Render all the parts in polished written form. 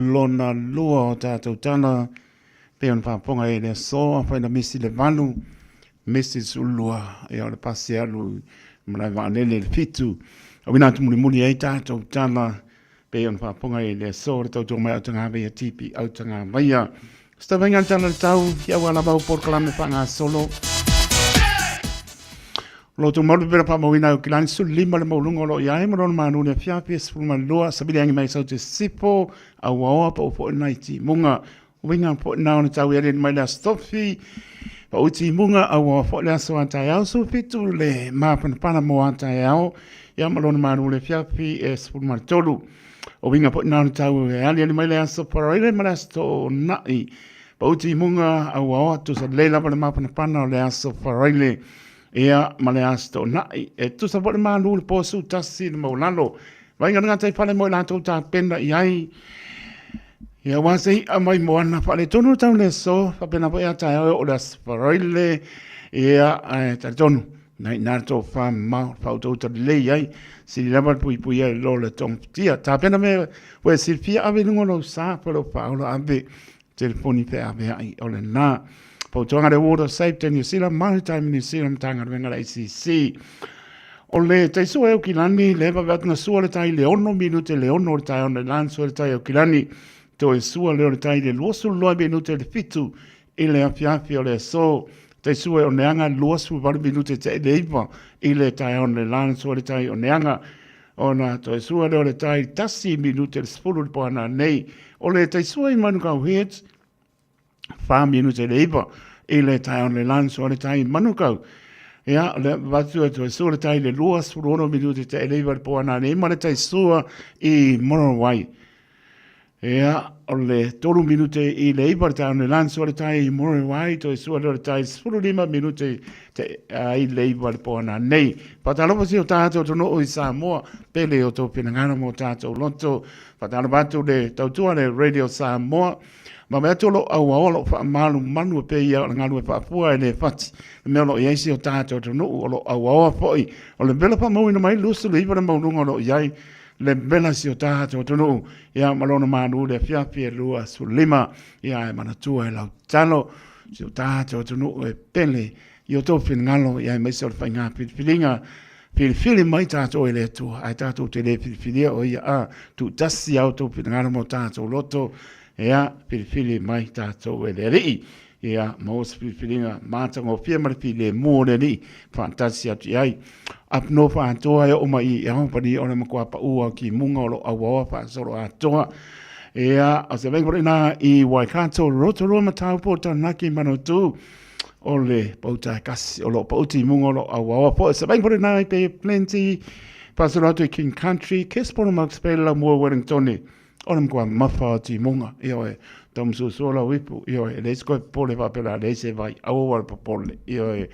Lona lua o tatou tala, pei ona faafofoga i le aso, afai na misi le 8, misi le 12, ia o le pasi e alu i malae vaalele i le 7. Auina atu mulimuli ai tatou tala, pei ona faafofoga i le aso, le tautua mai Autagavaia, TP Autagavaia. Se tauvainga le tala le tau, i aua lava au polokalame faagasolo. O lo outou malu pepela faamauina ai o Kilani 15 le maualuga o lo o i ai ma lona manu i le afiafi e 12 savili agi mai sau te sifo auaoa pa o foi nai timuga. Uiga foi na ona tau i mai le aso tofi pa o timuga auaoa foi le aso a taeao 17 le mapanapana mo a taeao ia ma lona manu i le afiafi e 13. O uiga foi na ona tau e aliali mai le aso Faraile ma le aso Toonai. Pa o timuga auaoa tusa lelei lava le mapanapana o le aso Faraile Ia, ma le Aso Toonai, e tusa foi le malu i le po 11 i le maualalo. Vaaiga le gataifale mo i latou tapena i ai. Ia, aua se i'a mai moana faaletonu le tau le aso, faapena foi a taeao e oo le Aso Faraile. Ia, ae talitonu, na i ina le tofa mamao, le faautauta lelei ai, sili lava le puipuia i lo le togafitia. Tapena mea ua e silafia, ave i luga o lou sa, po o lou faaola ave telefoni feaveai o lena. Fautuaga le Water Safety New Zealand, Maritime New Zealand, Matagaluega le ACC. O le taisua e Aukilani, le vave atu na sua le tai le 6 minute le 6 o le taeao nei lan sua le tai Aukilani. Toe sua lea o le tai le 22 minute le 7 i le afiafi o le aso. Taisua e Oneaga 28 minute te le 9 i le taeao nei lan sua le tai Oneaga. Ona toe sua lea o le tai 1 minute le 10 i le poana nei. O le tai sua i Manukau Heads, 4 minute le 9 i le taeao le lan sua le tai i Manukau. Ia, o le vatu e toe sua le tai le 26 minute te le 9 i le poana nei ma le tai sua i Morowai. Ia, o le 3 minute i le 9 le taeao nei lan sua le tai i Muriwai, toe sua lea o le tai 15 minute te, i le 9 le poana nei. Faatalofa si o tātou atunuu i Samoa, pele o tō finagalo mo tātou loto. Faatalofa atu le tautua le Radio Samoa. Ma me atu o lo auaoa lo whaamalu manu e pēia o le ngalu e whaapua e le fati. Le mea o lo i ai si o tātou atunuu o lo auaoa foi. O le vela whamauina mai 29 le mauluga o lo i ai le mela si o tātou atunuu, ia ma lona malu le afiafi e 25, ia e manatua e lau tatalo, si o tātou atunuu e pele i o tō finagalo, ia aemaise o le faigā filifiliga, filifili mai tātou e le Atua, ae tātou te le filifilia o ia a, tuutasi a o tō finagalo mo tātou loto, ia filifili mai tātou e le Alii. Ia, maua se filifiliga matagofie ma le filemu o le Alii, faatasi atu i ai. Up north atoa e oo mai i Albany o le matua paʻu o Kimunga o lo auaoa faasolo atoa. Ia, o se vainga ina i Waikato, Rotorua, Mataupo, Taranaki, Manawatu, o le pauta kasi o lo pau timunga o lo auaoa po. Se vainga ina i Bay of Plenty, faasolo atu i King Country, Kespono, Marks Bay, Laumua, Wellingtone, O le matua mafa o timuga, ioe, taumasoasoa lau ipu, ioe, e leai se koe popole faapea leai se vai, aua ua le popole, ioe,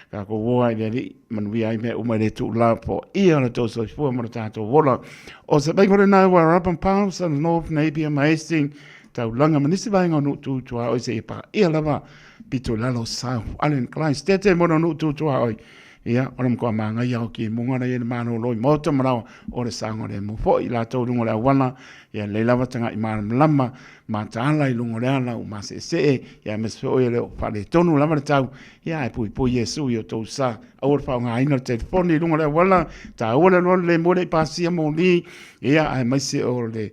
tatou o ai i le Alii, manuia ai mea uma e le tuulafoa ia le tou soifua ma le tatou ola. O se vainga lena ua Rapan Palms and North Napier ma Hastings, taulaga ma nisi vaega o nuu tu tuaoi seia paia lava pito i lalo South Island Christ tete mo nuu tu tuaoi. Ia, o le matua māngaia o kimuga nei e le malolo i maota ma lawa o le saogalemu foi i latou i luga o le auala, ia lelei lava taga'i malamalama, mataala i luga o le ala ua mase'ese'e, ia aemaise foi e le o faaletonu lava le tau, ia ae puipui Iesu i o tou sa. Aua le faaaogaina le telefoni i luga o le auala, taua le alualu le moe le i pasia moli, ia aemaise o le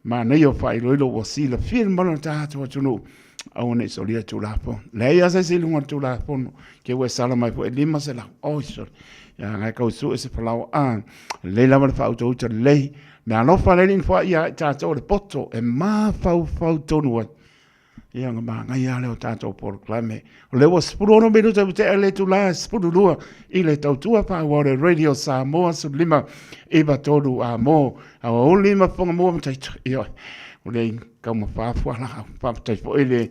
manaia o faailoilo ua silafia e le mamalu o le tatou atunuu, aua ne i solia le Tulafono. Leai lava se isi i luga o le Tulafono, ke ua e sala mai foi e 500, oi sole, ia ngai kau sue se falaoa, a, lelei lava le faautauta lelei, me alofa le Alii na foai ia i tatou le poto e mafaufau tonu ai. Ia ona manaia lava lea o tatou polokalame. O lea ua 16 minute ua tea le itula e 12 i le tautua faaauau le Radio Samoa 15 93 a mo aoauli ma fofoga mua ma taito. Ioe, o le taumafa fualaau. Faafetai foi le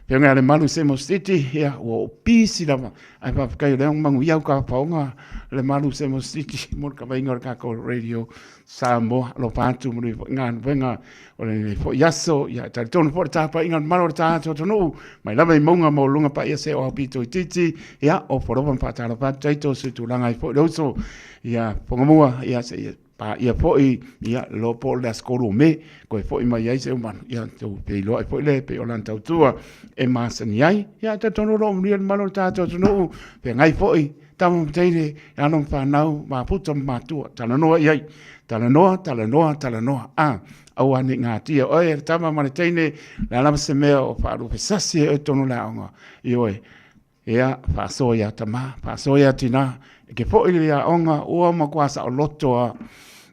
Afioga ia Lemalu Semo City, ia ua ou pisi lava. Ae faafetai o lea ua manuia au tafaoga Lemalu Semo City mo le kavaiga o le tatou Radio Samoa. Alofa atu manuia foi galuega o lenei foi aso. Ia e talitonu foi le tapuaiga o le mamalu o le tatou atunuu mai lava i mauga maualuluga paia se o aupito itiiti. Ia ofo alofa ma faatalofa atu taito se tulaga ai foi le uso ia Fogamua ia seia. Paia foi, ia, le iloa po o le aso 3 o Me, toe foi mai ai Seumanu, ia, tou feiloai foi lea e pei o lana tautua e masani ai. Ia, e talitonu o lo o manuia le mamalu o le tatou atunuu, feagai foi tama ma teine, alo ma fanau, mafuta ma matua, talanoa i ai, talanoa, talanoa, talanoa, a, aua ne i gatia oe e le tama ma le teine, o le a lava se mea o faaluafesasi ai oe i totonu o le aoga, ioe, Ia, faasoa ia tama, faasoa ia tina, e te foi i le aoga ua matua saoloto lava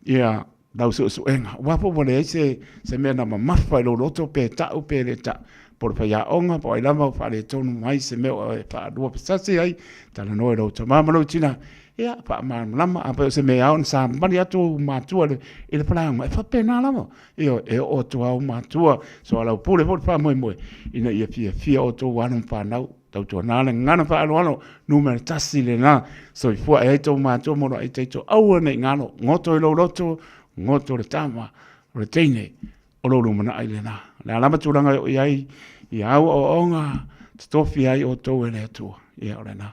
ia lau suesuega. Aua po ua leai se, se mea na mamafa i lou loto pe ta'u pe le ta'u, po o le faiaoga po o ai lava ua faaletonu mai se mea ua e faaluafesasi ai, talanoa i lou tama ma lou tina, ia, faamalamalama. Afai o se mea e ao ona samali atu ou matua i le faleaoga, e faapena lava. Ioe, e oo atu lava ou matua, soalaupule foi le faamoemoe, ina ia fiafia outou alo ma fanau. Tautuana le gagana faaaloalo, numera tasi lena. Soifua e ai tou matua ma lou aitaito, aua ne i galo, goto i lou loto, goto le tama, o le teine, o lou lumanai lena. O le a lava tulaga e oo i ai, ia au aoaoga, totofi ai outou e le Atua. Ia o lena.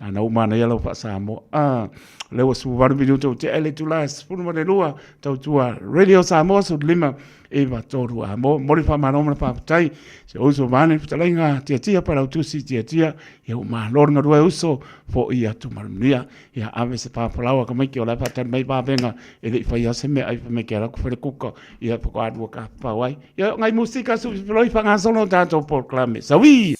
Ana ua manaia lau faa-Samoa. Ah, o lea ua 18 minute ua tea i le itula e 12, tautua Radio Samoa 15 9 3. A mo, momoli le faamalo ma le faafetai. Si ou uso vaeane le fetalaiga Tiatia Palautusi Tiatia, ia ua malo le galue uso, fo'i atu ma le manuia. Ia ave se papalau a tamaiti o la e faatali mai vavega e le i faia se meaai fai mai ke alu atu fai le kuka, ia faatoa alu e tafafao ai. Ia o nai musika su filoi faagasolo tatou polokalame. Saui!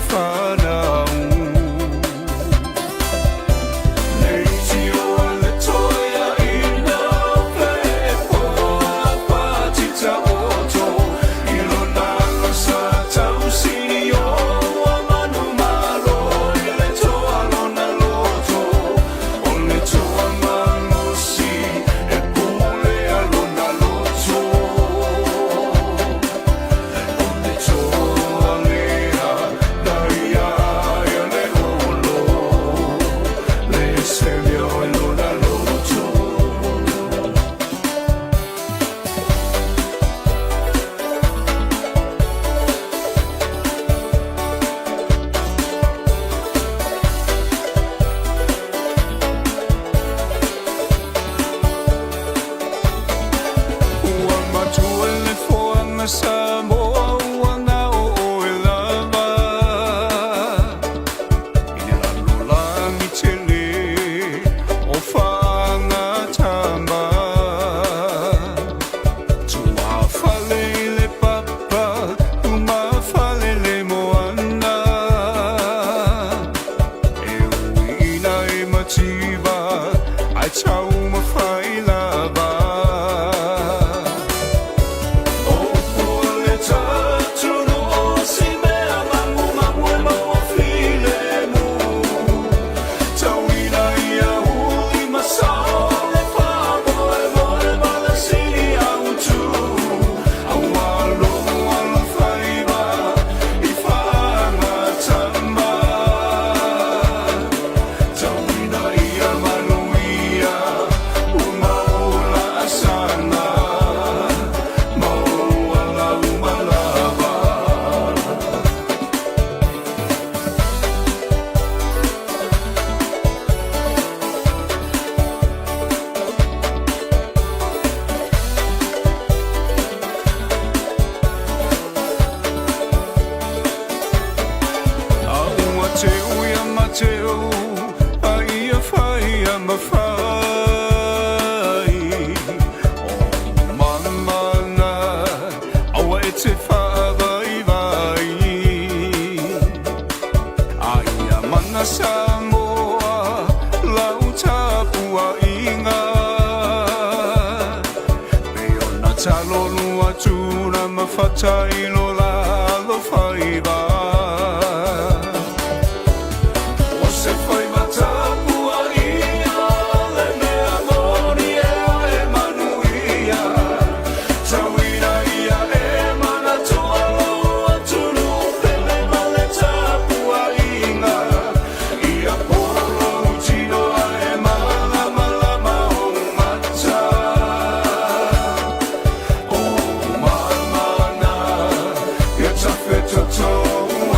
fanau. Leitioa le toeaina pe poa patita oto i lona alo sa tausini o ua manumalo i le toa lona loto o le toa malosi e pulea lona loto o le toa lea na ia ia le olo le selio i lona loto. Ua matua le foaga Samoa ua gao oe lava i le lalolagi tele o faagatama. Tuafale i le papa, umafale le moana. E uiina e mativa, ae taumafai lava. O pule tatunu o si mea magumagu e maua filemu. Tauina ia uli ma sao le faamoemoe ma le sili autu. Aua lou alofaiva i faagatama. Tauina ia manuia ua maula asaga maua lau malava. A ua teu ia Mateo, a ia fai ia mafai. O mamana, aua e te faavaivai. A ia mana Samoa, lau tapuaiga. Pe ona talolu atu na mafata i lo lalo faiva. O se faiva tapuaia le mea moni e oe manuia. Tauina ia e manatua lou atunuu pele ma le tapuaiga. Ia polo tino ae malamalama ou mata. O mamana, ia tafetotoa.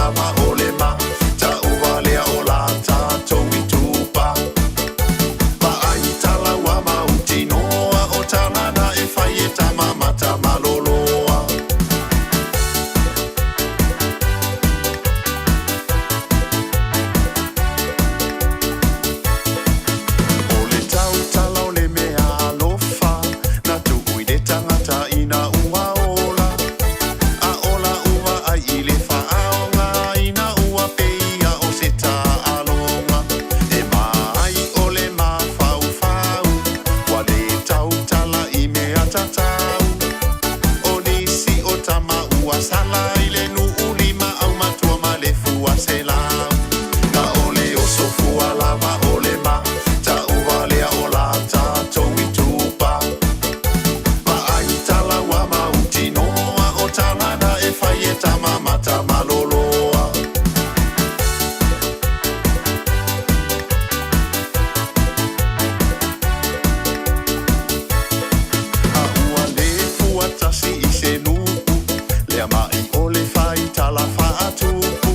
lava o le matauvalea o la tatou itupa. Vaai tala ua mautinoa o tala na e fai e tama matamaloloa. O le tautala o le mea alofa na tuu i le tagata ina ua ola. A ola ua ai i le faaaogaina ua pei o se taaloga. E maai o le mafaufau ua le tautala i mea tatau. O nisi o tama ua sala i le nuu lima aumatua ma le fua selau. Na o le oso fua lava o le matauvalea o la tatou itupa. Vaai tala ua mautinoa o tala na e fai e tama matamaloloa. A ua le fua tasi i se nuu, lea mai o le faitala faatupu.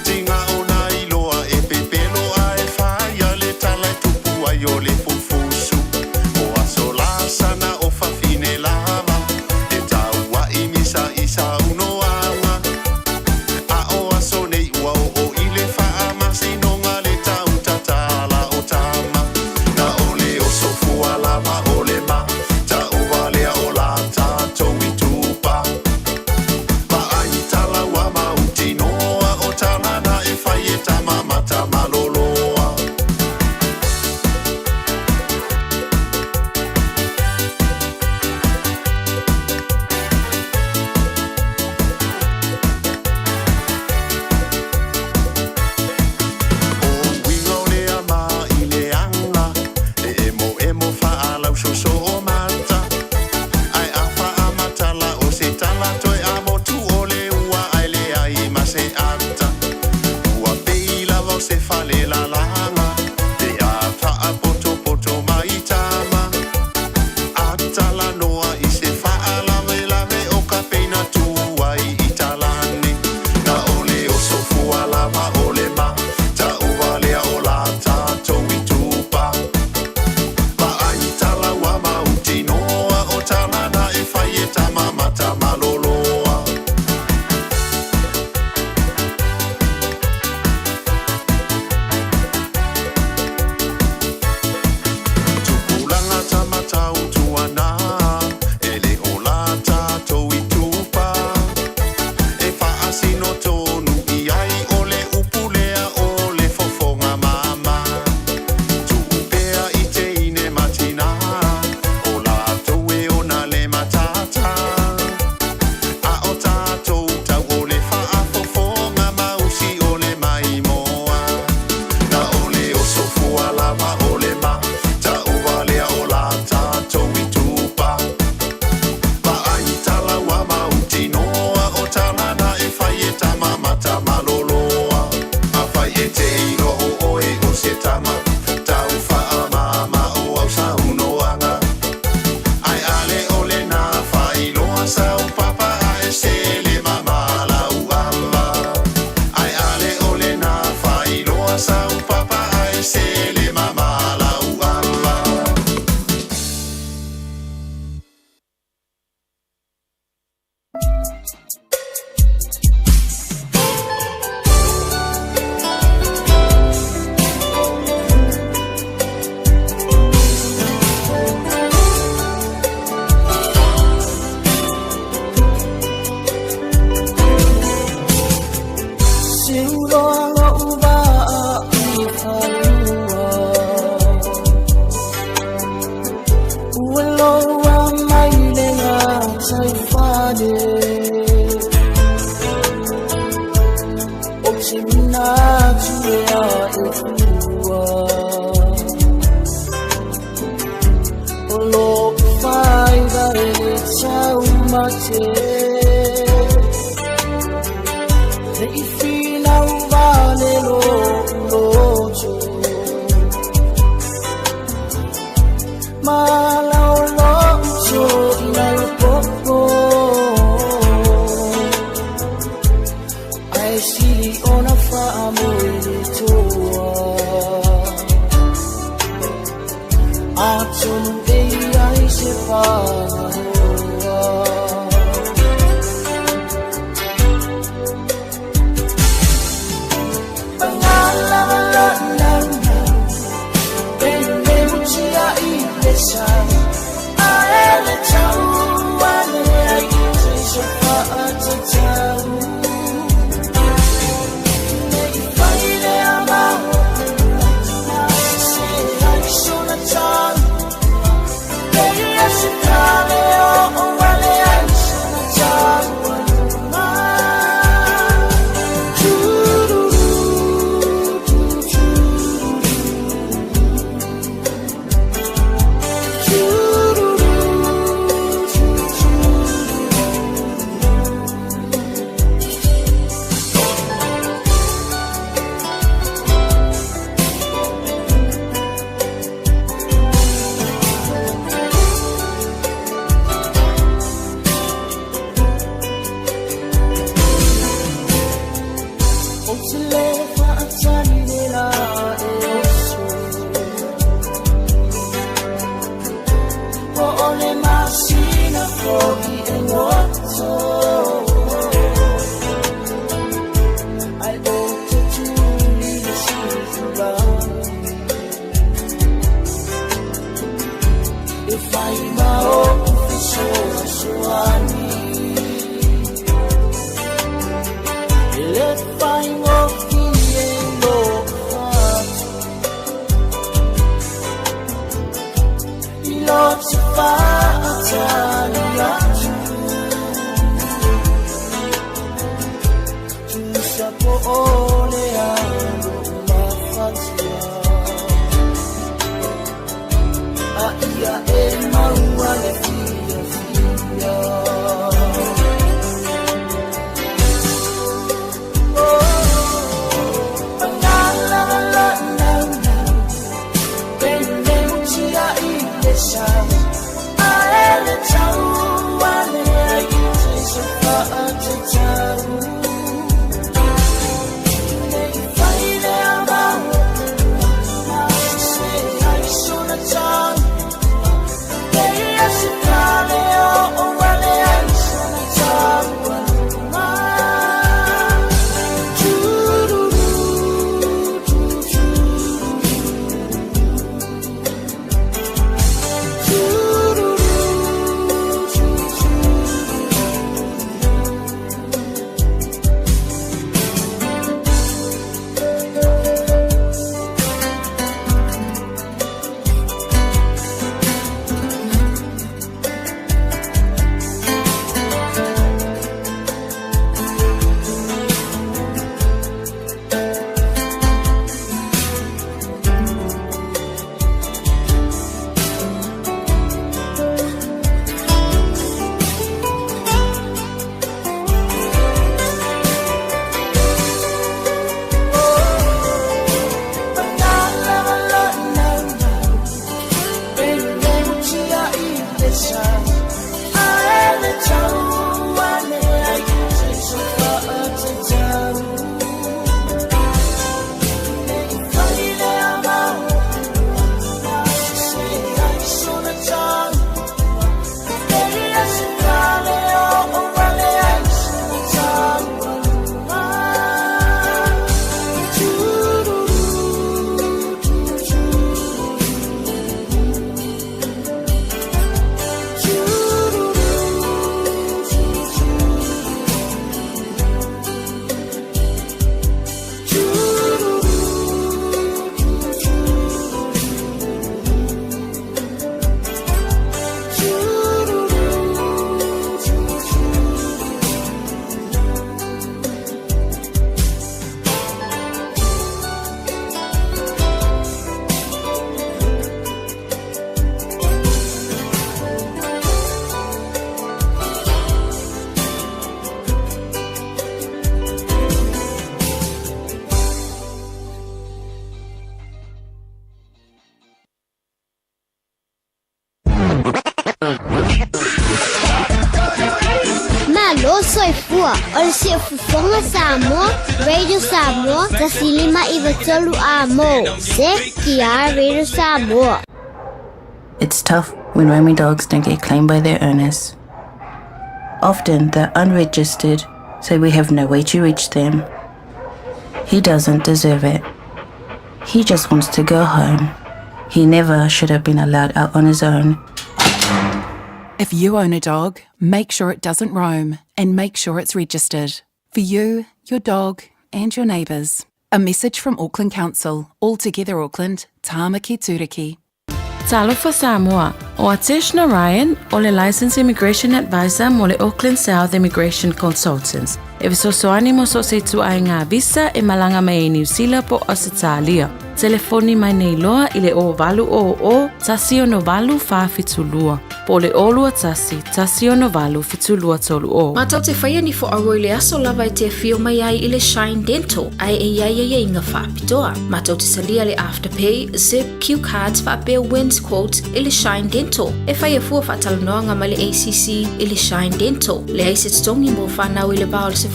Tiga ona iloa e pepelo ae faia le tala e tupu ai o le fufusu. O aso lasana o fafine lava, e taua'i misa i saunoaga. A o aso nei ua oo i le faamasinoga le tautatala o tama. Na o le oso fua lava o le matauvalea o la tatou itupa. Vaai tala ua mautinoa o tala na e fai e tama matamaloloa. O uiga o le ama i le aga, e emoemo faalausoso o mata. Ae a faamatala o se tala toe amotu o le ua ae leai ma se ata. Ua pei lava o se fale lalaga, pe a faapotopoto mai tama. Atalanoa i se faalavelave o ka peina tu ai i talane. Na o le oso fua lava o le matauvalea o la tatou itupa. Vaai tala ua mautinoa o tala na e fai e tama matamaloloa. Tupulaga tamatau tuana, e le o la tatou itupa. E faasino tonu i ai o le upu lea o le fofoga mama. Tuu pea i teine ma tinā, o latou e ona le matata. A o tatou tau o le faafofoga mausi o le maimoa. Na o le oso fua lava o le matauvalea o la tatou itupa. Vaai tala ua mautinoa o tala na e fai e tama matamaloloa. Afai e te iloa o oe o se tama, tau faamama o au saunoaga. Ae a le o lena faailoa sau papa ae sele mama lau ava. Ae a le o lena faailoa sau papa ae sele mama lau ava. Siuloa lou vaa i falua ua loa mai le gataifale ou te manatu e ae pua o lou faiva e le taumate le i finau vale lou loto ma lau lo'u i lalo popo. Ae sili ona faamoe le toa. Atonu e i ai se pagaroa. Pagalavalanaunau, e le mutia i le sau. Ae le tau ane ai i te se faatatau. Ne i fai lea mau, se ai sona tau. E ia se kale o wale ai sona tau aluma. Tururu, tururu, tururu. Ou te le faatali le la e oso. Po o le masina fo'i e goto. Ai o te tuli le sifulagi. E fai ma o fesoasoani. E le faigofie lo fatu. I lo te faatali atu. Tusa po o le alo mafatia. A ia e maua le fiafia. Pagalavalanaunau, e le mutia i le sau. Ae le tau ane ai i te se faatatau. Atua. O le Siufofoga Samoa, Radio Samoa, 105 93 Amo. CKR Radio Samoa. It's tough when roaming dogs don't get claimed by their owners. Often they're unregistered, so we have no way to reach them. He doesn't deserve it. He just wants to go home. He never should have been allowed out on his own. If you own a dog, make sure it doesn't roam and make sure it's registered. For you, your dog, and your neighbours. A message from Auckland Council, All Together Auckland, Tāmaki Tūriki. Talofa Samoa, ʻO Atesh Narayan, ʻo le Licensed Immigration Advisor mo le Auckland South Immigration Consultants, e fesoasoani mo so o se ituaiga visa e malaga mai ai Niu Sila po o Ausetalia. Telefoni mai nei loa i le 0800 168 472 po o le 021 168 7230. Matou te faia ni foaua i le aso lava e te afio mai ai i le Shine Dental ae e iai aiaiga faapitoa. Matou te talia le Afterpay, Zip, Cue Cards faapea Wins Quotes i le Shine Dental. E faia fua faatalanoaga ma le ACC i le Shine Dental. Leai se totogi mo fanau i le va o le 12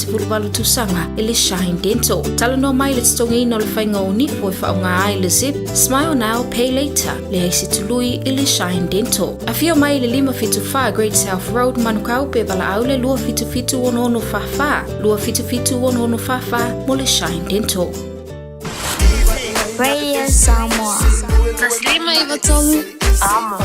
i le 18 tausaga i le Shine Dental. Talanoa mai i le totogiina o le faiga o nifo e faaaoga ai le Zip, Smile Now, Pay Later. Leai se tului i le Shine Dental. Afio mai i le 574 Great South Road, Manukau, pe valaau le 277 6644, 277 6644 mo le Shine Dental. Radio Samoa. 153 Amo.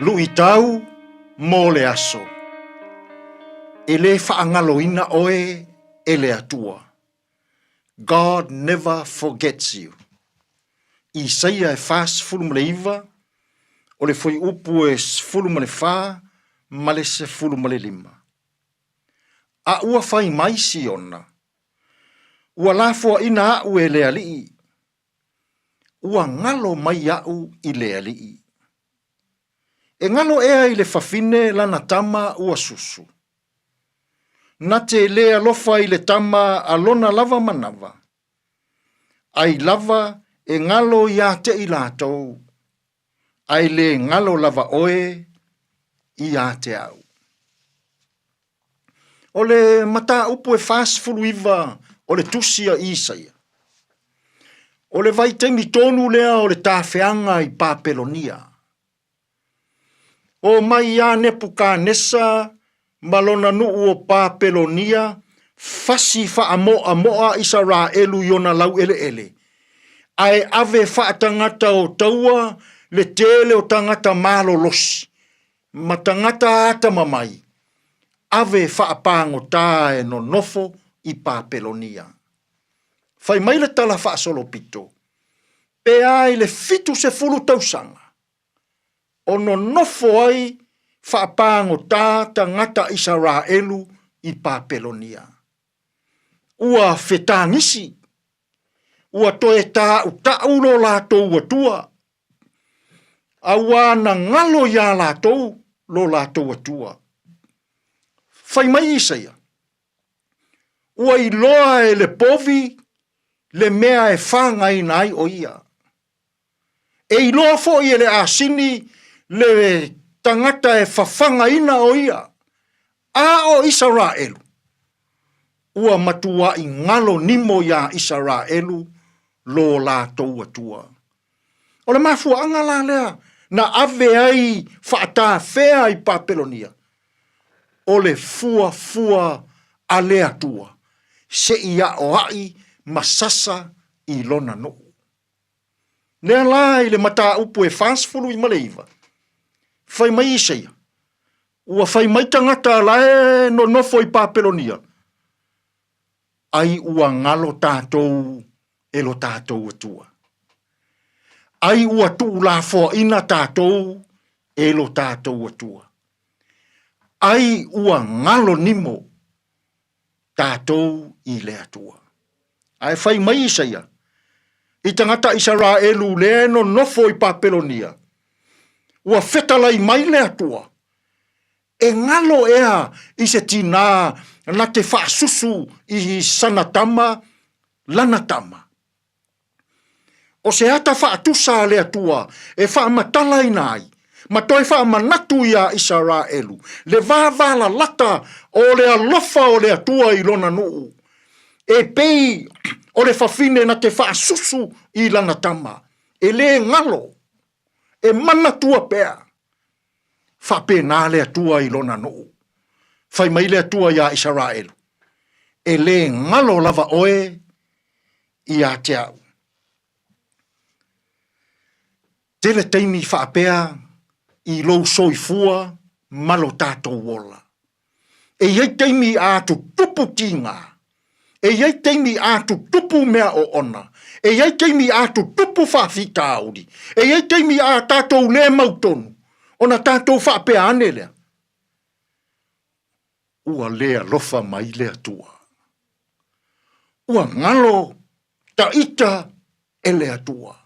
Luitau mo le aso. E lē faagaloina oe e le Atua. God never forgets you. Isaia e 49, o le fuaiupu e 14 ma le 15. A ua fai mai Siona, Ua lafoaʻina aʻu e le Alii, ua galo mai aʻu i le Alii. E galo ea i le fafine lana tama ua susu. Na te lē alofa i le tama a lona lava manawa. Ai lava e galo iā te i latou, ae lē galo lava oe iā te au. O le mataupu e 49 o le tusi a Isaia, o le vaitaimi tonu lea o le tafeaga i Papelonia. O mai iā Nepukanesa ma lona nuu o Papelonia, fasi faamoamoa Isaraelu i ona laueleele, ae ave faatagata o taua le tele o tagata malolosi ma tagata atamamai, ave faapagotā e nonofo i Papelonia. Fai mai le tala faasolopito, pe a i le 70 tausaga, o nonofo ai faapagotā tagata Isaraelu i Papelonia. Ua fetagisi, ua toe tāutaʻu lo latou Atua, a ua na galo iā latou lo latou Atua. Fai mai Isaia, Ua iloa e le povi le mea e fagaina ai o ia. E iloa foi e le asini le tagata e fafagaina o ia, a o Isaraelu, ua matuaʻi galo nimo iā Isaraelu lo latou Atua. O le mafuaaga la lea na ave ai faatafea i Papelonia, o le fuafua a le Atua. se i aoaʻi ma sasa i lona nuʻu. Lea la i le mataupu e 49, fai mai Isaia, Ua fai mai tagata la e nonofo i Papelonia, ai ua galo tatou e lo tatou Atua. Ai ua tuulafoaina tatou e lo tatou Atua. Ai ua galo nimo tatou i le Atua. Ae fai mai Isaia, i tagata Isaraelu lea e nonofo i Papelonia, ua fetalai mai le Atua, e galo ea i se tinā na te faasusu i sana tama lana tama. O se ata faatusa a le Atua e faamatalaina ai ma toe faamanatu iā Isaraelu le vāvālalata o le alofa o le Atua i lona nuu, e pei o le fafine na te faasusu i lana tama, e lē galo, e manatua pea. Faapena le Atua i lona nuu. Fai mai le Atua iā Isaraelu, E lē galo lava oe ia te au. Tele taimi faapea i lou soifua ma lo tatou ola. E i ai taimi a tutupu tiga, e i ai taimi a tutupu mea oona, e i ai taimi a tutupu faafitauli, e i ai taimi a tatou le mautonu, ona tatou faapea ane lea, ua le alofa mai le Atua. Ua galo ta ita e le Atua.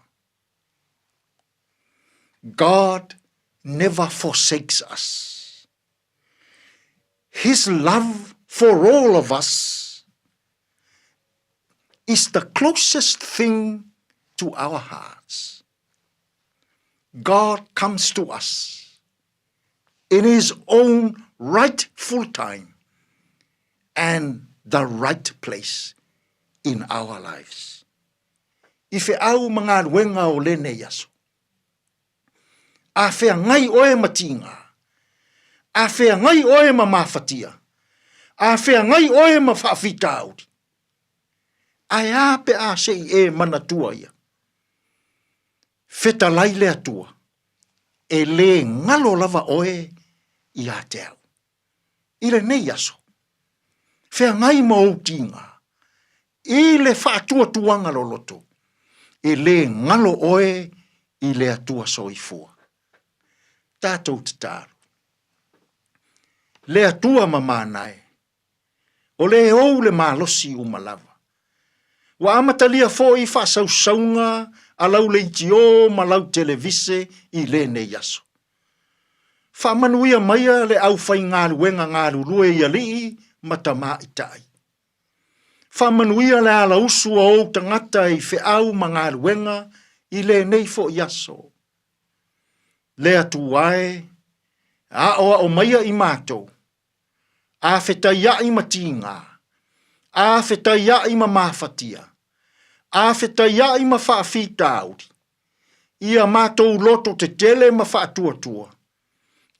God never forsakes us. His love for all of us is the closest thing to our hearts. God comes to us in His own rightful time and the right place in our lives. I feau ma galuega o lenei aso. A feagai oe ma tiga, a feagai oe ma mafatia, a feagai oe ma faafitauli, ae a pe a se i e manatua ia? Fetalai le Atua, e lē galo lava oe ia te au. I lenei aso, feagai ma ou tiga, i le faatuatuaga loloto, e lē galo oe i le Atua soifua. Tatou tatalo. Le Atua mamana e, o le ou le malosi uma lava. Ua amatalia foi faasausauga a lau leitiō ma lau televise i lenei aso. Faamanuia maia le aufaigaluega galulue i alii ma tamaitai. Faamanuia le alausu a ou tagata i feau ma galuega i lenei foi aso. Le Atua e, aoao maia i matou a fetaiaʻi ma tigā, a fetaiaʻi ma mafatia, a fetaiaʻi ma faafitauli, ia matou loto tetele ma faatuatua,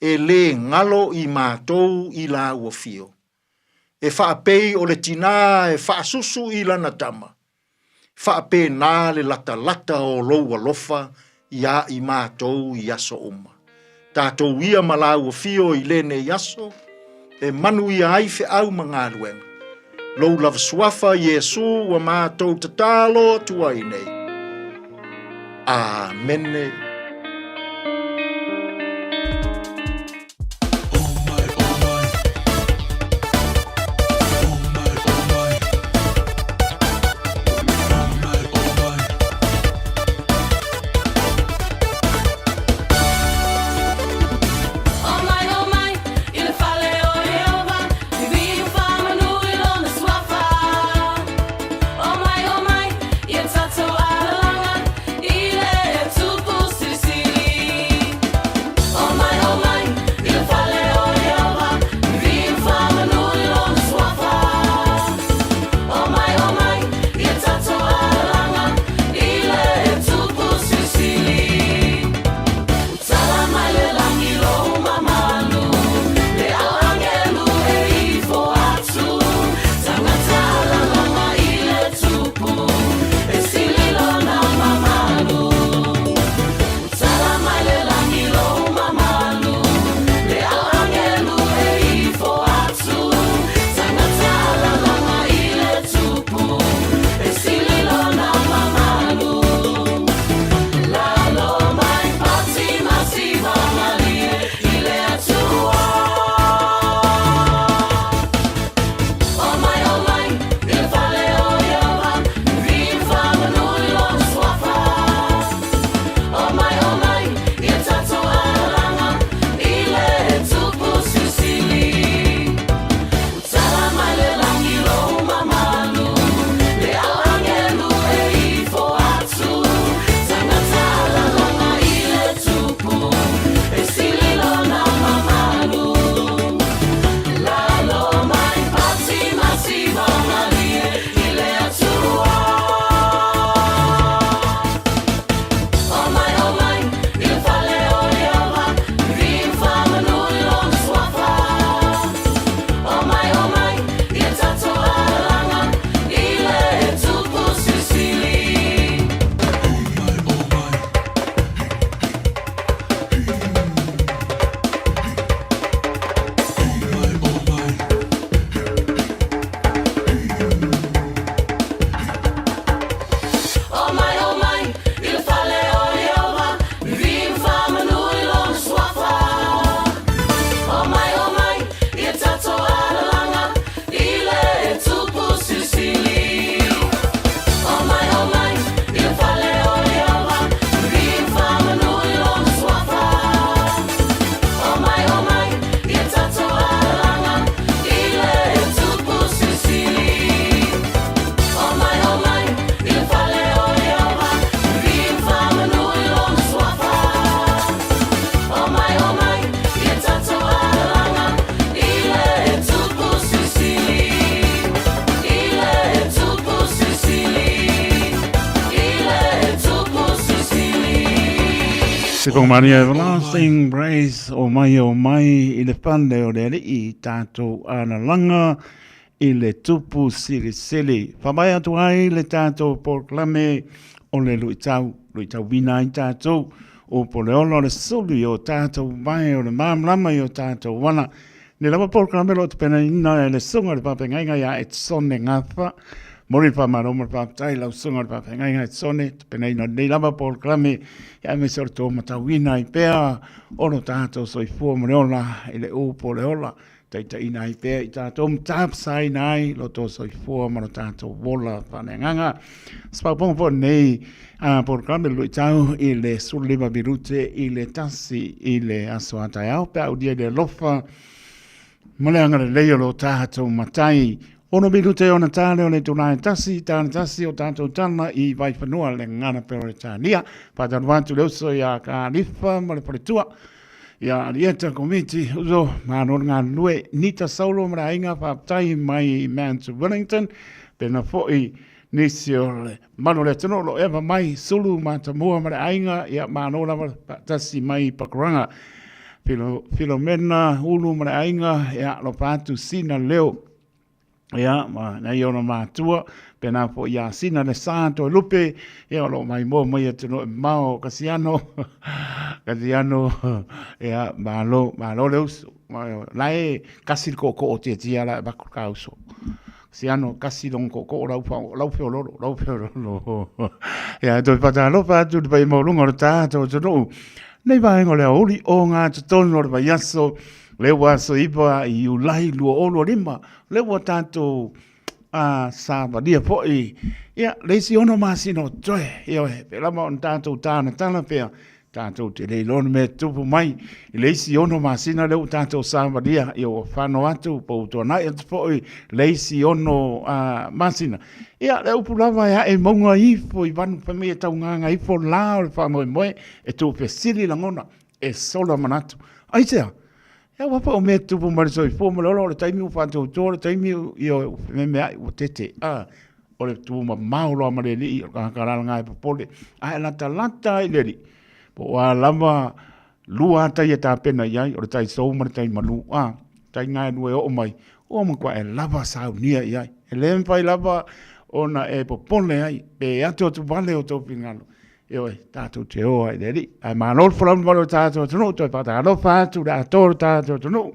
e lē galo i matou i lāua fio, e faapei o le tinā e faasusu i lana tama, Faapena le latalata o lou alofa iā i matou i aso uma. Tatou ia ma lāua fio i lenei aso, e manuia ai feau ma galuega. Lou lava suafa Iesu ua matou tatalo atu ai nei. Amene. Sipomania Everlasting Praise o mai o mai i le fale o le Alii tatou alalaga i le tupu silisili. Faavae atu ai le tatou polokalame o le luitau, luitauina ai tatou o po le ola o le sulu i o tatou vae o le malamalama i o tatou ala. Nei lava polokalame o lo o tapenaina e le Susuga i le Faafeagaiga ia Etsone Gafa. Momoli le faamalo ma le faafetai i lau Susuga i le Faafeagaiga Etsone, tapenaina o lenei lava polokalame, ia aemaise o le tou matauina ai pea o lo tatou soifua ma le ola i le upu o le ola, taitaiina ai pea i tatou ma tapasaina ai lo outou soifua ma lo tatou ola faaleagaga. Se faaopoopoga foi o lenei polokalame le luitau i le 15 minute i le 1 i le aso a taeao pe a ulia i le alofa ma le agalelei o lo tatou Matai. Ono minute ona tale o le itula e tasi, tale tasi o tatou tala i Vaifanua le gagana Peretania. Faatalofa atu le uso ia Kalifa ma le faletua. Ia Alieta Komiti, uso, malo le galulue. Nita Saulo ma le aiga, faafetai mai i Mount Wellington. Pena foi nisi o le malu o le atunuu o lo o eva mai, Sulu Matamua ma le aiga, ia malo lava faatasi mai i Pakuranga. Filo, Filomena Ulu ma le aiga, ia alofa atu Sina Leo. Ia, ma nei ona matua, pena foi ia Sina le Sa Toelupe, ia o lo o maimoa mai atunuu e mamao o Kasiano, Kasiano, ia, malo, malo le uso. La e kasi le tootoo o Tiatia la e avatu le ta uso. Kasiano, kasi lona tootoo lau lau feololo, lau feololo. Ia, e toe faatalofa atu i le paia maualuga o le tatou atunuu. Nei vaega o le aoauli o gatotonu o le vaiaso, lea ua aso 9 i Iulai 2025, lea ua tatou savalia foi, ia, le isi 6 masina o totoe, ioe, pei lava ona tatou talatala pea, tatou te le iloa le mea e tutupu mai i le isi 6 masina lea ua tatou savalia, ia ua fano atu po ua tuanai atu foi le isi 6 masina. Ia, le upu lava e ae i mauga ifo i vanu fai mai e taugaga ifo la o le faamoemoe e tuufesili lagona, e sola manatu. Aisea? Ia aua foi o mea e tutupu mai le soifua ma le ola, o le taimi ua faatautoa, o le taimi ia ua fememeai, ua tete. A, o le tumamao loa ma le alii, o le tagata lalaga e popole. A e latalata lava i le alii, po o a lava lua lava tai e tapena i ai, o le tai sou ma le tai malu. A, tai na e lua e oo mai, ua matua e lava saunia i ai. E le mafai lava ona e popole ai, pe atuatuvale o tou finagalo. Ioe, tatou te o ai i le Alii. Ae malo le folau mamalu o le tatou atunuu, toe faatalofa atu le atoa o le tatou atunuu.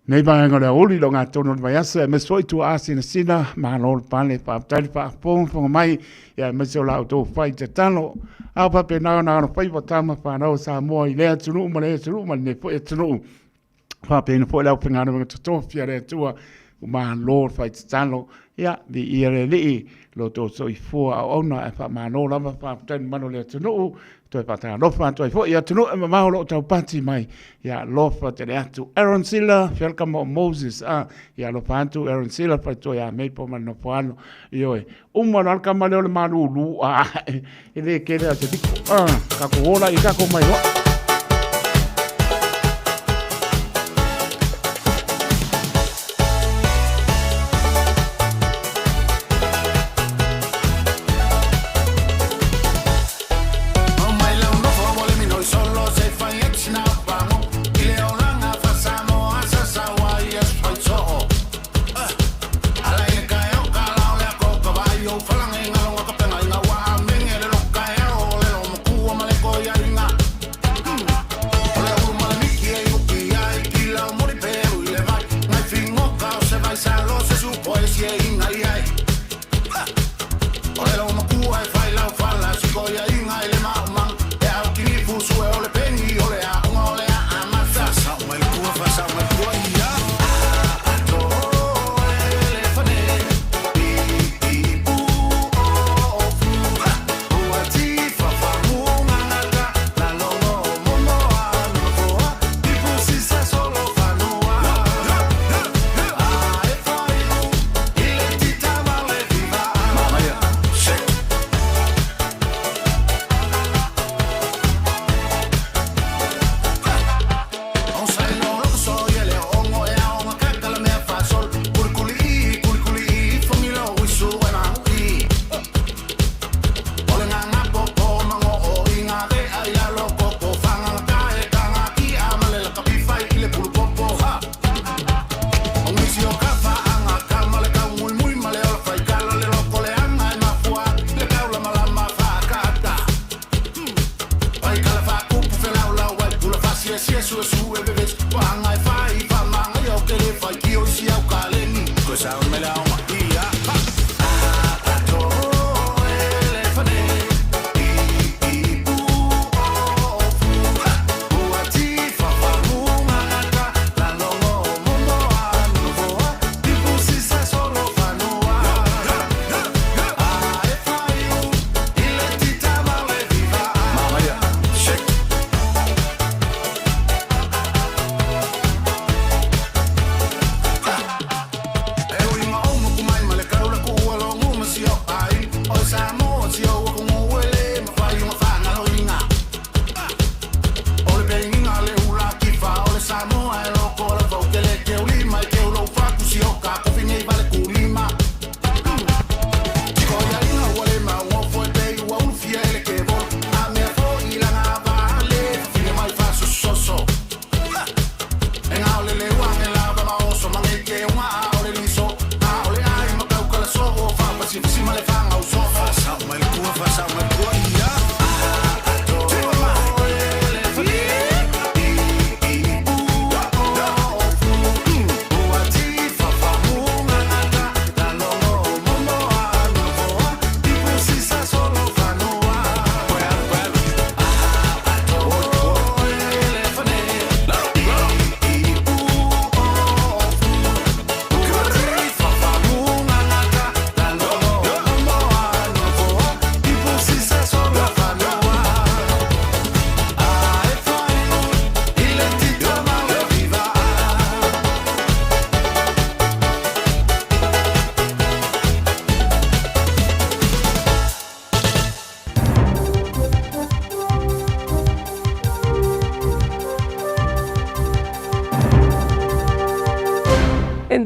Nei vaega o le aoauli, lo gatonu o le vaiaso, aemaise foi tuaa sinasina, malo le pale, faafetai le faafogafoga mai, ia aemaise o la outou fai tatalo. A o faapena ona alofaiva tama fanau a Samoa i lea atunuu ma lea atunuu ma lenei foi atunuu. Faapena foi le aufaigaluega totofi a le Atua, ua malo le fai tatalo, ia, viia le Alii, lo outou soifua auauna, ae faamalo lava, faafetai le mamalu o le atunuu, toe faatalofa atu ai foi i atunuu e mamao o lo o taupati mai, ia, alofa tele atu. Aaron Sila, welcome o Moses, a, ia alofa atu Aaron Sila, faletua ia Maple ma le nofoalo, ioe, uma loa le tama lea o le malūlū, a, e le kele a se liko, a, tatou ola i tatou mai loa.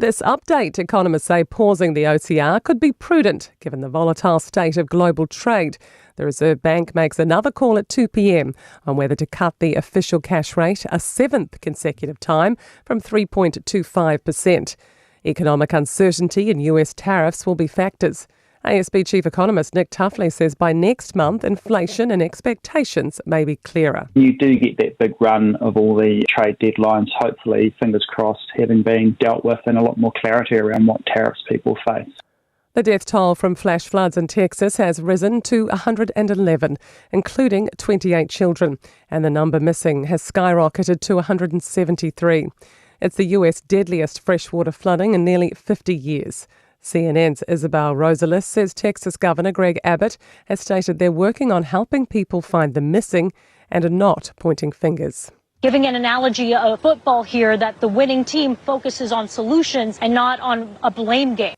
This update, economists say pausing the OCR could be prudent given the volatile state of global trade. The Reserve Bank makes another call at 2 p.m. on whether to cut the official cash rate a seventh consecutive time from 3.25%. Economic uncertainty and US tariffs will be factors. ASB Chief Economist Nick Tuffley says by next month, inflation and expectations may be clearer. You do get that big run of all the trade deadlines, hopefully, fingers crossed, having been dealt with and a lot more clarity around what tariffs people face. The death toll from flash floods in Texas has risen to 111, including 28 children, and the number missing has skyrocketed to 173. It's the US deadliest freshwater flooding in nearly 50 years. CNN's Isabel Rosales says Texas Governor Greg Abbott has stated they're working on helping people find the missing and are not pointing fingers. Giving an analogy of football here that the winning team focuses on solutions and not on a blame game.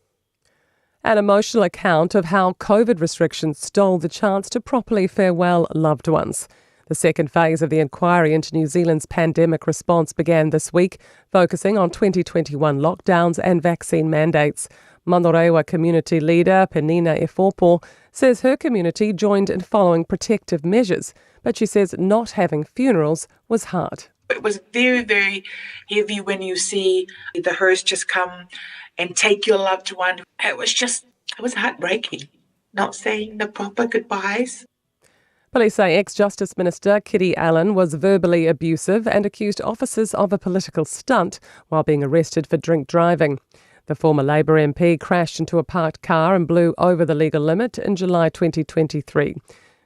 An emotional account of how COVID restrictions stole the chance to properly farewell loved ones. The second phase of the inquiry into New Zealand's pandemic response began this week, focusing on 2021 lockdowns and vaccine mandates. Manurewa community leader Penina Efopo says her community joined in following protective measures, but she says not having funerals was hard. It was very, very heavy when you see the hearse just come and take your loved one. It was just, it was heartbreaking not saying the proper goodbyes. Police say ex Justice Minister Kitty Allen was verbally abusive and accused officers of a political stunt while being arrested for drink driving. The former Labour MP crashed into a parked car and blew over the legal limit in July 2023.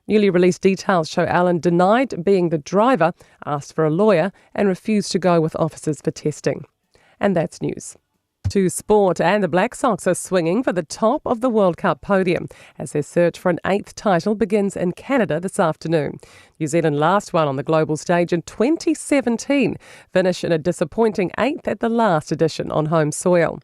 Newly released details show Allen denied being the driver, asked for a lawyer, and refused to go with officers for testing. And that's news. To sport, and the Black Sox are swinging for the top of the World Cup podium as their search for an eighth title begins in Canada this afternoon. New Zealand last won on the global stage in 2017, finish in a disappointing eighth at the last edition on home soil.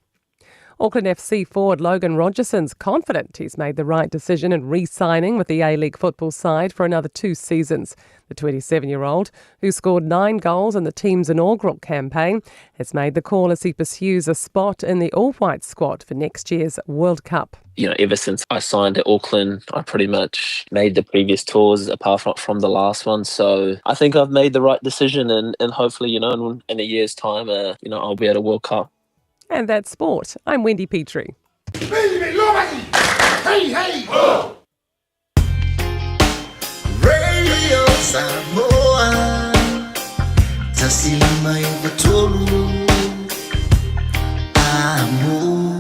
Auckland FC forward Logan Rogerson's confident he's made the right decision in re signing with the A League football side for another two seasons. The 27 year old, who scored nine goals in the team's inaugural campaign, has made the call as he pursues a spot in the All White squad for next year's World Cup. You know, ever since I signed at Auckland, I pretty much made the previous tours apart from, from the last one. So I think I've made the right decision, and, and hopefully, you know, in, in a year's time, uh, you know, I'll be at a World Cup. And that's sport. I'm Wendy Petrie. Hey, hey, oh! Radio Samoa 153 Amo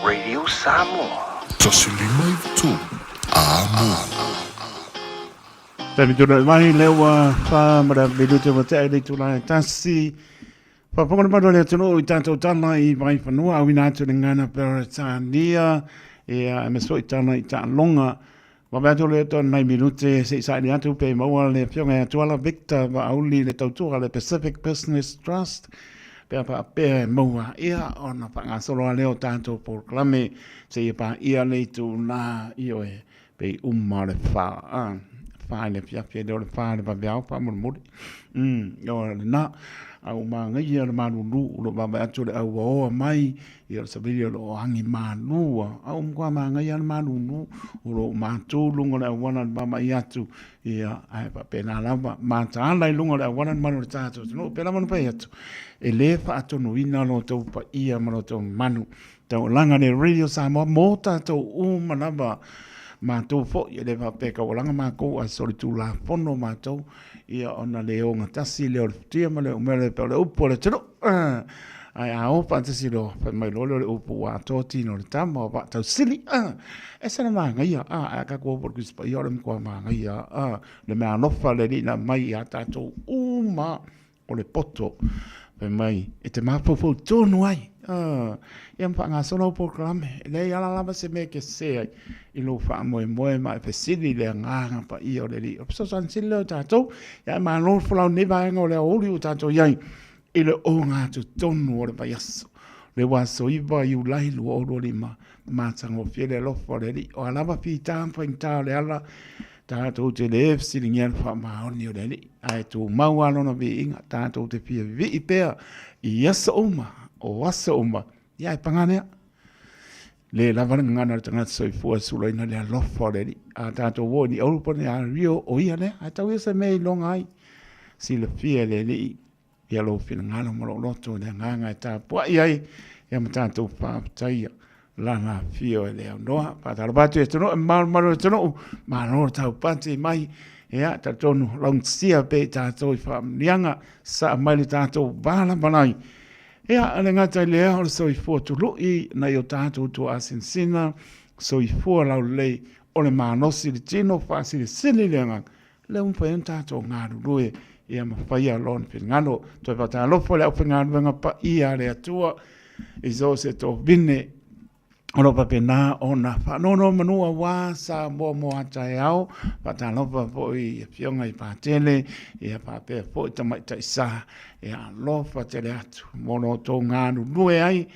Radio Samoa 153 Amo Taimi tūnai mai, lea ua whā mara minute wa te aile tūnai tasi. Whapongona maru le atunuu i tātou tala i Vaifanua, auina atu le ngana Peretania, e a me so i tala i Taaloga. Wawe atu le atoa nai minute se i saili atu pe maua le afioga ia Tuala Victor Vaauli le tautua le Pacific Business Trust pe a faapea e maua ia ona whangasolo a leo tātou polokalame se ia pā ia le itu nā i oe pe i uma o le whā a whā i le fiafia le o le whā le vaveao whaamolemole mm o lena a ua magaia le malulu o lo o vaavaai atu le auaoa mai ia o le savili o lo o agi malū a a ua matua magaia le malulu o lo o matou i luga o le auala le vaavaai atu ia ae faapena lava mataala i luga o le auala le mamalu o le tatou atunuu pei lava ona fai atu e lē faatonuina lo outou paia ma lo outou mamalu Taulaga le Radio Samoa mō tātou uma lava mātou foi e le faapea taualaga mākou ae solitulafono mātou ia ona le ogatasi lea o le futia ma le umele pei o le upu a le atunuu ae a o faatasi loa fai mai loa lea o le upu ua atoa tino o le tama o Vaatausili ese le manaia ae a tatou o po o le Tusi Paia o le matua manaia le mea alofa le Alii na aumai ia tātou uma o le poto, fai mai, e te mafaufau tonu ai, uh, ia ma faagasolo au polokalame, e leai ala lava se mea e te sese ai i lou faamoemoe ma e fesili i le agaga paia o le Alii. O le fesoasoani sili lea o tatou, ia e malo le folau i lenei vaega o le aoauli ua tatou i ai i le ogatotonu o le vaiaso, le ua aso 9 Iulai 2025, matagofie le alofa o le Alii. O a lava fita ma faigata o le ala, Tātou te lē fesiligia le faamaoni o le Alii, ae tumau lava Lona viiga, tātou te fia vivii pea i aso uma, o aso uma. Ia, e pagā lea. Le lava le gagana o le tagata soifua e sulaina le alofa o le Alii. A tatou o i ni aulu po o ni ario, o ia lea. Ae tau ia se mea e iloga ai. Silafia e le Alii ia lou finagalo ma lou loto i le agaga e tapuai ai ia ma tatou faafetaia lana afio e le aunoa. Faatalofa atu i atunuu e mamalu malu o le atunuu, malo le taupati mai. Ia, talitonu laugatasia pea i tatou i faamanuiaga, sasaa mai le tatou valavalai. Ia, e le gata i lea, o le soifua tului nai o tatou tuaasinasina, soifua laulelei o le malosi i le tino, faasilisili le agaga, lea ua mafai ona tatou galulue ia ma faia Lona finagalo. Toe faatalofa i le aufaigaluega paia a le Atua i so o se tovine o lo o faapena ona faanonomanu aua Samoa mo a taeao. Faatalofa foi i Afioga i Patele ia faapea foi Tamaitai Sa, ia alofa tele atu mo lo outou galulue ai,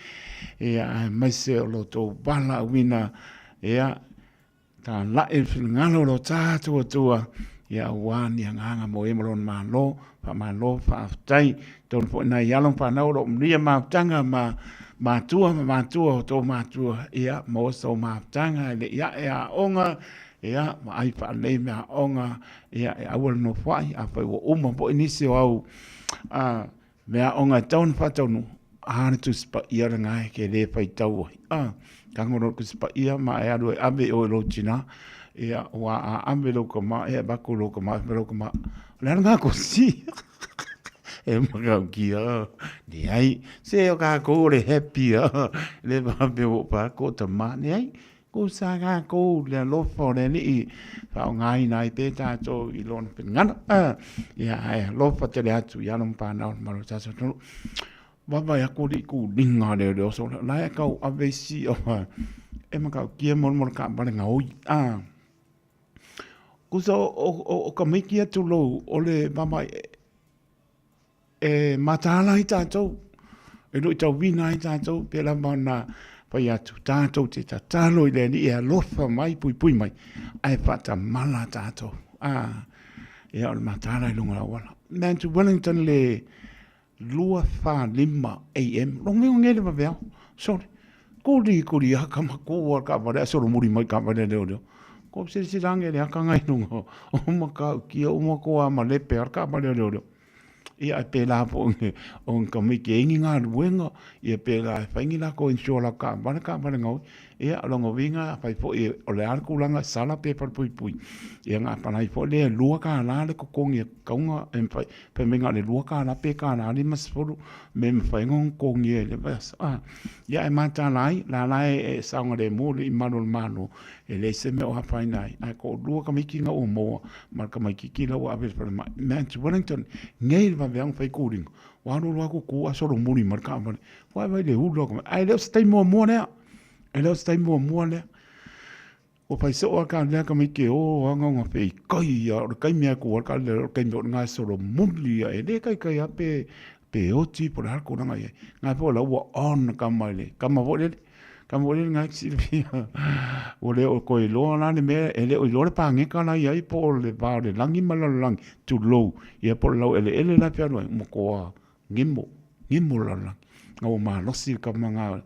ia aemaise o lo outou valaauina, ia Talai le finagalo o lo tatou Atua, ia aua ni agaga mo e ma lona Malo, faamalo faafetai. Tonu foi nai alo ma fanau o lo o manuia mafutaga ma matua ma matua o tou matua, ia maua so mafutaga e le i ae aoga, ia vaai faalelei mea aoga, ia e aua le nofoai, afai ua uma foi nisi o au Mea aoga e tatau ona faataunuu, a le Tusi Paia lena e te le faitau ai. A, tago loa le Tusi Paia ma e alu e ave i o i lou tina, ia, aua a ave i lou tama, ia e avatu i lou tama, fai mai lou tama, o le a lena tusi? E matautia, leai, se o tatou o le happy lava, e le faapea ua ou fai atu o tama, leai. Kusa tatou le alofa o le Alii faaaogaina ai pea tatou i lona finagalo. Ia ae alofa tele atu i alo ma fanau o le malu o tatou atunuu. Vaavaai atu alii tuliga lea o le oso lea, la e tau ave isi e matautia mo le taavale gaoi. Kusa o tamaiti ia tulou o le vaavaai E mataala ai tatou, e luitauina ai tatou, pei lava ona fai atu, tatou te tatalo i le Alii e alofa mai, puipui mai, ae faatamala tatou. Ah, ia o le mataala i luga o le auala. Man to Wellington le 2:45 AM, logo nei le vaveao, sorry. Kuli kuli aka ma kua le taavale ae solomuli mai le taavale a leoleo. Ko silasila ane i le aka na i luga o Matautia uma toa ma lepe a le taavale a leoleo. Ia ae pēlā foi o ni tamaiti e ai ni galuega, ia pēlā e fai ni latou insure latou taavale, taavale gaoi. Ia o lona uiga afai foi o le a le tulaga e sala pe falepuipui, ia ona apalai foi lea e $2 le totogi e tatau ona e mafai, fai mai na o le $2 pe $1.50 mea e mafai ai ona totogia i le vaiaso. Ia ae mataala ai, o la la e saogalemu le malu o le Malo, e leai se mea o afaina ai, ae toalua tamaiti na ua maua ma le tamaititi la ua ave i le falemai. Mount Wellington, nei le vaveaga fai kūliga, ua alu alu atu tu ae solomuli mai le taavale. Ua vaai le ulu atu, ae le o se taimi muamua lea. E le o se taimi muamua lea. Ua fai soo lava le taavale tamaiti e o lava ona feikai ia, o le taimi lava e tu ai le taavale, o le taimi foi lena e solomuli ai, e le taitai lava pe pe oti po o le a le tulaga e i ai. Na foi la ua on le tama i le tama foi lele, tama foi lele na e te silafia, ua le o toe iloa la le mea, e le o iloa le paneta la e i ai po o le va o le lagi ma le lalolagi, tulou, ia po o le laueleele la e fealuai, ua matua gemo, gemo le lalolagi. Na ua malosi le tama na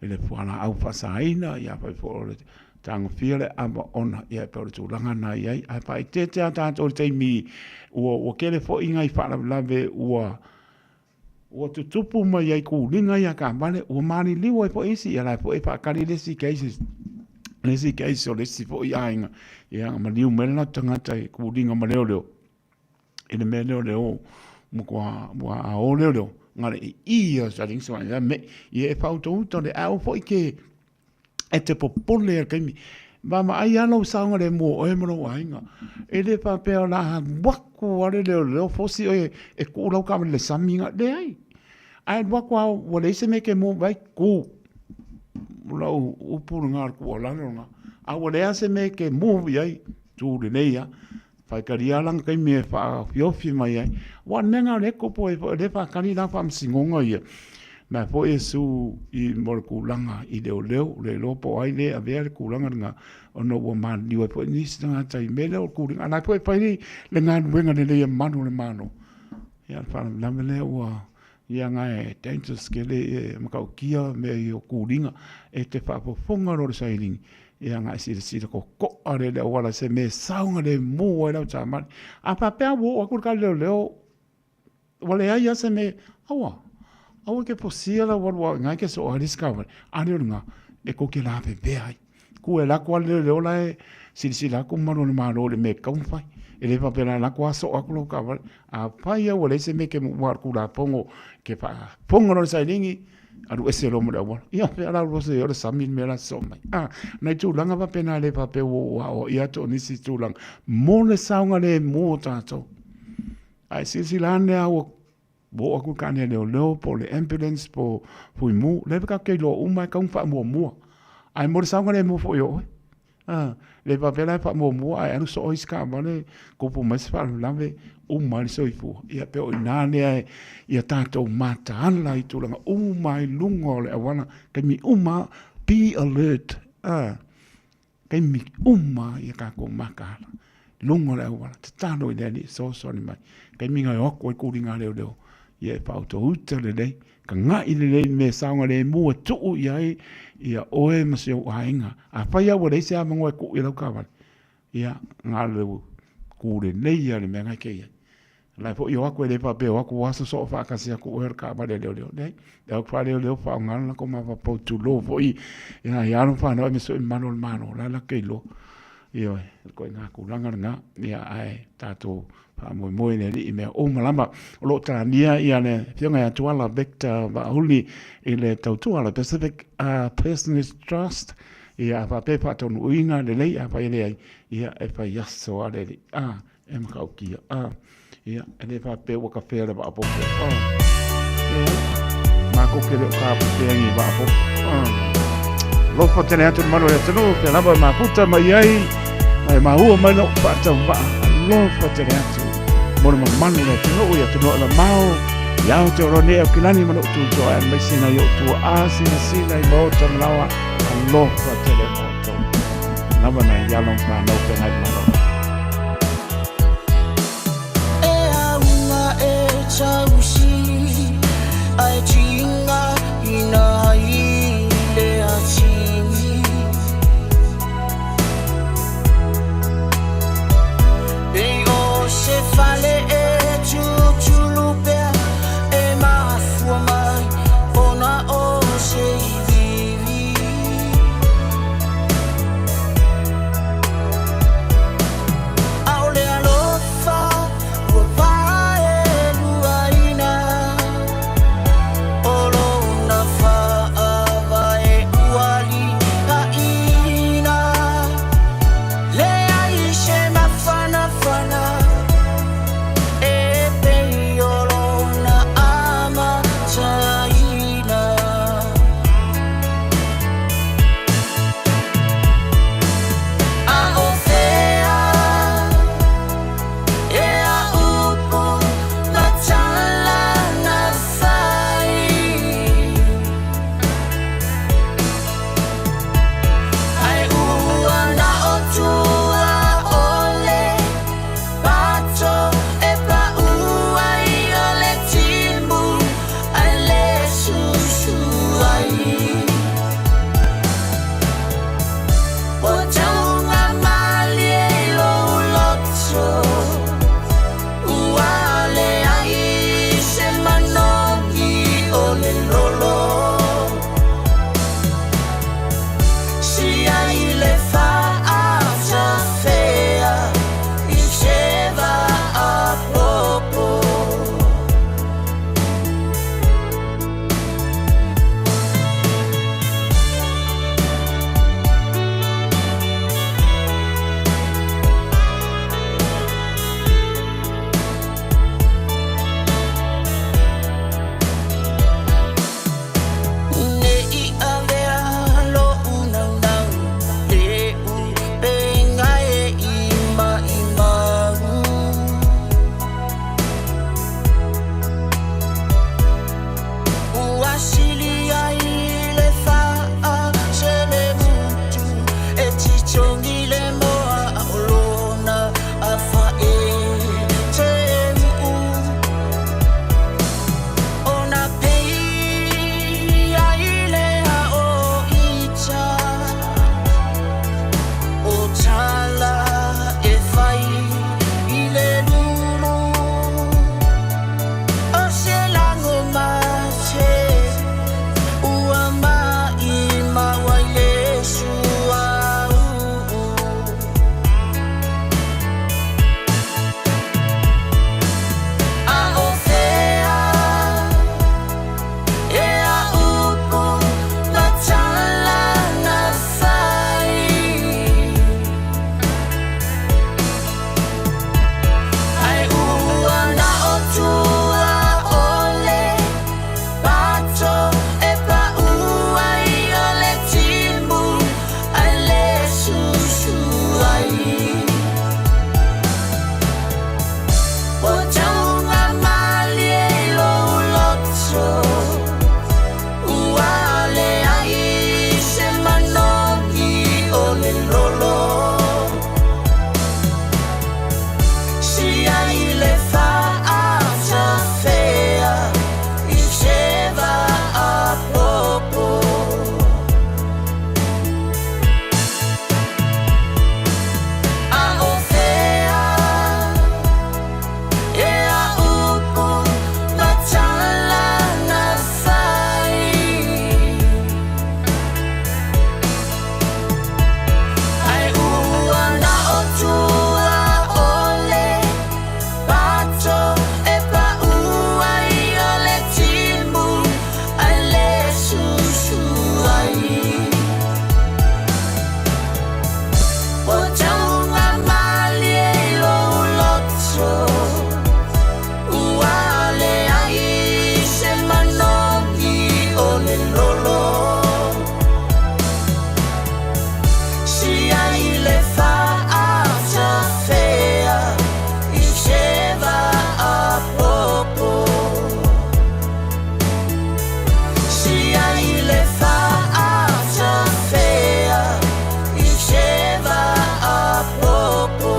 i le fualaau faasaina, ia afai foi o le tagofia le ava ona, ia e pei o le tulaga lena e i ai. Ae faaeteete lava tatou i le taimi ua, ua tele foi nai faalavelave ua, ua tutupu mai ai kūliga ia taavale, ua maliliu ai foi isi, ia la e foi e faatali le isi cases, le isi case o le isi foi aiga, ia na maliu mai le latou tagata i kūliga ma leoleo, i le mea lea o le o, matua, ua a o leoleo, na le i i ia sa ling sa ia me, ia e faautauta le, ae aua foi ke, e te popole i le taimi. Vaavaai lava lou saogalemu o oe ma lou aiga. E le faapea o le a alu atu lava le leoleo fosi oe e tuu lau taavale i le sami. Leai. Ae alu atu lava ua leai se mea e te mua mai ai, tu. O lau upu lena o le tuualalo lena. A ua leai lava se mea e te move i ai, tu lelei lava. Faitalia lava lana taimi e faaofiofi mai ai. Aua o le mea lena o lea e tupu ai foi, o lea e faatali la faamasinoga ia. Na foi e sue i mo le tulaga i leoleo, le iloa po o ai lea e avea le tulaga lena, ona ua maliliu ai foi nisi tagata i mea lea o le tulaga. A o la e foi e fai le galuega lelei a malu o le Malo. Ia o le faalavelave lea ua. Ia nga e dangerous ke le e matautia mea ia o kūliga e te faafofoga loa le sailiga ia nga e silasila koko'a le le auala se mea e saogalemu ai lau taavale. A faapea ua oo atu le tali leoleo ua leai lava se mea, aua, aua e te fosia lau alu aoga e te soo ai le isi taavale, a le o lena e tou te lavevea ai. Ku e alu atu lava le leoleo la e silasila atu malu o le Malo i le mea e tatau ona fai. E le faapea na alu atu lava soo atu lau taavale. Afai lava ua leai se mea e te muamua i le Tulafono e te faafofoga loa i le sailiga, alu ese loa ma le auala. Ia o fea la o le sami le mea la e sosoo mai. A, nai tulaga faapena e le faapea ua ou aoaia atu o nisi tulaga mo le saogalemu o tatou. Ae silasila ane lava ua oo atu le tane a leoleo po o le ambulance po o Fuimu, lea tatou te iloa uma e tatau ona faamuamua. Ae mo le saogalemu foi o oe. A, le faapea la e faamuamua ae alu soo isi taavale tupu mai se faalavelave uma ai le soifua. Ia pei o i ina lea ia tatou mataala i tulaga uma i luga o le auala, taimi uma lava, be alert. A, taimi uma ia tatou mataala i luga o le auala, tatalo i le Alii e fesoasoani mai. Taimi na e o atu ai tuliga a leoleo, ia e faautauta lelei, taga'i lelei i le mea e saogalemu e tuu i ai ia oe ma si ou aiga. Afai lava ua leai se avanoa e tuu i ai lau taavale, ia, na o le ku lelei lava i le mea lena e te i ai. O la e foi o atu, e le faapea e o atu ua sosoo faatasi atu oe o le taavale a leoleo. Leai, e o atu faaleoleo faaaoga le latou mafaufau tulou foi i alo ma fanau aemaise foi malu o le Malo, o la e latou te iloa. Ioe, o le ituaiga tulaga lena, ia ae tatou faamoemoe i le Alii i mea uma lava. O lo o tania le Afioga ia Tuala Victor Vaauli i le tautua a le Pacific Business Trust, ia a faapea e faataunuuina lelei, afai e leai, ia e fai aso lava le Alii. E matautia. A, ia, e le faapea ua kafea le vaapopo. A, leai, matou te le o kapepea i vaapopo. A, alofa tele atu le malu o le atunuu, pea lava e mafuta mai ai, ma e maua mai lou faatauvaa. Alofa tele atu mo le mamalu o le atunuu i atunuu e mamao, i Aotearoa nei Aukilani ma lou tutoa aemaise nai ou tuaa sinasina i maota ma laoa. Alofa tele mo outou. Lava nai alo ma fanau feagai malo. E aunga e tausi ai tinga ina ai le atini Pei o se fale e tutulu pea e mafua mai ona o se iviivi. ʻAʻole alofa ua paeluaina o lona faaaloalo. ai. Ua taugamalie i lou loto, ua leai se manogi o le lolo. Sia i le faatafea i se vaapopo. A o fea e a upu ma tala na fai? Ai ua na o tua o le pato e pau ai o le timu ai le susu ai. Ua taugamalie i lou loto, ua leai se manogi o le lolo. Sia i le faatafea i se vaapopo. Sia i le faatafea i se vaapopo.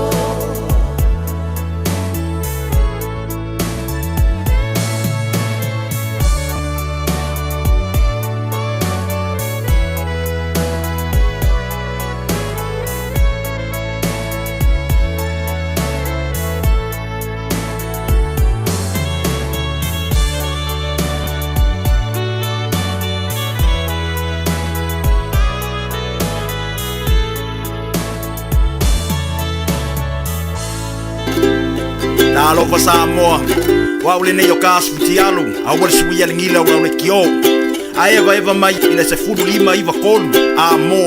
Talofa Samoa, o au lenei o ka asu futialu, aua le suia le gila o au le kio. A eva eva mai i le 15 93 a mo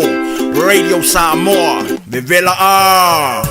Radio Samoa, vevela a.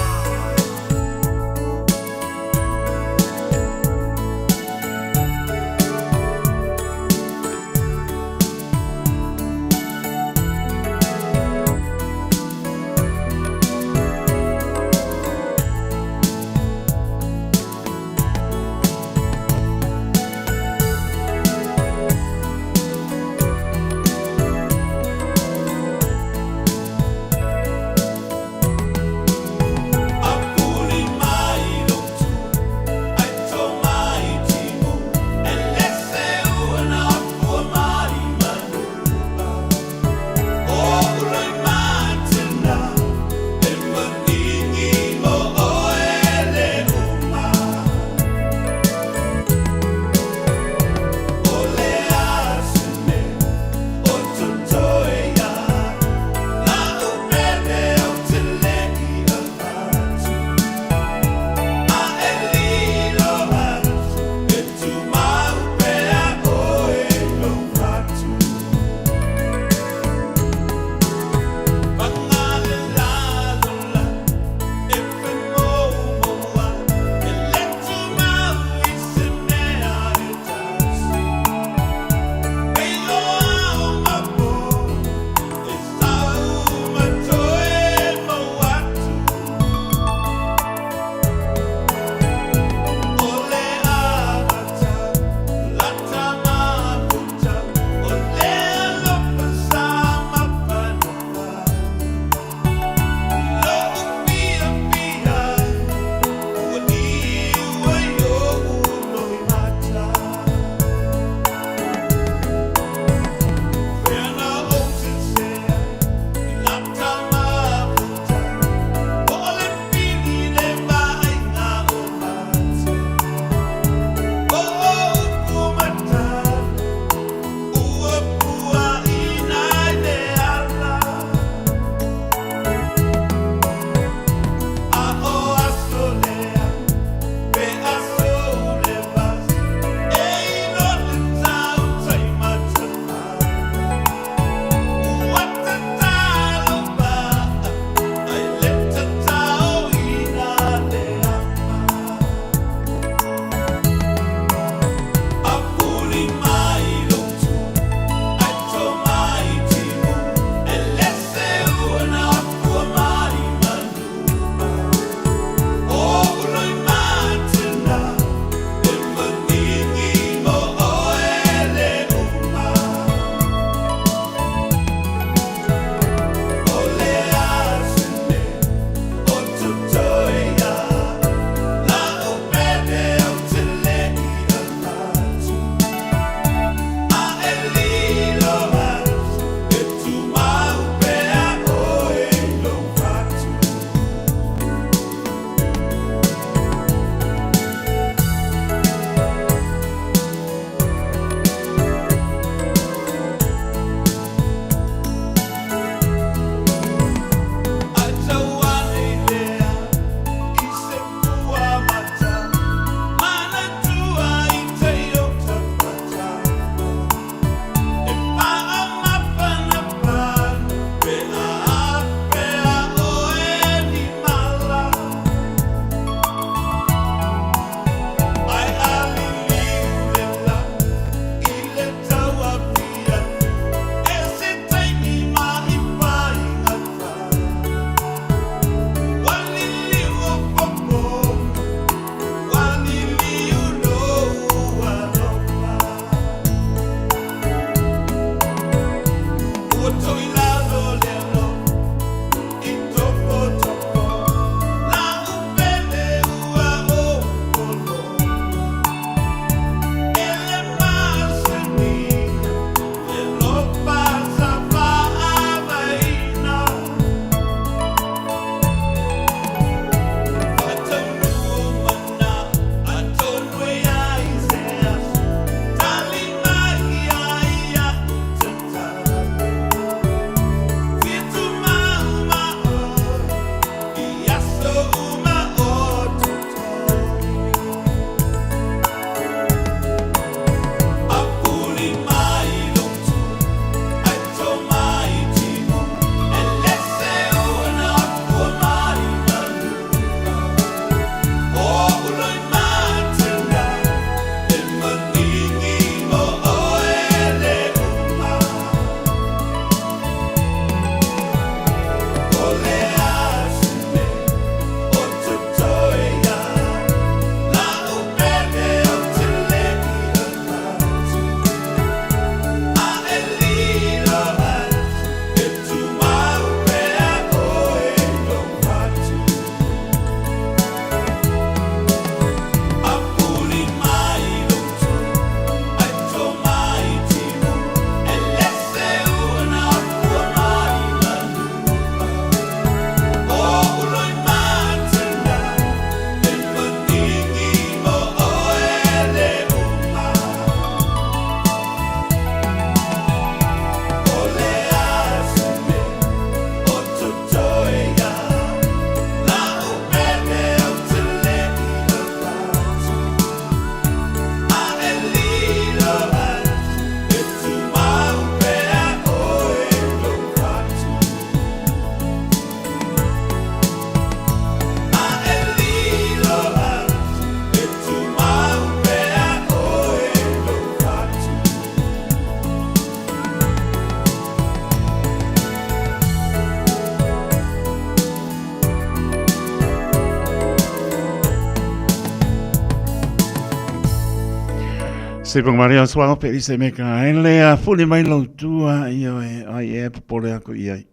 Se Maria Suao pe se me ka ele a fuli mai lau tua i oe ai e popole aku i ai.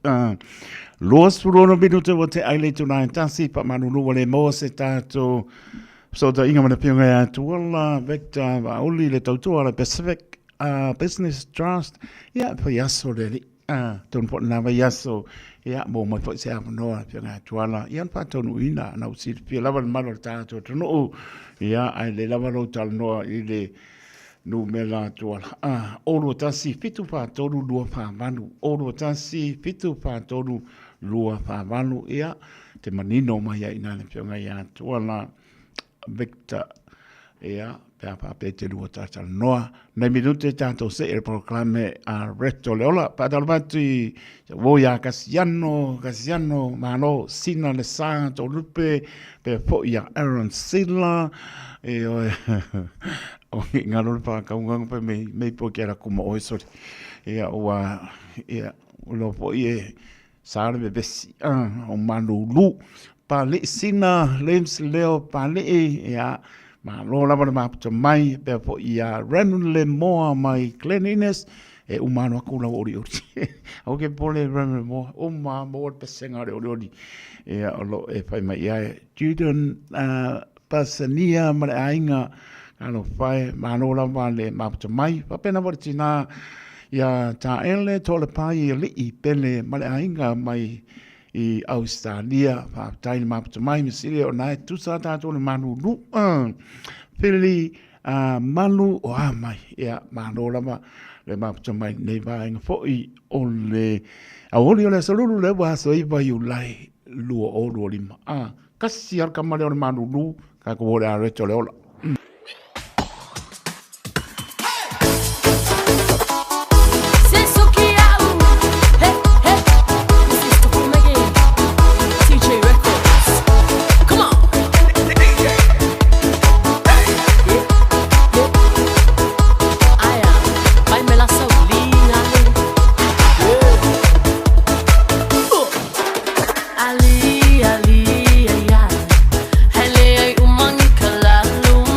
26 minute o te aile tuna e tasi pa manulu wale mo se tātou so ta inga mana pionga ia tuala Victor Vaoli le tautua le Pacific Business Trust ia pa aso le li tonu po na vai aso ia mo mai foi se avanoa pionga ia tuala ia na whātonu ina na usilipia lava le malo le tātou tonu ia ai le lava lo talanoa i le numera tuala. 6 1 7 4 3 2 4 8 6 1 7 4 3 2 4 8 ia te manino mai ai nā le pionga ia tuala Victor ia pe a whāpe te lua tātala noa. Nei minute tātou se e proklame a Reto Leola. Pātalo atu i wo ia Kasiano, Kasiano, malo, sina le sā tō lupe, pe fo ia Aaron Sila, e oe, o ngi ngā lolo whākaunga pe mei po ki ara kuma oe, sorry. Ia, ua, ia, lo po i e, Sa le vevesi o Malulu. Pali'i Sina, Lems Leo Pali'i, ia, malo lava le maputa mai, pea foi ia Raymond Le Moa mai Glen Innes, e uma anu aku lau ori ori. Au ke pole Raymond Le Moa, uma mo le pesenga o le ori ori. Ia, o lo e whai mai ia e Juden Pasania ma le aiga alofa e, malo lava le maputa mai. Faapena foi le tina ia Taele Toalepai Alii Pele ma le aiga mai i Ausetalia. Faafetai le maputa mai, Mesili o na e tusa tatou le malulu. Pili malu o a mai. Ia, malo lava le maputa mai nei vaega foi o le aoli o le aso lulu le ua aso 9 Iulai 2025. Kasi al kama lea o le malulu, ka ko le areto le ola. Ali, ali, ai, ai. Hele ai umangi ka lalu.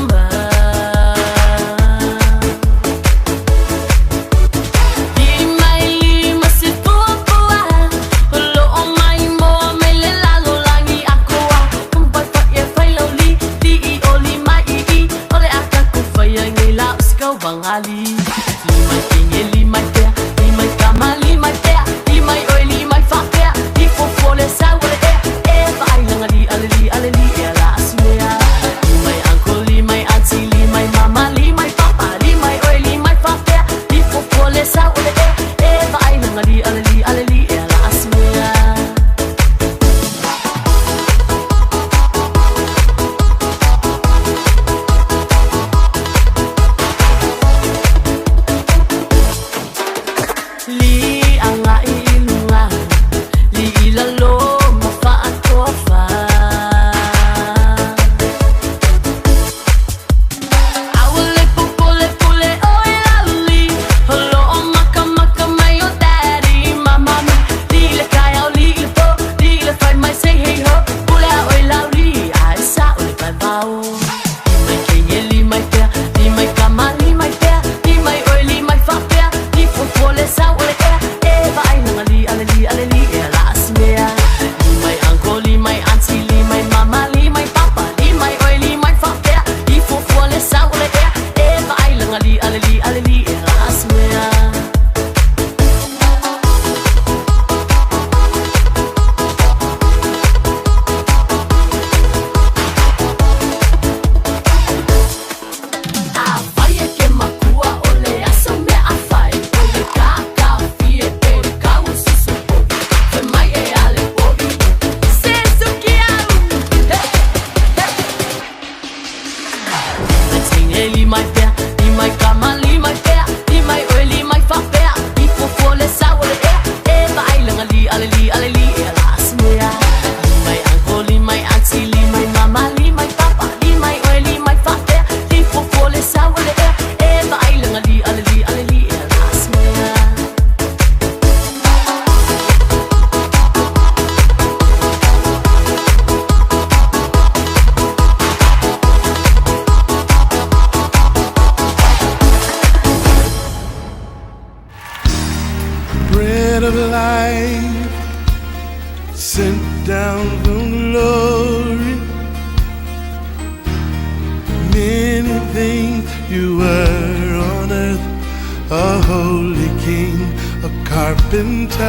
been touched.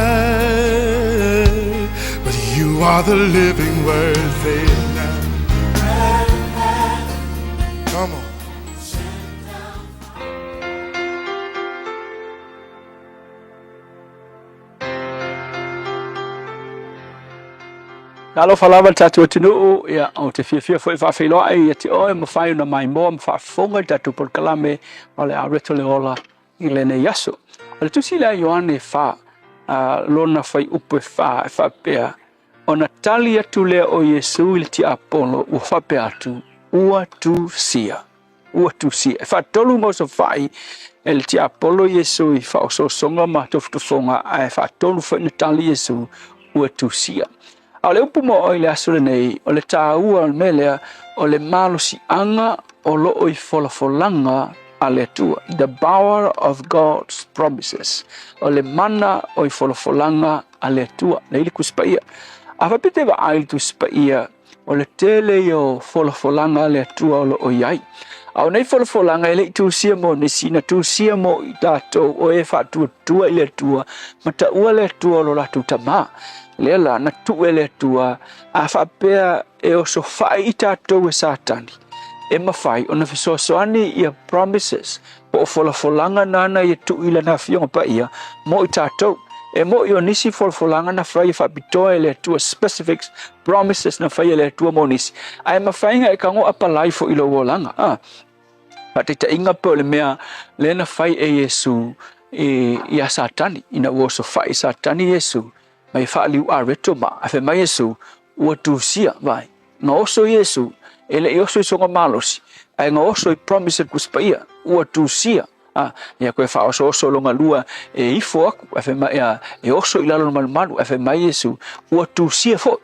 But you are the living word. Say it now. Come on. Talofa lava le tatou atunuu, ia, ou te fiafia foi e faafeiloai ia te oe, mafai ona maimoa ma faafofoga i le tatou polokalame o le Areto le Ola i lenei aso. O le tusi lea a Ioane 4, lona fuaiupu e 4 e faapea, Ona tali atu lea o Iesu i le tiapolo ua faapea atu, Ua tusia. Ua tusia. E faatolu ma osofai e le tiapolo Iesu i faaosoosoga ma tofotofoga, ae faatolu foi na tali Iesu, Ua tusia. A o le upu mo oe i le aso lenei, o le taua o le mea lea, o le malosiaga o lo o i folafolaga a le Atua, the power of God's promises, o le mana o i folafolaga a le Atua, lea i le Tusi Paia. A faapea te vaai i le Tusi Paia, o le tele ia o folafolaga a le Atua o lo o i ai. A o nei folafolaga e le i tusia mo nisi, na tusia mo i tatou o e faatuatua i le Atua, ma taua le Atua o lo latou Tama. Lea la, na tuu e le Atua, a faapea e osofai i tatou e Satani, e mafai ona fesoasoani ia promises po o folafolaga nāna ia tuu i lana Afioga Paia mo i tatou. E mo'i o nisi folafolaga na fai e faapitoa e le Atua, specific promises na fai e le Atua mo nisi, ae mafai ona e tago apalai foi i lou olaga. A faataitaiga pe o le mea lea na fai e Iesu iā Satani, ina ua osofai e Satani Iesu mai faaliu areto ma, ae fai mai Iesu, ua tusia, vai. Na oso Iesu, e le i oso i sona malosi, ae na oso i promise a le Tusi Paia, ua tusia. A, ia koe faaosooso lona lua e ifo aku, ae fai mai, a, e oso i lalo o le malumalu, ae fai mai Iesu, ua tusia foi.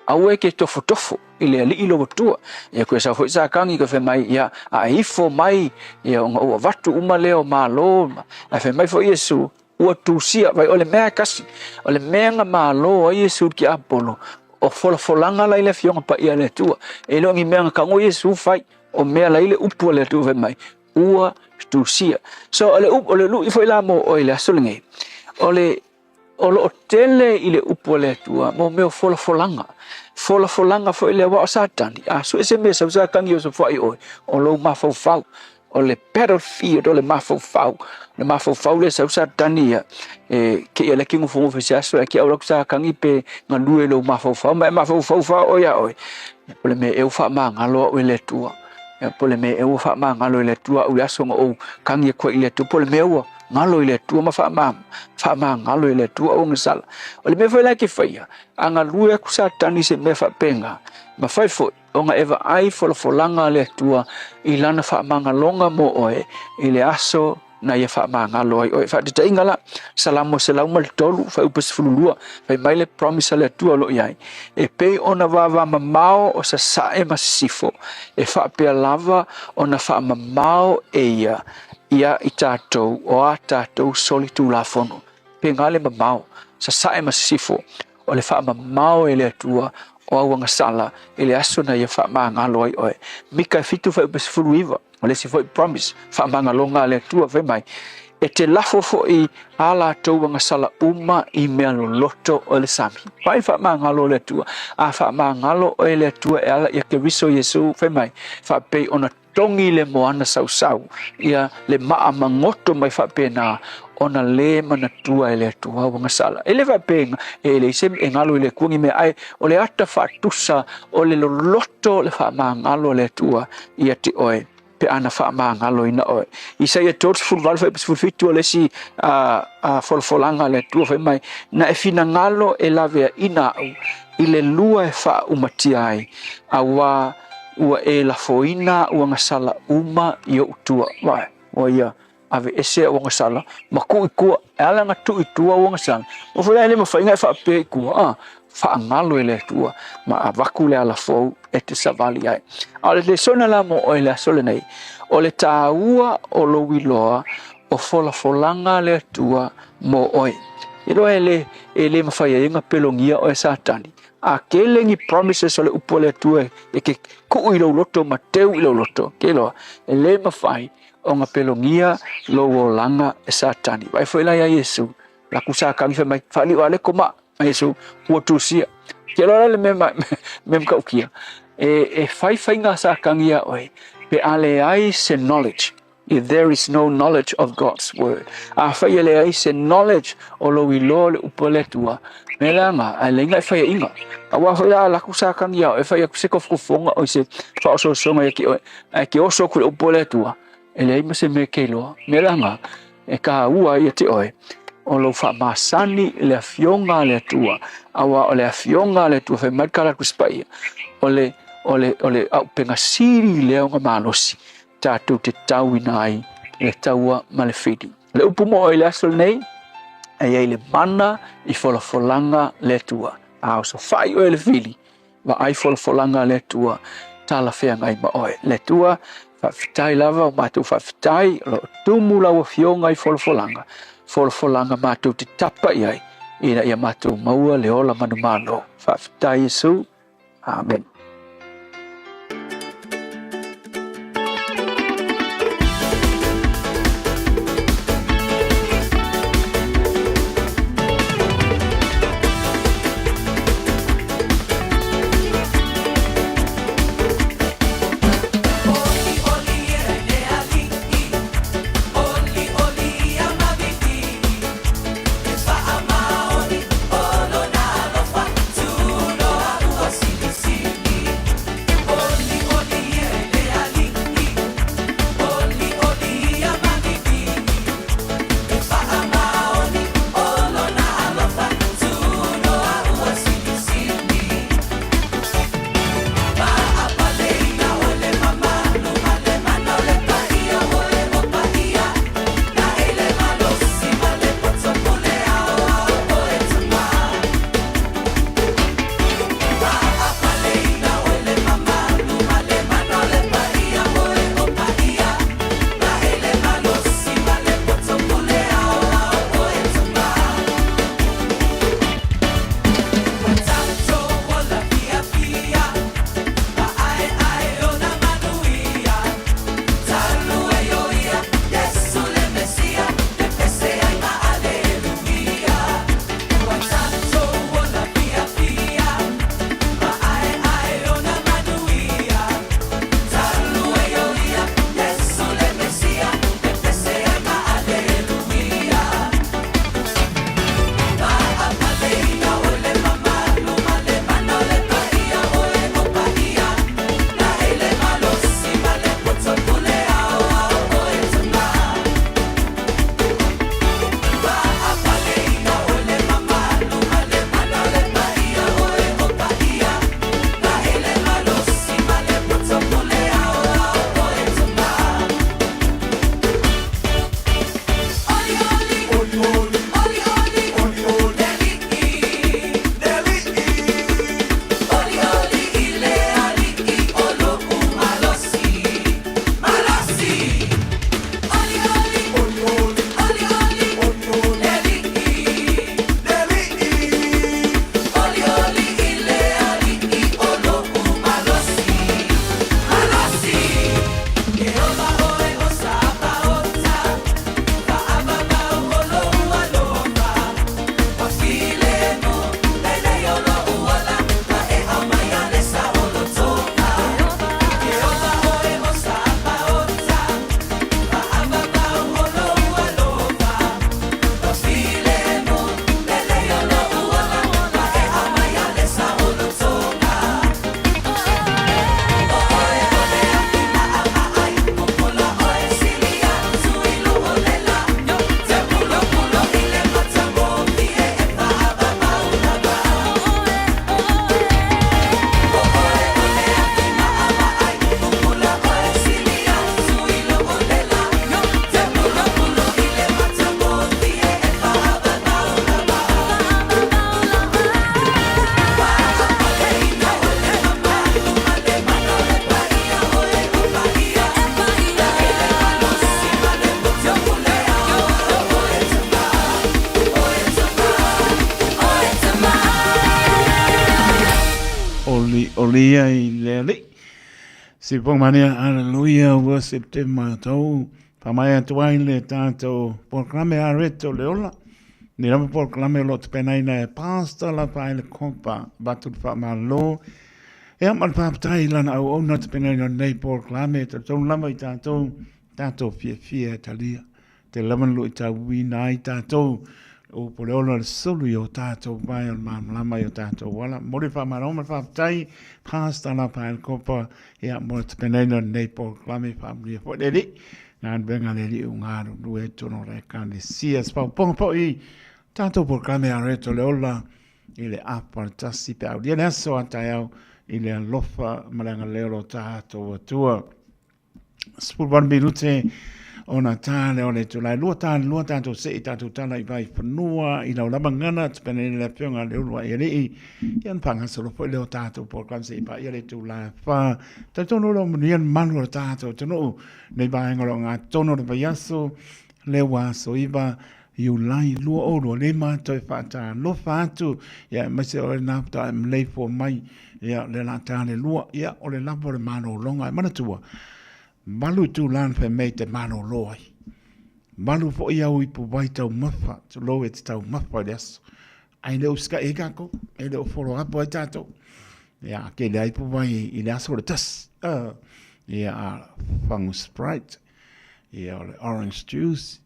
Aua e ke tofotofo i le Alii lou Atua. Ia koe sau foi Satani koe fai mai, ia, a e ifo mai, ia ona ou avatu uma lea o malo, ae fai mai foi Iesu, Ua tusia, vai o le mea e kasi, o le mea na malo ai Iesu i le tiapolo, o folafolaga la i le Afioga Paia a le Atua. E le o ni mea na tago Iesu fai, o mea la i le upu a le Atua fai mai, ua tusia. So o le upu, o le lui foi la mo oe i le aso lenei, o le, o lo o tele i le upu a le Atua mo mea o folafolaga. Folafolaga foi lea, aua o Satani, a sue se mea sau Satani e osofa'i oe, o lou mafaufau. O le battlefield o le mafaufau, le mafaufau lea sau Satani ia, e ke ia leki ngofongofe se aso, e ke au laku Satani pe galue lou mafaufau, ma e mafaufau fa o ia oe. Po le mea e faamagalo au e le Atua. Po le mea e ua faamagalo e le Atua au i le aso na ou kagi atu ai i le Atua. Po le mea ua galo i le Atua ma faamagalo e le Atua au agasala. O le mea foi la e te faia, a galue atu Satani i se mea faapena, mafai foi ona e vaai folafolaga a le Atua i lana faamagaloga mo oe i le aso na ia faamagalo ai oe. Faataitaiga la, Salamo 103, fuaiupu 12, fai mai le promise a le Atua o lo o i ai, E pei ona vavamamao o sasae ma sisifo, e faapea lava ona faamamao e ia ia i tatou o a tatou solitulafono. Pega le mamao, sasae ma sisifo, o le faamamao e le Atua o au agasala i le aso na ia faamagalo ai oe. Mika e 7 fuaiupu 19, o le isi foi promise, faamagaloga a le Atua, fai mai, E te lafo foi a latou agasala uma i mea loloto o le sami. Pai faamagalo o le Atua, a faamagalo oe e le Atua e ala ia Keriso Iesu, fai mai, faapei ona Togi le moana sausau ia le maa magoto mai faapena ona le manatua e le Atua ua gasala. E le faapea e leai se e galo i le Atua ni mea, ae o le ata faatusa o le loloto le faamagalo a le Atua ia te oe pe a na faamagaloina oe. Isaia 38 fuaiupu 17 o le isi folafolaga a le Atua fai mai, Na e finagalo e laveaina au i le lua e faaumatia ai, auā ua e lafoina aʻu agasala uma i oʻu tua. Vaai, ua ia aveese aʻu agasala ma tuu i tua. E ala ona tuu i tua aʻu agasala, ua foi la e le mafai ona e faapea i tua, a, faagalo e le Atua ma avatu le ala fou e te savali ai. A o le lesona la mo oe i le aso lenei, o le taua o lou iloa o folafolaga a le Atua mo oe. Iloa e le, e le mafai ai ona pelogia oe Satani. A tele ni promises o le upu a le Atua e ke kuu i lou loto ma teu i lou loto, ke iloa, e le mafai ona pelogia lou olaga e Satani. Vaai foi la ia Iesu, Laku sa kagi fai mai faaliu a le koma a Iesu ua tusia. Ke loa le mea mea matautia e fai faiga sa kagi ia oe pe a leai se knowledge. If there is no knowledge of God's word. Afai e leai se knowledge o lou iloa o le upu a le Atua, mea le aga, ae leai na e faiaʻiga. Aua foi la a laku sa kagi ia oe, e fai atu se kofokofoga oi se faaosoosoga ia te oe, ae te oso atu i le upu a le Atua, e leai ma se mea e te iloa. Mea le aga, e taua ai ia te oe, o lou faamasani i le Afioga a le Atua, aua o le Afioga a le Atua, fai mai le tala a le Tusi Paia, o le, o le, o le auupega sili lea ona malosi, tatou te tauina ai le taua ma le fili. O le upu mo oe i le aso lenei, e i ai le mana i folafolaga le Atua. A osofai oe i le fili, vaai folafolaga le Atua, talafeagai ma oe. Le Atua, faafetai lava o matou faafetai, o lo o tumu lau afioga i folafolaga, folafolaga matou te tapa i ai, ina ia matou maua le ola manumalo. Faafetai Iesu. Amen. Oli ai le alii. Si pong mania, aleluia, worship te mātou. Whamai atu ai le tātou programe a reto le ola. Nei lava polokalame o lo o tapenaina e Pastor Lapaele Kopa, avatu le faamalo. Ia ma le faafetai i lana auauna tapenaina o lenei polokalame, e talitonu lava i tatou, tatou fiafia e talia. Tele lava na luitauina ai tatou, upu o le ola o le sulu i o tatou vae o le malamalama i o tatou ala. Momoli le faamalo ma le faafetai, Pastor Lapaele Kopa, ia mo le tapenaina o lenei polokalame, faamanuia foi le Alii. Galuega a le Alii o galulue ai totonu o le Ekalesia. Se faaopoopoga foi i tatou polokalame a Reto le Ola i le afa o le tasi pe aulia le aso a taeao i le alofa ma le agalelei o lo tatou Atua. 18 minute ona tā lea o le itula e lua, tā le lua tatou see tatou tala i Vaifanua i lau lava gana tapenaina le afioga a Leuluaialii ia ona faagasolo foi lea o tatou polokalame seia paia le itula e fa. Talitonu o lo o manuia le mamalu o le tatou atunuu nei vaega o lo o gatonu o le vaiaso lea ua aso 9 Iulai 2025 toe faatalofa atu ia aemaise o lena faatoa e maleifua mai ia le la tā le lua ia o le lava o le malologa e manatua malu itula na fai mai e te malolo ai malu foi au ipuvai taumafa tulou e te taumafa i le aso ae le o usikai ai tatou e le o follow up ai tatou ia tele ai ipuvai i le aso o le tasi ia fagu Sprite ia o le orange juice,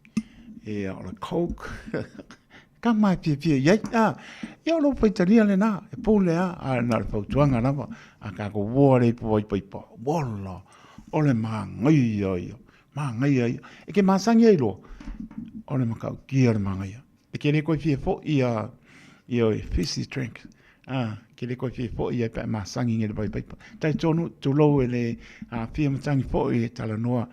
ia o le coke, ka mai fiafia i ai. Ah, ia o lou faitalia lena, e pule a, a na o le fautuaga lava, a tatou ua le ipu ai paipa, wala, o le manaia ia, manaia ia. E ke masangi ai loa, o le matautia o le manaia. E ke le koe fia foi ia, ia o fizzy drink, ah, ke le koe fia foi ia pe a masangi nge le vai paipa. Talitonu, tulou e le aafia matagi foi e talanoa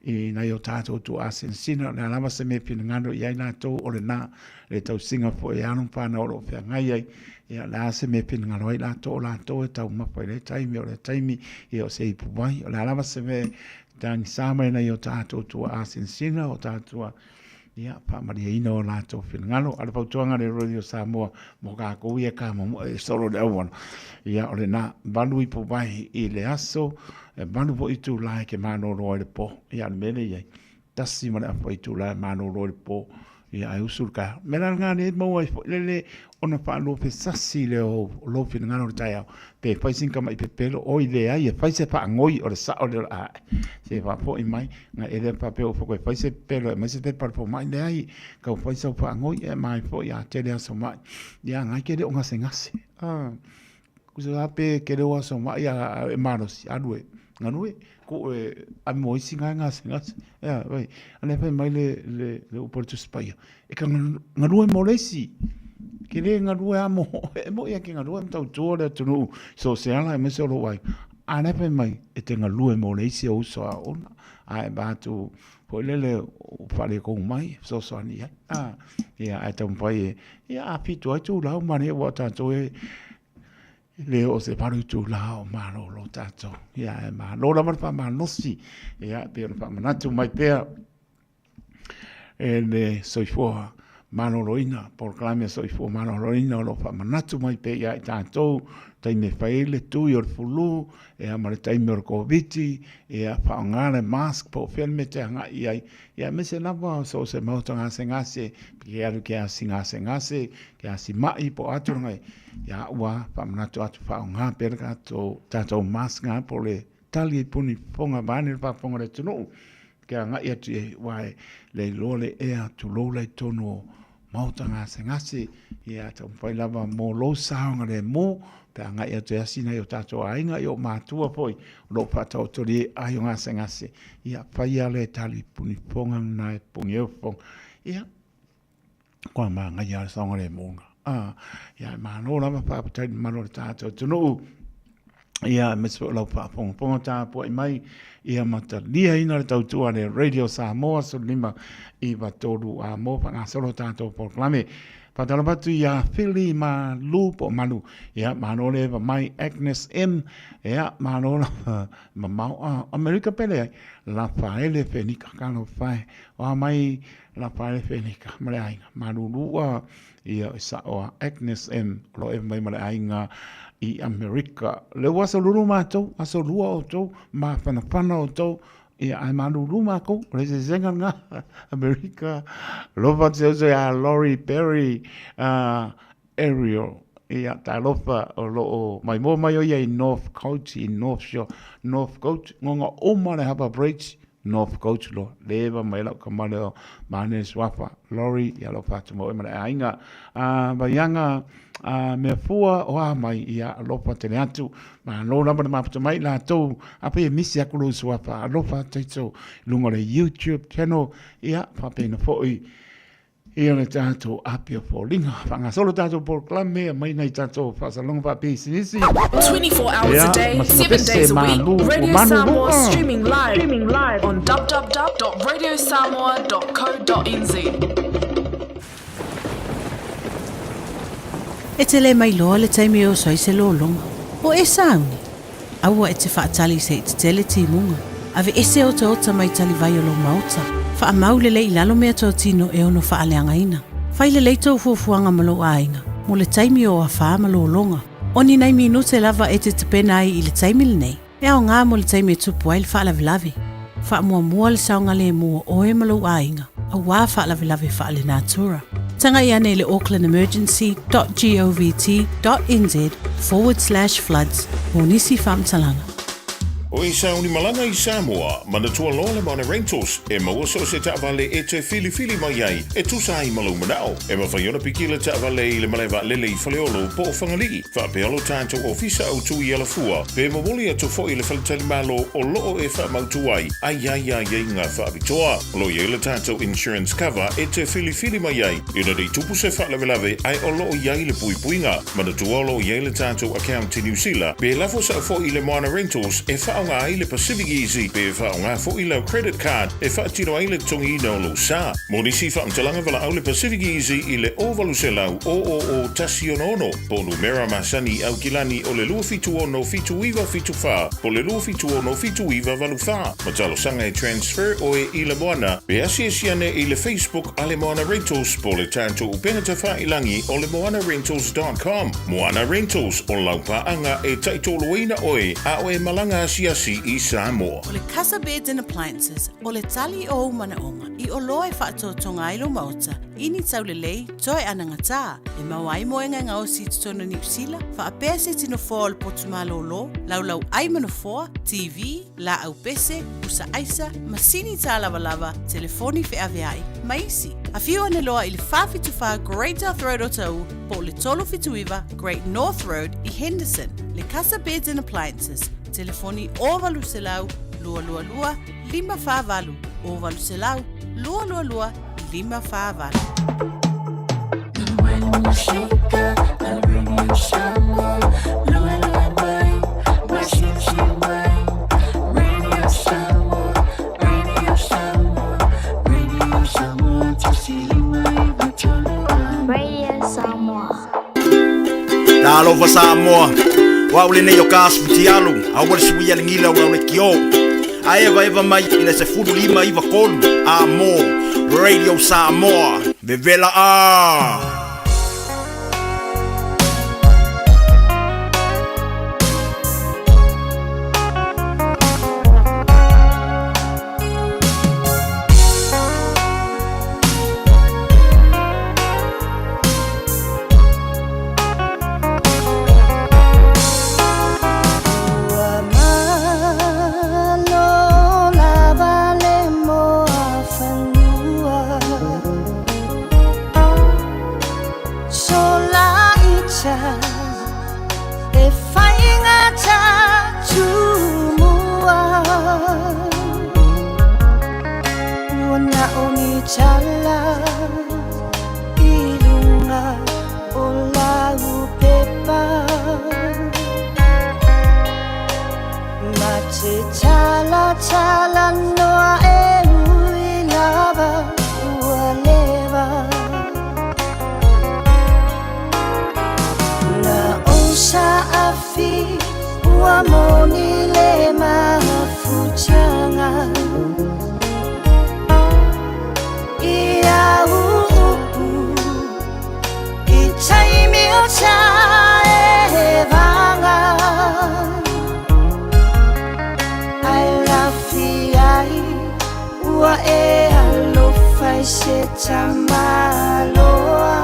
i nai o tatou tuaasinasina, o le a lava se mea finagalo i ai latou o lena, le tausiga foi e alo ma fanau o lo o feagai ai, ia o le a se mea finagalo ai latou, o latou e taumafa i lea taimi, o lea taimi, ia o se ipuvai, o le a lava se mea e tagisa mai nai o tatou tuaasinasina, o tatou Ia, faamalieina o latou finagalo. A o le fautuaga a le Radio Samoa mo kākou ia e kamomoe e solo i le auala, ia, o lena, valu ipuvai i le aso, e valu foi itula e ke malolo ai i le po. Ia, a o le mea lea e i ai, tasi ma le afa itula e malolo ai i le po, ia, ae usu le taeao. O le mea la lena lea e maua ai foi lele ona faaluafesasi lea o lou finagalo i le taeao, pe fai sina tamai pepelo, oi leai, e fai se faanoi o le sao lea o le a se faafoi mai, na e le faapea ua toe fai se pepelo e aumai se pepa a le fomai, leai, tau fai sau faanoi e aumai foi a tele aso mai, ia na e te le o gasegase. Ah, kusa la pe tele o aso mai a e malosi, alu e galue, ko e ave mo isi nga e gasegase. Ia, vai, a lea fai mai le, le, le upu a le Tusi Paia, e ka galue mo le isi. Ke le galue a mo, e mo ia ke galue ma tautua le atunuu so se ala aemaise o lou aiga. A lea fai mai, e te galue mo le isi o uso a ona, a e va atu foi lele o faaletonu mai, fesoasoani i ai. A, ia, ae taumafai e, ia, a fitu ai tūlau ma le ua tatou e, le o se valu itula o malolo tatou. Ia, e malo lava le faamalosi, ia, pei ona faamanatu mai pea, e le soifua maloloina, polokalame a soifua maloloina o lo o faamanatu mai pea ia i tatou, taimi e fai ai le tui o le fulu, ia ma le taimi o le Koviti, ia faaaoga le mask po o fea le mea e te agai i ai, ia aemaise lava so o se maota gasegase, pe alu ke asi gasegase, ke asi mai po o a tulaga e, ia ua faamanatu atu faaaoga pea le tatou mask na po o le tali i puni fofoga vaeane le faafofoga a le atunuu ke agai atu i ai aua e le iloa le ea tulou la i totonu o maota gasegase ia taumafai lava mo lou saogalemu pe agai atu e asi nai o tatou aiga i o matua foi o lo o faataotolia ai o gasegase ia faia le tali puni fofoga lena e puni ai ou fofoga ia Kua māngaia le saogalemu na. Ah, ia e malo lava faafetai i le mamalu o le tatou atunuu. Ia, aemaise foi o lau faafogafoga tapuai mai, ia ma taliaina le tautua a le Radio Samoa 15 93 a mo faagasolo tatou polokalame. Faatalofa atu ia Fili Malu po o Malu. Ia, malo le eva mai Agnes M. Ia, malo lava mamao a Amerika pele ai. Lafaele Fenika, talofa e. O a mai Lafaele Fenika ma le aiga. Malulu a ia e sao a Agnes M. O lo e mai ma le aiga i Amerika. Le ua aso lulu matou, aso lua outou, mafanafana outou. Ia, ae malūlū mākou, o le eseesega lena, Amerika, alofa atu se uso iā Laurie Perry, Ariel, ia, talofa o lo o maimoa mai o ia i North Coast, i North Shore, North Coast, goga uma le Harbour Bridge, North Coast loa, leva mai lau tama lea o Mane Suafa, Laurie, ia alofa atu ma oe ma le aiga. Vaiaga, mea fua o a mai, ia alofa tele atu, malo lava le mafuta mai latou, afai e misi aku lou suafa, alofa atu i luga o le YouTube channel, ia faapena foi ia le tatou api o foliga. Faagasolo tatou polokalame, aumai nai tatou faasaloga faapisinisi. 24 hours a day, 7 days a week, Radio Samoa streaming live on www.radiosamoa.co.nz. E te le mailoa le taimi e oso ai se lologa. O e sauni? Aua e te faatali se i tetele timuga. Aveese otaota mai talivai o lou maota. Faamau lelei i lalo mea totino e ono faaleagaina. Fai lelei tou fuafuaga ma lou aiga mo le taimi o afā ma lologa. O ni nai minute lava e te tapena ai i le taimi lenei, e aoga mo le taimi e tupu ai le faalavelave. Faamuamua le saogalemu o oe ma lou aiga, auā faalavelave faalenatura. Tagai ane i le aucklandemergency.govt.nz/floods mo nisi faamatalaga. O e sauni malaga i Samoa, manatua loa le Moana Rentals, e maua so o se taavale e te filifili mai ai e tusa ai ma lou manao. E mafai ona piki le taavale i le malae vaalele i Faleolo po o Fagalii, faapea lo tatou ofisa autu i Alafua, pe momoli atu foi i le faletalimalo o loo e faamautu ai a i ai aiaiga faapitoa. O lo o i ai le tatou insurance cover e te filifili mai ai ina nei tupu se faalavelave ae o lo o i ai le puipuiga. Manatua o lo o i ai le tatou account i Niu Sila, pe lafo sao foi i le Moana Rentals e faaaoga ai le Pacific Easy pe faaaoga foi lau credit card e faatino ai le totogiina o lou sa. Mo nisi faamatalaga valaau le Pacific Easy i le 0800 000 166 po o numera masani i Aukilani o le 276 7974 po o le 276 7984. Ma talosaga e transfer oe i le Moana pe asiasi ane i le Facebook a le Moana Rentals po o le tatou upega tafailangi o le moanarentals.com. Moana Rentals, o lau paaga e taitoloina oe a o e malaga asiasi i Samoa. O le Casa Beds and Appliances, o le tali o ou manaoga i oloa e faatotoga ai lou maota i ni taulelei toe anagatā, e maua ai moega e gaosi i totonu o Niu Sila, faapea se tino foa o le potu malōlō, laulau ʻai ma nofoa, TV, lāʻau pese, pusa ʻaisa, masini tālavalava, telefoni feʻaveaʻi, ma isi. Afio ane loa i le 474 Great South Road o Taʻu po o le 379 Great North Road i Henderson. Le Casa Beds and Appliances, telefoni 0800 222 548, 0800 222 548. Radio Samoa. Talofa Samoa, o au lenei o ka asu fitialu, aua le suia le gila o lau le kio. A evaeva mai i le 15 93 a mo Radio Samoa. Vevela a! Ua malo lava le moafanua Solaita e faigata tumua Ua na o ni tala i luga o lau pepa Ma te talatala noa e ui lava ua leva Na ou saafi ua moni le mafutaga I au upu i taimi o taevaga Ae lafi ai se tamaloa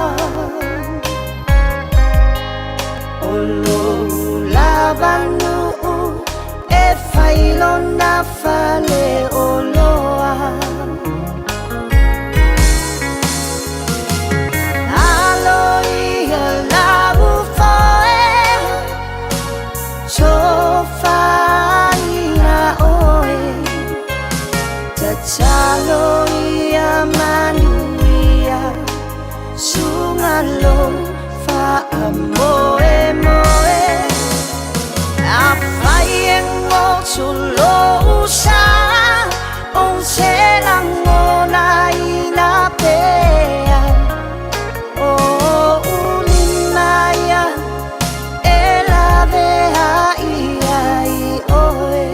O lou lava nuu e fai lona faleoloa Alo ia lau foe Tofaina oe Tatalo ia manuia Suga lou faamoemoe Afai e goto lou sa Ou te lagonaina pea O ou lima ia e laveai ai oe.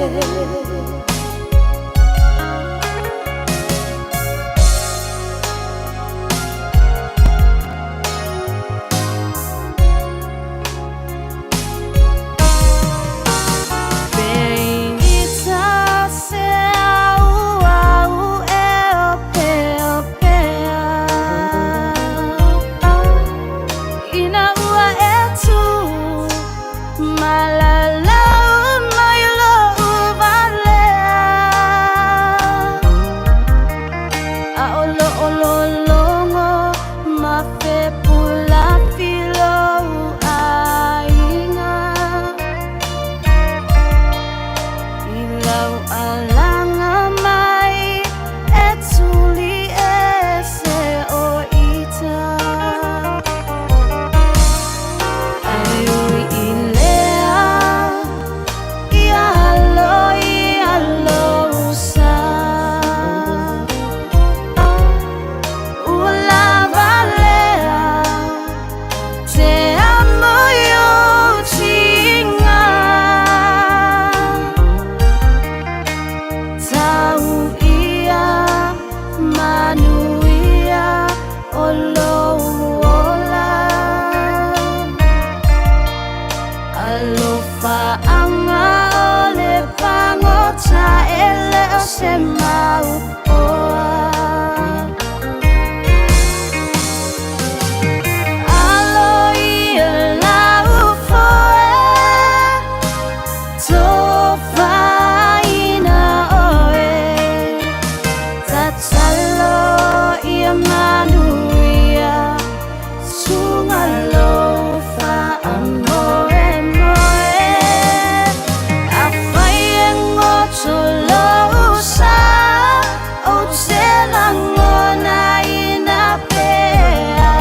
Ina ua e tū malalau mai loʻu walea A o loʻu lologo ma fepulafi lou ʻaiga I lau alaga mai e tuli ese o ita Ae ui i lea ia alo ia lou sa Ua lava lea te amo i ou tiga Tau ia manuia o lou ola Alofaaga o le pagota e le o se mau oa Alo ia lau foe Tofaina oe Tatalo ia manuia Suga lou faamoemoe Afai e goto lou sa Ou te lagonaina pea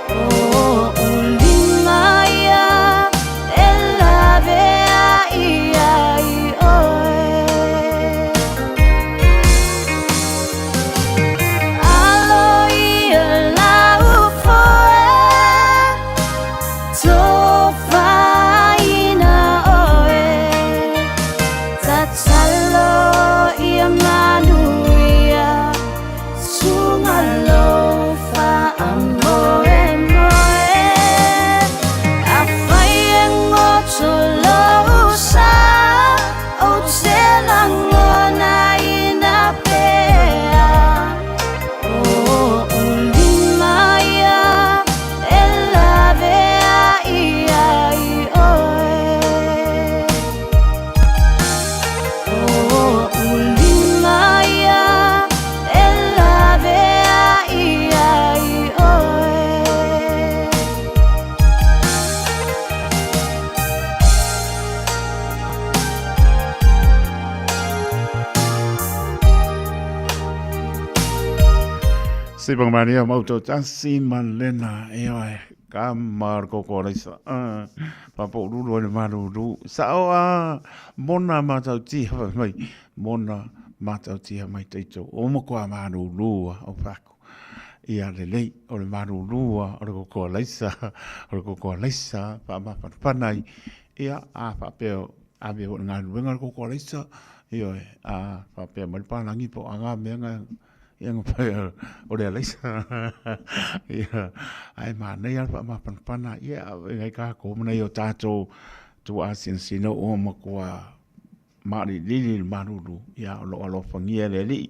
O ou lima ia e laveai ai oe Alo ia lau foe Tofaina oe Tatalo ia manuia Suga lou faamoemoe Afai e goto lou sa Ou te lagonaina pea O ou lima ia e laveai ai oe O ou lima ia e laveai ai oe. Sibang Maria mautou tasi ma lena e oe ka ma koko leisa a pa po lulu le malulu sa o a mona matau tia mai mona matau tia mai teito o mo ko malulu o paku ia lelei o le malulu o le koko leisa o le koko leisa pa ma pa panai ia a pa pe a be o ngā luenga le koko leisa ia a pa pe mai pa langi po anga me nga ia nga pai o le leisa ia ai ma nei al pa ma pana ia ngai ka ko mana i o tātou tu a sin sino o ma kua ma li li li maruru ia o lo alofangia le li.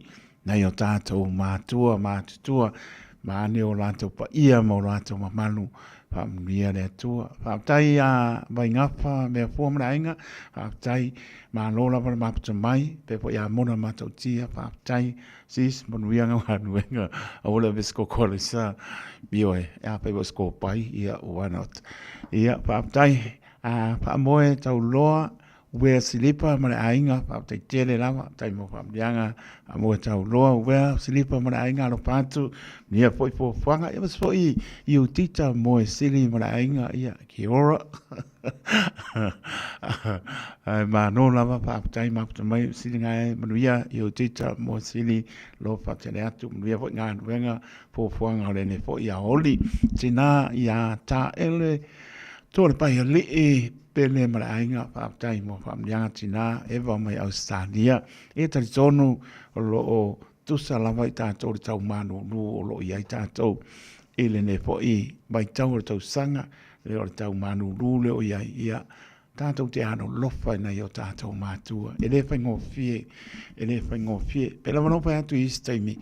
nai o tātou mātua, mātutua, ma ane o lātou paia ma o lātou mamalu, faamanuia le Atua. Faafetai a Vaingafa mea fua ma le aiga, faafetai malo lava le maputa mai, pea foi a Mona Matautia, faafetai sis, manuia ngau galuega, aua le ave se koko a le sa, ioe, afai foi o se kopai, ia why not. Ia, faafetai, a faamoe tauloa, Uea Silipa ma le aiga, faafetai tele lava, faafetai mo faamanuiaga, faamoe tauloa, uea Silipa ma le aiga, alofa atu, manuia foi fuafuaga, ia ma se foi Iutita Moe Sili ma le aiga, ia, kia ora. Ae malo lava, faafetai mafuta mai, sili ngai, manuia Iutita Moe Sili, alofa tele atu, manuia foi galuega, fuafuaga o lenei foi aoli. Tina ia Taele, Tua le Paialii, Pele ma le aiga, faafetai mo faamanuiaga tina Eva mai Ausetalia. Ia talitonu o lo o tusa lava i tatou le tau malulu o lo o i ai tatou i lenei foi vaitau o le tausaga, lea o le tau malulu lea o i ai, ia tatou te alolofa i nai o tatou matua. E le faigofie, e le faigofie. Pei lava ona ou fai atu i isi taimi,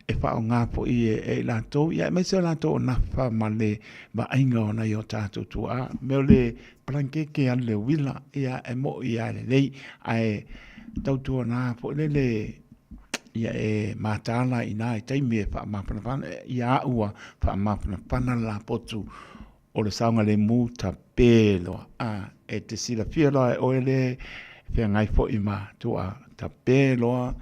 e faaaoga foi e i latou, ia aemaise o latou o nafa ma le vaaiga o nai o tatou tuaa. Mea o le palanakeke alu i le uila, ia e moi lava e lelei, ae tautuana foi lele ia e mataala i ina i taimi e faamafanafana, ia au ua faamafanafana le lapotu o le saogalemu tape loa. A, e te silafia loa e oe le feagai foi ma tuaa tape loa,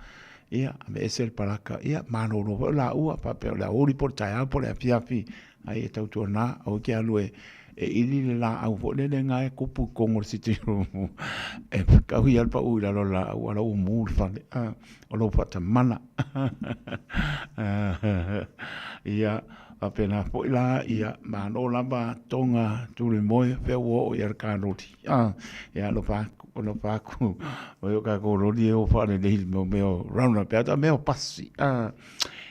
ia, aveese le palaka, ia, malolo foi laua, faapea o le aoauli po o le taeao po o le afiafi, ai e tautuana, aua e te alu e e ili le laau foi lele na e kupu i totonu o le sitting room, e fetaui lava le pau i lalo o le laau a o la ua mu le fale, a, o lou faatamala. Ia, faapena foi la, ia, malo lava Toga Tulimoe, fea ua oo i ai le ta loli. A, ia alofa atu, alofa atu, o o tatou loli e o faalelei i le mea o roundabout, a mea o pasi. A,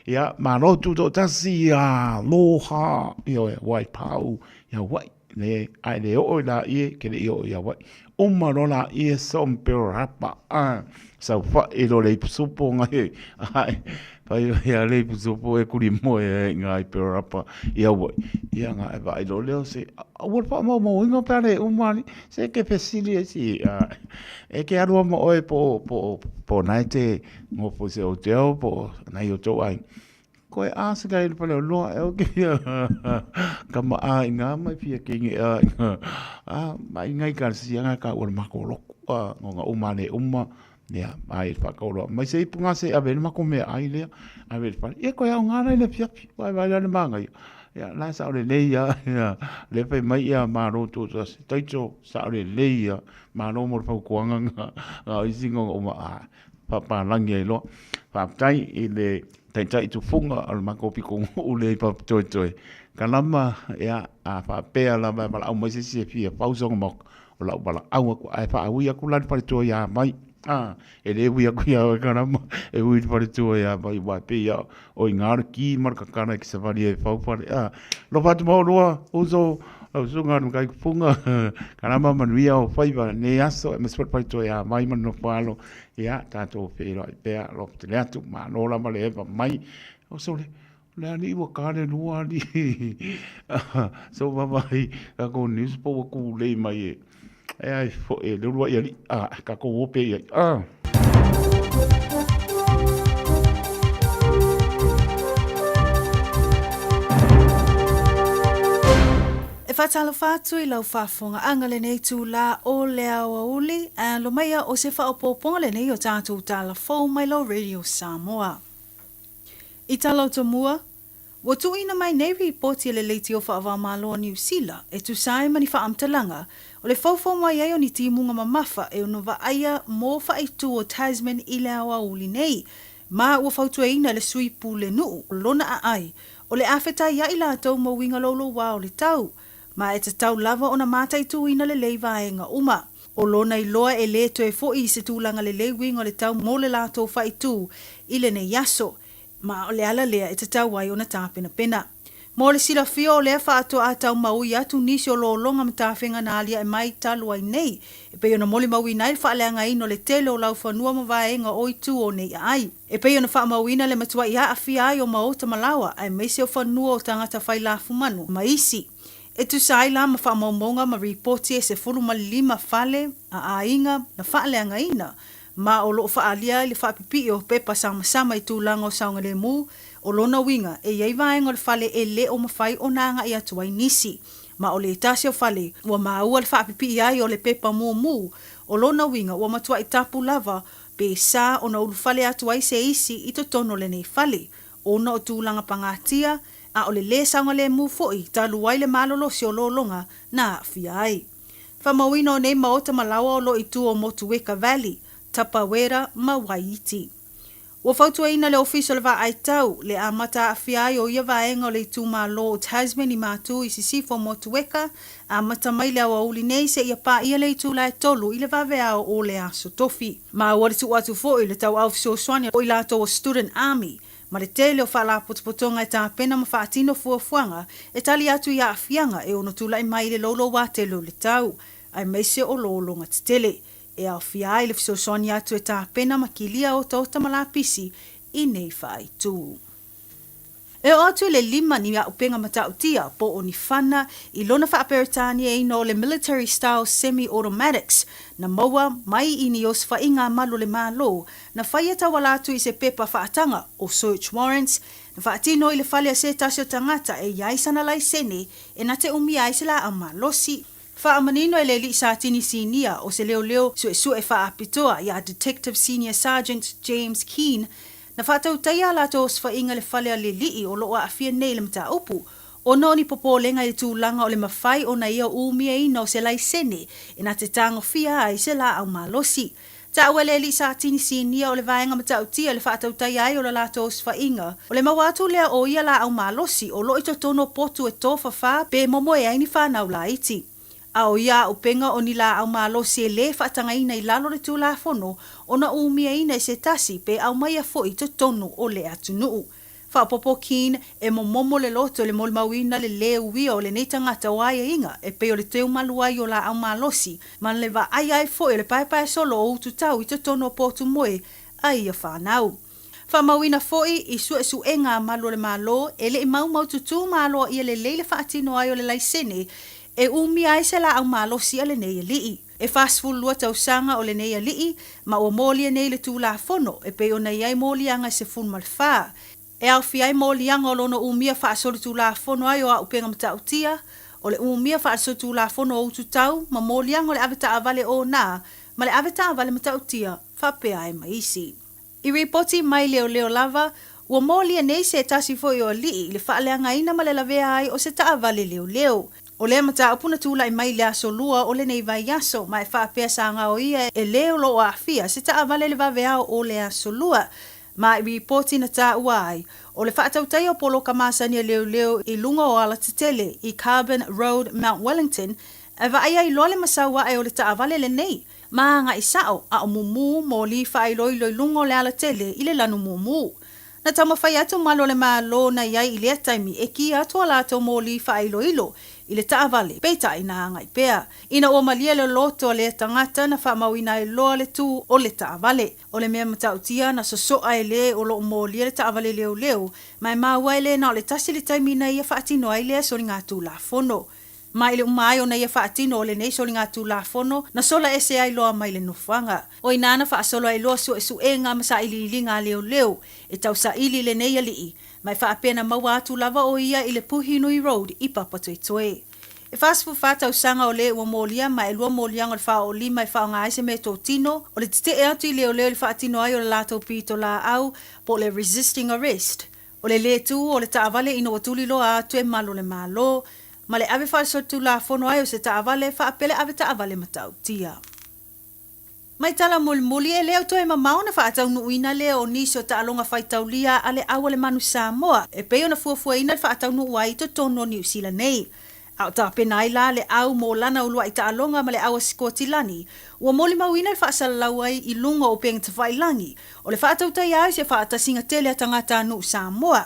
ia, malo tutoatasi, aloha, ioe, Waipau, i Hawaii. Le, a e le oo i laie, ke le i oo i Hawaii. Uma loa laie so ma Pearl Harbor, a, saofai loa le ipusupo ngai, ae, fai mai a le ipusupo e kuli moe ai i i Pearl Harbor i Hawaii. Ia na e vaai loa lea o se, ua le faamaumauina pe a le uma alii, se e te fesili ai si, a, e te alu lava ma oe po o, po o na e te nofo i se hotel po o nai o tou aiga. Koe a se kai le pale o loa e oke ia kama a inga mai fia kingi a inga a mai ngai ka si anga ka ua mako loku a ngo nga uma le uma ia ai whakaoloa mai se ipu ngā se ave le mako mea ai lea ave le pale ia koe au ngā lai le fiafi wai wai le manga ia ia la sa ole lei ia ia le fai mai ia maro tu tu se taito sa ole lei ia maro mo le fautuaga nga nga isi ngo uma a whapalangi ai loa whaatai i le Taitai tufunga o le matou pitonuu lea i Papatoetoe. Kalama, ia, a faapea lava e valaau mai se isi e fia fau sona maota, o lau valaau atu, ae faaui atu la i le faletua ia Mai. A, e le ui atu ia oe Kalama, e ui i le faletua ia Mai, aua e pei lava o i ina le ki ma le kakala e te savali ai e fau fale. A, alofa atu ma oulua, uso, lau susuga i le matai tufunga, Kalama manuia ou faiva i lenei aso, aemaise foi le faletua ia Mai ma le nofo alo, Ia, tatou feiloai pea, alofa tele atu, malo lava le eva mai. O sole, o le alii ua ka le lua alii. So vaavaai tatou news po ua tulei mai e, e ai foi e le uluai alii. Ah, tatou o pea i ai. Ah. E faatalofa atu i lau faafofogaaga lenei itulā o le aoauli, a alo maia o se faaopoopoga lenei o tatou tala fou mai lau Radio Samoa. I tala o tomua, ua tuuina mai nei ripoti e le Leitio Faavaomalo o Niu Sila e tusa ai ma ni faamatalaga o le foufou mai ai o ni timuga mamafa e ono vaaia mo faaitu o Tasman i le aoauli nei, ma ua fautuaina e le sui pulenuu lona aai O le a fetaiaʻi latou ma uiga loulouā o le tau, ma e tatau lava ona mataituina lelei vaega uma. O lona iloa e lē toe foʻi i se tulaga lelei uiga o le tau mo le latou faaitu i lenei aso, ma o le ala lea e tatau ai ona tapenapena. Mo le silafia o lea faatoa taumaui atu nisi o lologa ma tafega na aliae mai talu ai nei, e pei ona molimauina ai le faaleagaina o le tele o laufanua ma vaega o itu o nei aai. E pei ona faamauina le matuai aafia ai o maota ma laoa aemaise o fanua o tagata fai lafumanu ma isi. E tusa ai la ma faamaumauga ma ripoti e 15 fale a aiga na faaleagaina ma o lo o faaalia ai le faapipii o pepa samasama i tulaga o saogalemu, o lona uiga e i ai vaega o le fale e le o mafai ona agai atu ai nisi. Ma o le tasi o fale ua maua le faapipii ai o le pepa mumu, o lona uiga ua matuai tapu lava pe sa ona ulufale atu ai se isi i totonu o lenei fale, ona o tulaga pagatia, a o le lē saogalemu foi talu ai le malolosi o lologa na aafia ai. Faamauina o nei maota ma laoa o lo o i tua o Motueka Valley, Tapawera ma Waiiti. Ua fautuaina le Ofisa o le Vaai Tau, le amata aafia ai o ia vaega o le itumalo o Tasman i Matu i sisifo o Motueka, amata mai le aoauli nei seia paia le itula e 3 i le vaveao o le Aso Tofi. Ma ua le tuu atu foi le tauau fesoasoani o i latou o Student Army ma le tele o faalapotopotoga e tapena ma faatino fuafuaga e tali atu i aafiaga e ono tulai mai i le loulouatele o le tau, aemaise o lologa tetele. E aofia ai le fesoasoani atu e tapena ma kilia otaota ma lapisi i nei faaitu. E oo atu i le lima ni auupega matautia po o ni fana i lona faa-Peretaniaina o le Military Style Semi-Automatics na maua mai i ni osofaiga a malu o le Malo na faia tauala atu i se pepa faataga o search warrants na faatino i le fale a se tasi o tagata e i ai sana laisene e na te umia ai se laau malosi. Faamanino e le alii Satini Sinia o se leoleo suesue faapitoa iā Detective Senior Sergeant James Keane, na faatautaia a latou osofaiga i le fale a le alii o lo o aafia nei i le mataupu, ona o ni popolega i le tulaga o le mafai ona ia umiaina o se laisene e na te tagofia ai se laau malosi. Taua e le alii Satini Sinia o le vaega matautia i le faatautaia ai o le latou osofaiga, o le maua atu lea o ia laau malosi o lo o i totonu o potu e tofafā pe momoe ai ni whanau laiti. A o ia auupega o ni laau malosi e lē faatagaina i lalo o le Tulafono ona umiaina e se tasi pe aumaia foi i totonu o le atunuu. Faaopoopo Keane, e momomo le loto i le molimauina le lē uia o lenei tagata o aiaiga e pei o le teumalu ai o laau malosi ma le vaaia ai foi o le paepae solo o ututau i totonu o potu moe a ia whanau. Faamauina foi i suesuega a malu o le Malo e le i maumaututu ma aloaia lelei le faatino ai o le laisene e umia ai se laau malosi a lenei alii. E 42 tausaga o lenei alii ma ua molia nei le Tulafono e pei ona i ai moliaga e 14. E aofia ai moliaga o lona umia faasolitulafono ai o auupega matautia, o le umia faasolitulafono o ututau ma moliaga o le avetaavale ona ma le avetaavale matautia faapea ai ma isi. I ripoti mai leoleo lava, ua molia nei se tasi foi o alii i le faaleagaina ma le lavea ai o se taavale leoleo. O lea mataupu na tulai mai i le aso Lua o lenei vaiaso, ma e faapea sa gaoia e le o lo o aafia se taavale i le vaveao o le aso Lua. Ma i ripoti na taua ai, o le faatautaia o poloka masani a leoleo i luga o alatetele i Carbon Road, Mount Wellington, e vaaia ai loa le masau ae o le taavale lenei, ma agai sao a o mumu moli faailoilo i luga o le alatele i le lanu mumu. Na taumafai atu malu o le Malo na i ai i lea taimi e kia atu a latou moli faailoilo i le taavale, peitai na agai pea. Ina ua malie le loto a lea tagata na faamauina ai loa le tu o le taavale. O le mea matautia na sosoa e le o lo o molia le taavale leoleo, ma e maua e le na o le tasi le taimi na ia faatino ai lea soligatulafono. Ma i le uma ai ona ia faatino o lenei soligatulafono na sola ese ai loa mai le nofoaga. O inā na faasolo ai loa suesuega ma sailiiliga a leoleo e tausaili i lenei alii, ma e faapea na maua atu lava o ia i le Puhinui Road i Papatoetoe. E 44 tausaga o le ua molia ma e lua moliaga o le faaoolima e faaaoga ai se meatotino o le tetee atu i leoleo i le faatino ai o le latou pitolaau po o le resisting arrest, O le lē tū o le taavale ina ua tuliloa atu e malu o le Malo, ma le ave faasolitulafono ai o se taavale faapea le ave taavale matautia. Mai tala mulimuli, e le o toe mamao ona faataunuuina lea o nisi o taaloga faitaulia a le au a le Manu Samoa e pei ona fuafuaina le faataunuu ai i totonu o Niu Sila nei. A o tapena ai la le au mo lana uluai taaloga ma le au a Sikotilani, ua molimauina le faasalalau ai i luga o upega tafailagi o le faatautaia ai o se faatasiga tele a tagatanuu Samoa.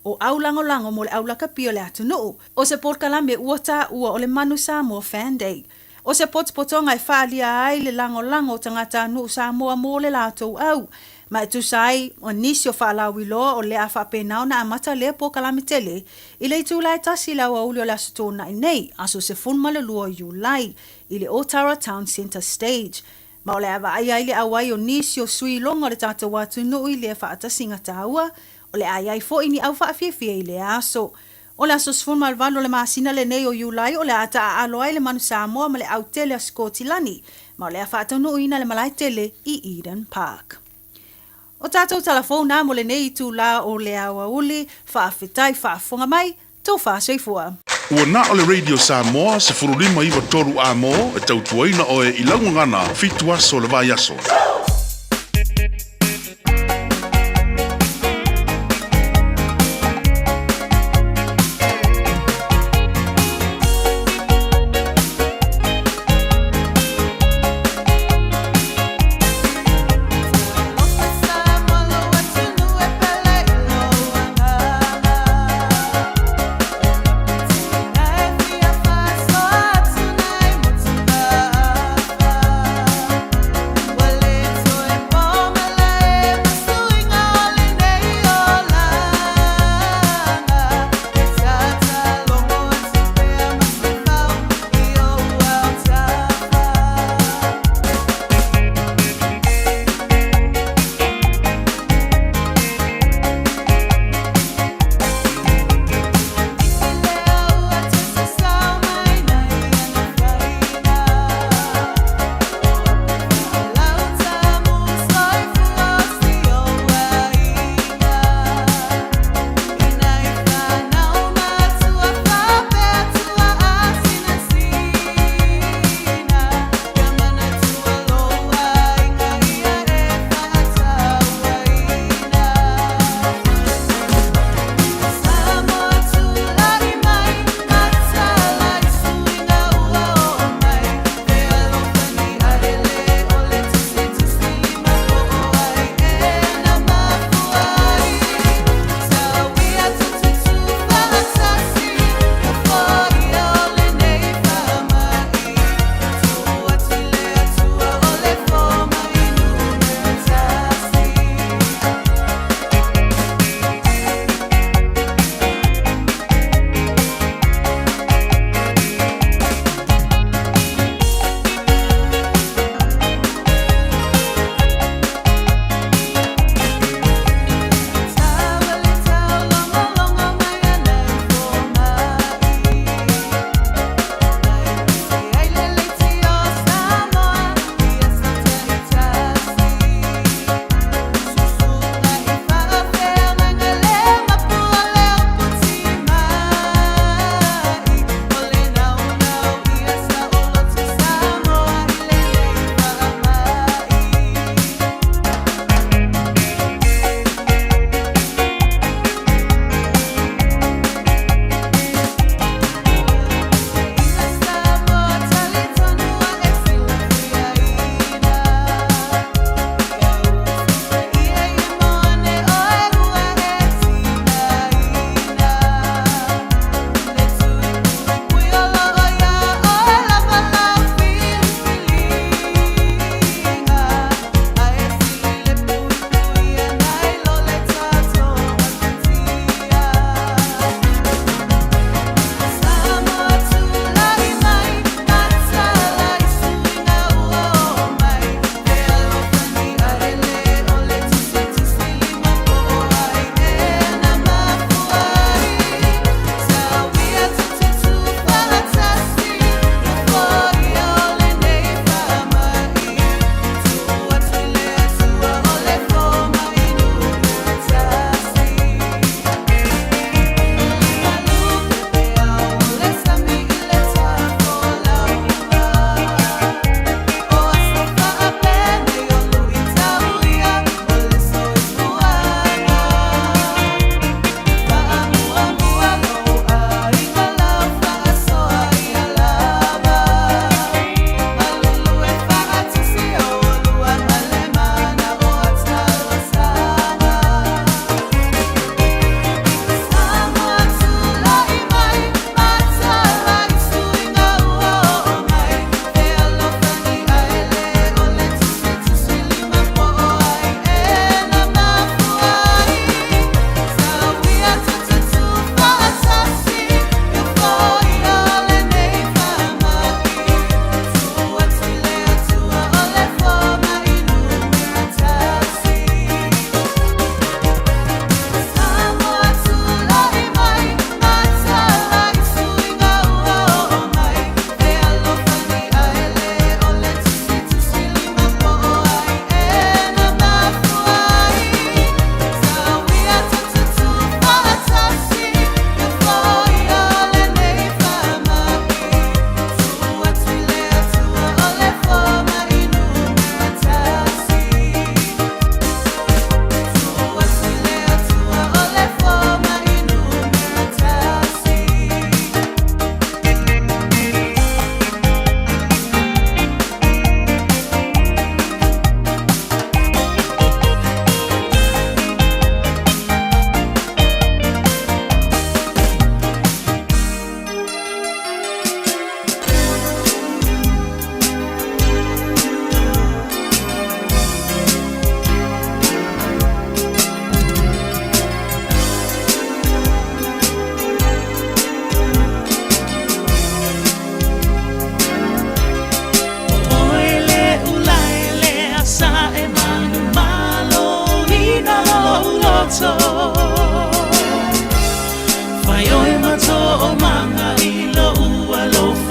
o au lagolago mo le au lakapi o le atunuu. O se polokalame ua taua o le Manu Samoa Fan Day. O se potopotoga e faaalia ai le lagolago o tagatanuu Samoa mo le latou au. Ma e tusa ai ma nisi o faalauiloa o le a faapena ona amata lea polokalame tele i le itula e tasi i le aoauli o le Aso Toonai nei, aso 12 o Iulai, i le Otara Town Centre Stage. Ma o le a vaaia ai le auai o nisi o sui iloga o le tatou atunuu i lea faatasiga taua, o le a i ai foi ni au faafiafia i lea aso. O le aso 18 o le masina lenei o Iulai o le a taaalo ai le Manu Samoa ma le autele a Sikotilani, ma o le a faataunuuina le malae tele i Eden Park. O tatou tala fou na mo lenei itula o le aoauli, faafetai faafofoga mai, tou faasoifua. Ua na o le Radio Samoa 15 93 A mo e tautuaina oe i lau gagana fitu aso o le vaiaso.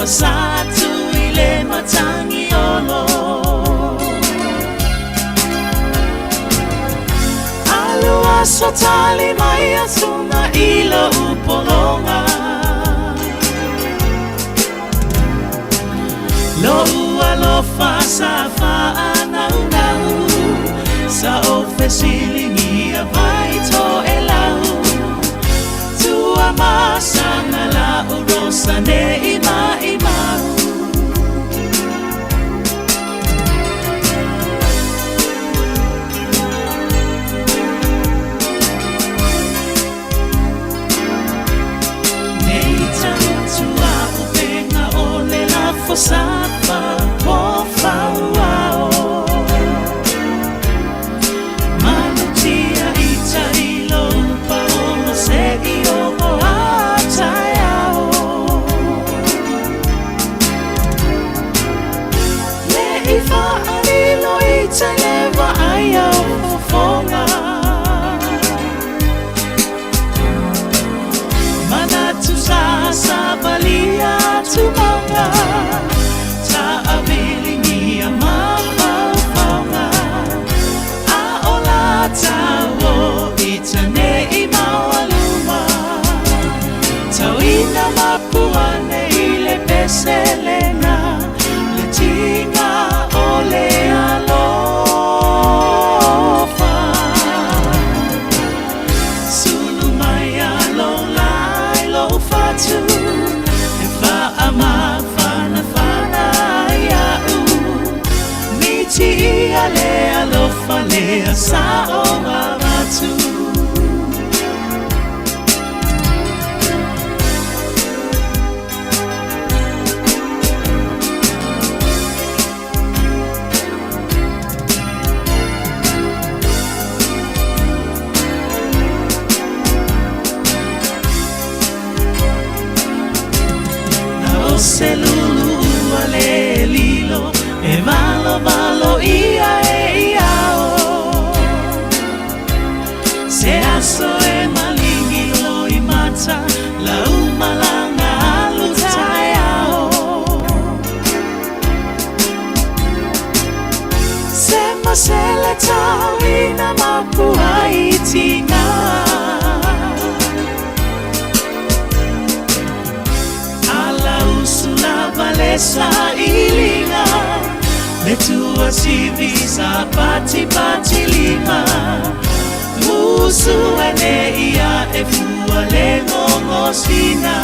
sa tu i le matangi olo. Alu aso tali mai asunga i lo upolonga. Lo alofa sa whaanau nau, sa o fesilingia vai to e lau. Tua masanga la urosa ne i mai mau. Nei tautua o penga o le lafo sa fa po fauao. Manutia i tailo pa o se i o o ataiao. Le i whaalilo i te lewa ai au fofonga. Manatu sa sa valia tu maunga. Ta avilingia mafaufauga. A o la tau i tane i maualuma. Tauina mapuane i le peselena. Le tinga o le alofa. Sulu mai alo lai lo fatu. E wha ma whana whana ia u. Miti ia le alofa le sa o avatu. Na o se lulu ua le lilo, e valo valo ia e ia o. Se aso e malingi lo i mata, la umalanga alu taiao. Se masele tau ina mapua i tinga. Ala usu lava le sailinga, le tua sivi sa pati pati lima. Musu ene ia e fua le ngongosina.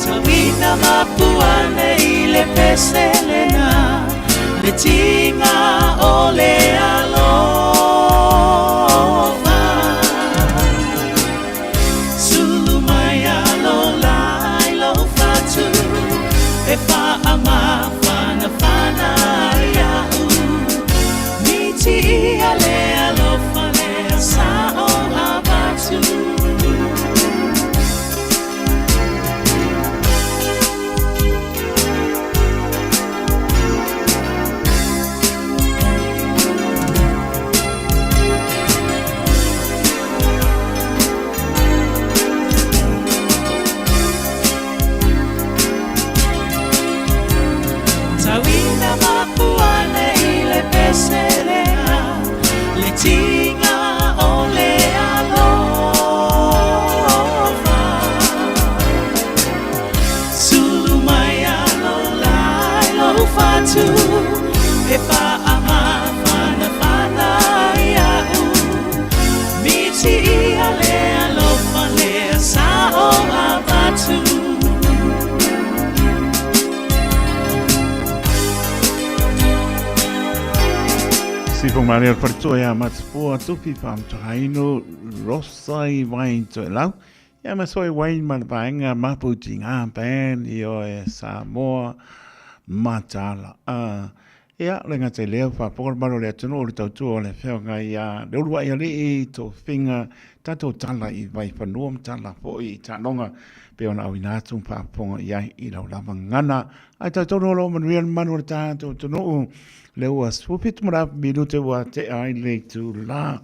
Tauina mapuane i le peselena, le tinga o le alofa. Sulu mai alo lai lo fatu, e wha ama whana whana ia u. Miti ia le alofa le sa o avatu. Tauina mapuane i le peselea, le tinga o le alofa. Sulu mai alo lai lo fatu, e wha ama whana whana ia u. Miti ia le alofa le sa o avatu. Sifo Maria Wharetoa ia Matipua Tupi Whamtohaino Rosai Wayne Toelau. Ia ma soe Wayne ma le vaenga Maputi ngā band i o e Samoa Matala. Ia, le ngata i lea, whapoka le maro le atunu o le tautua o le whionga i a le urua i alii, tō whinga, tātou tala i waiwhanua ma tala foi i tānonga, pe ona au ina atu whaaponga i ai i lau lava ngana. Ai tau tonu o lo manuia le manu o le tātou tunuu, le ua 17 mara minute ua te ai le tū la.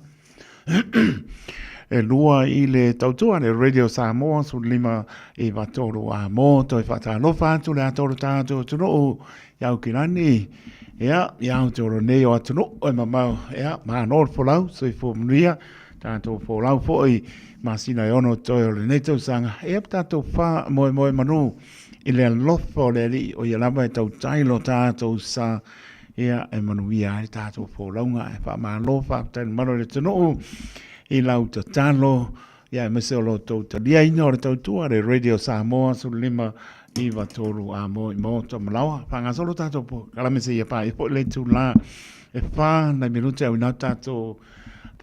e lua i le tautua le Radio Samoa 15 9 3 a mō toe whaatalofa atu le atoro tātou atunuu i Aukilani. Ia, i Aotearoa nei o atunuu e mamao, ia, mānō le folau, soifua manuia, tātou folau foi, masina e ono toe o lenei tausaga, ia, tātou wha moe moe manu i le alofa o le Alii, o ia lava e tautai lo tātou sa, ia, e manuia ai tātou folauga, e whaamālo, whaafetai le mamalu o le atunuu, i lau tatalo, Ia, aemaise o lo outou taliaina o le tautua le Radio Samoa 15 9 3 a mo i mo to malawa. Whangasolo tātou po kalame se ia pā i po le tū la e whā nei minute au inau tātou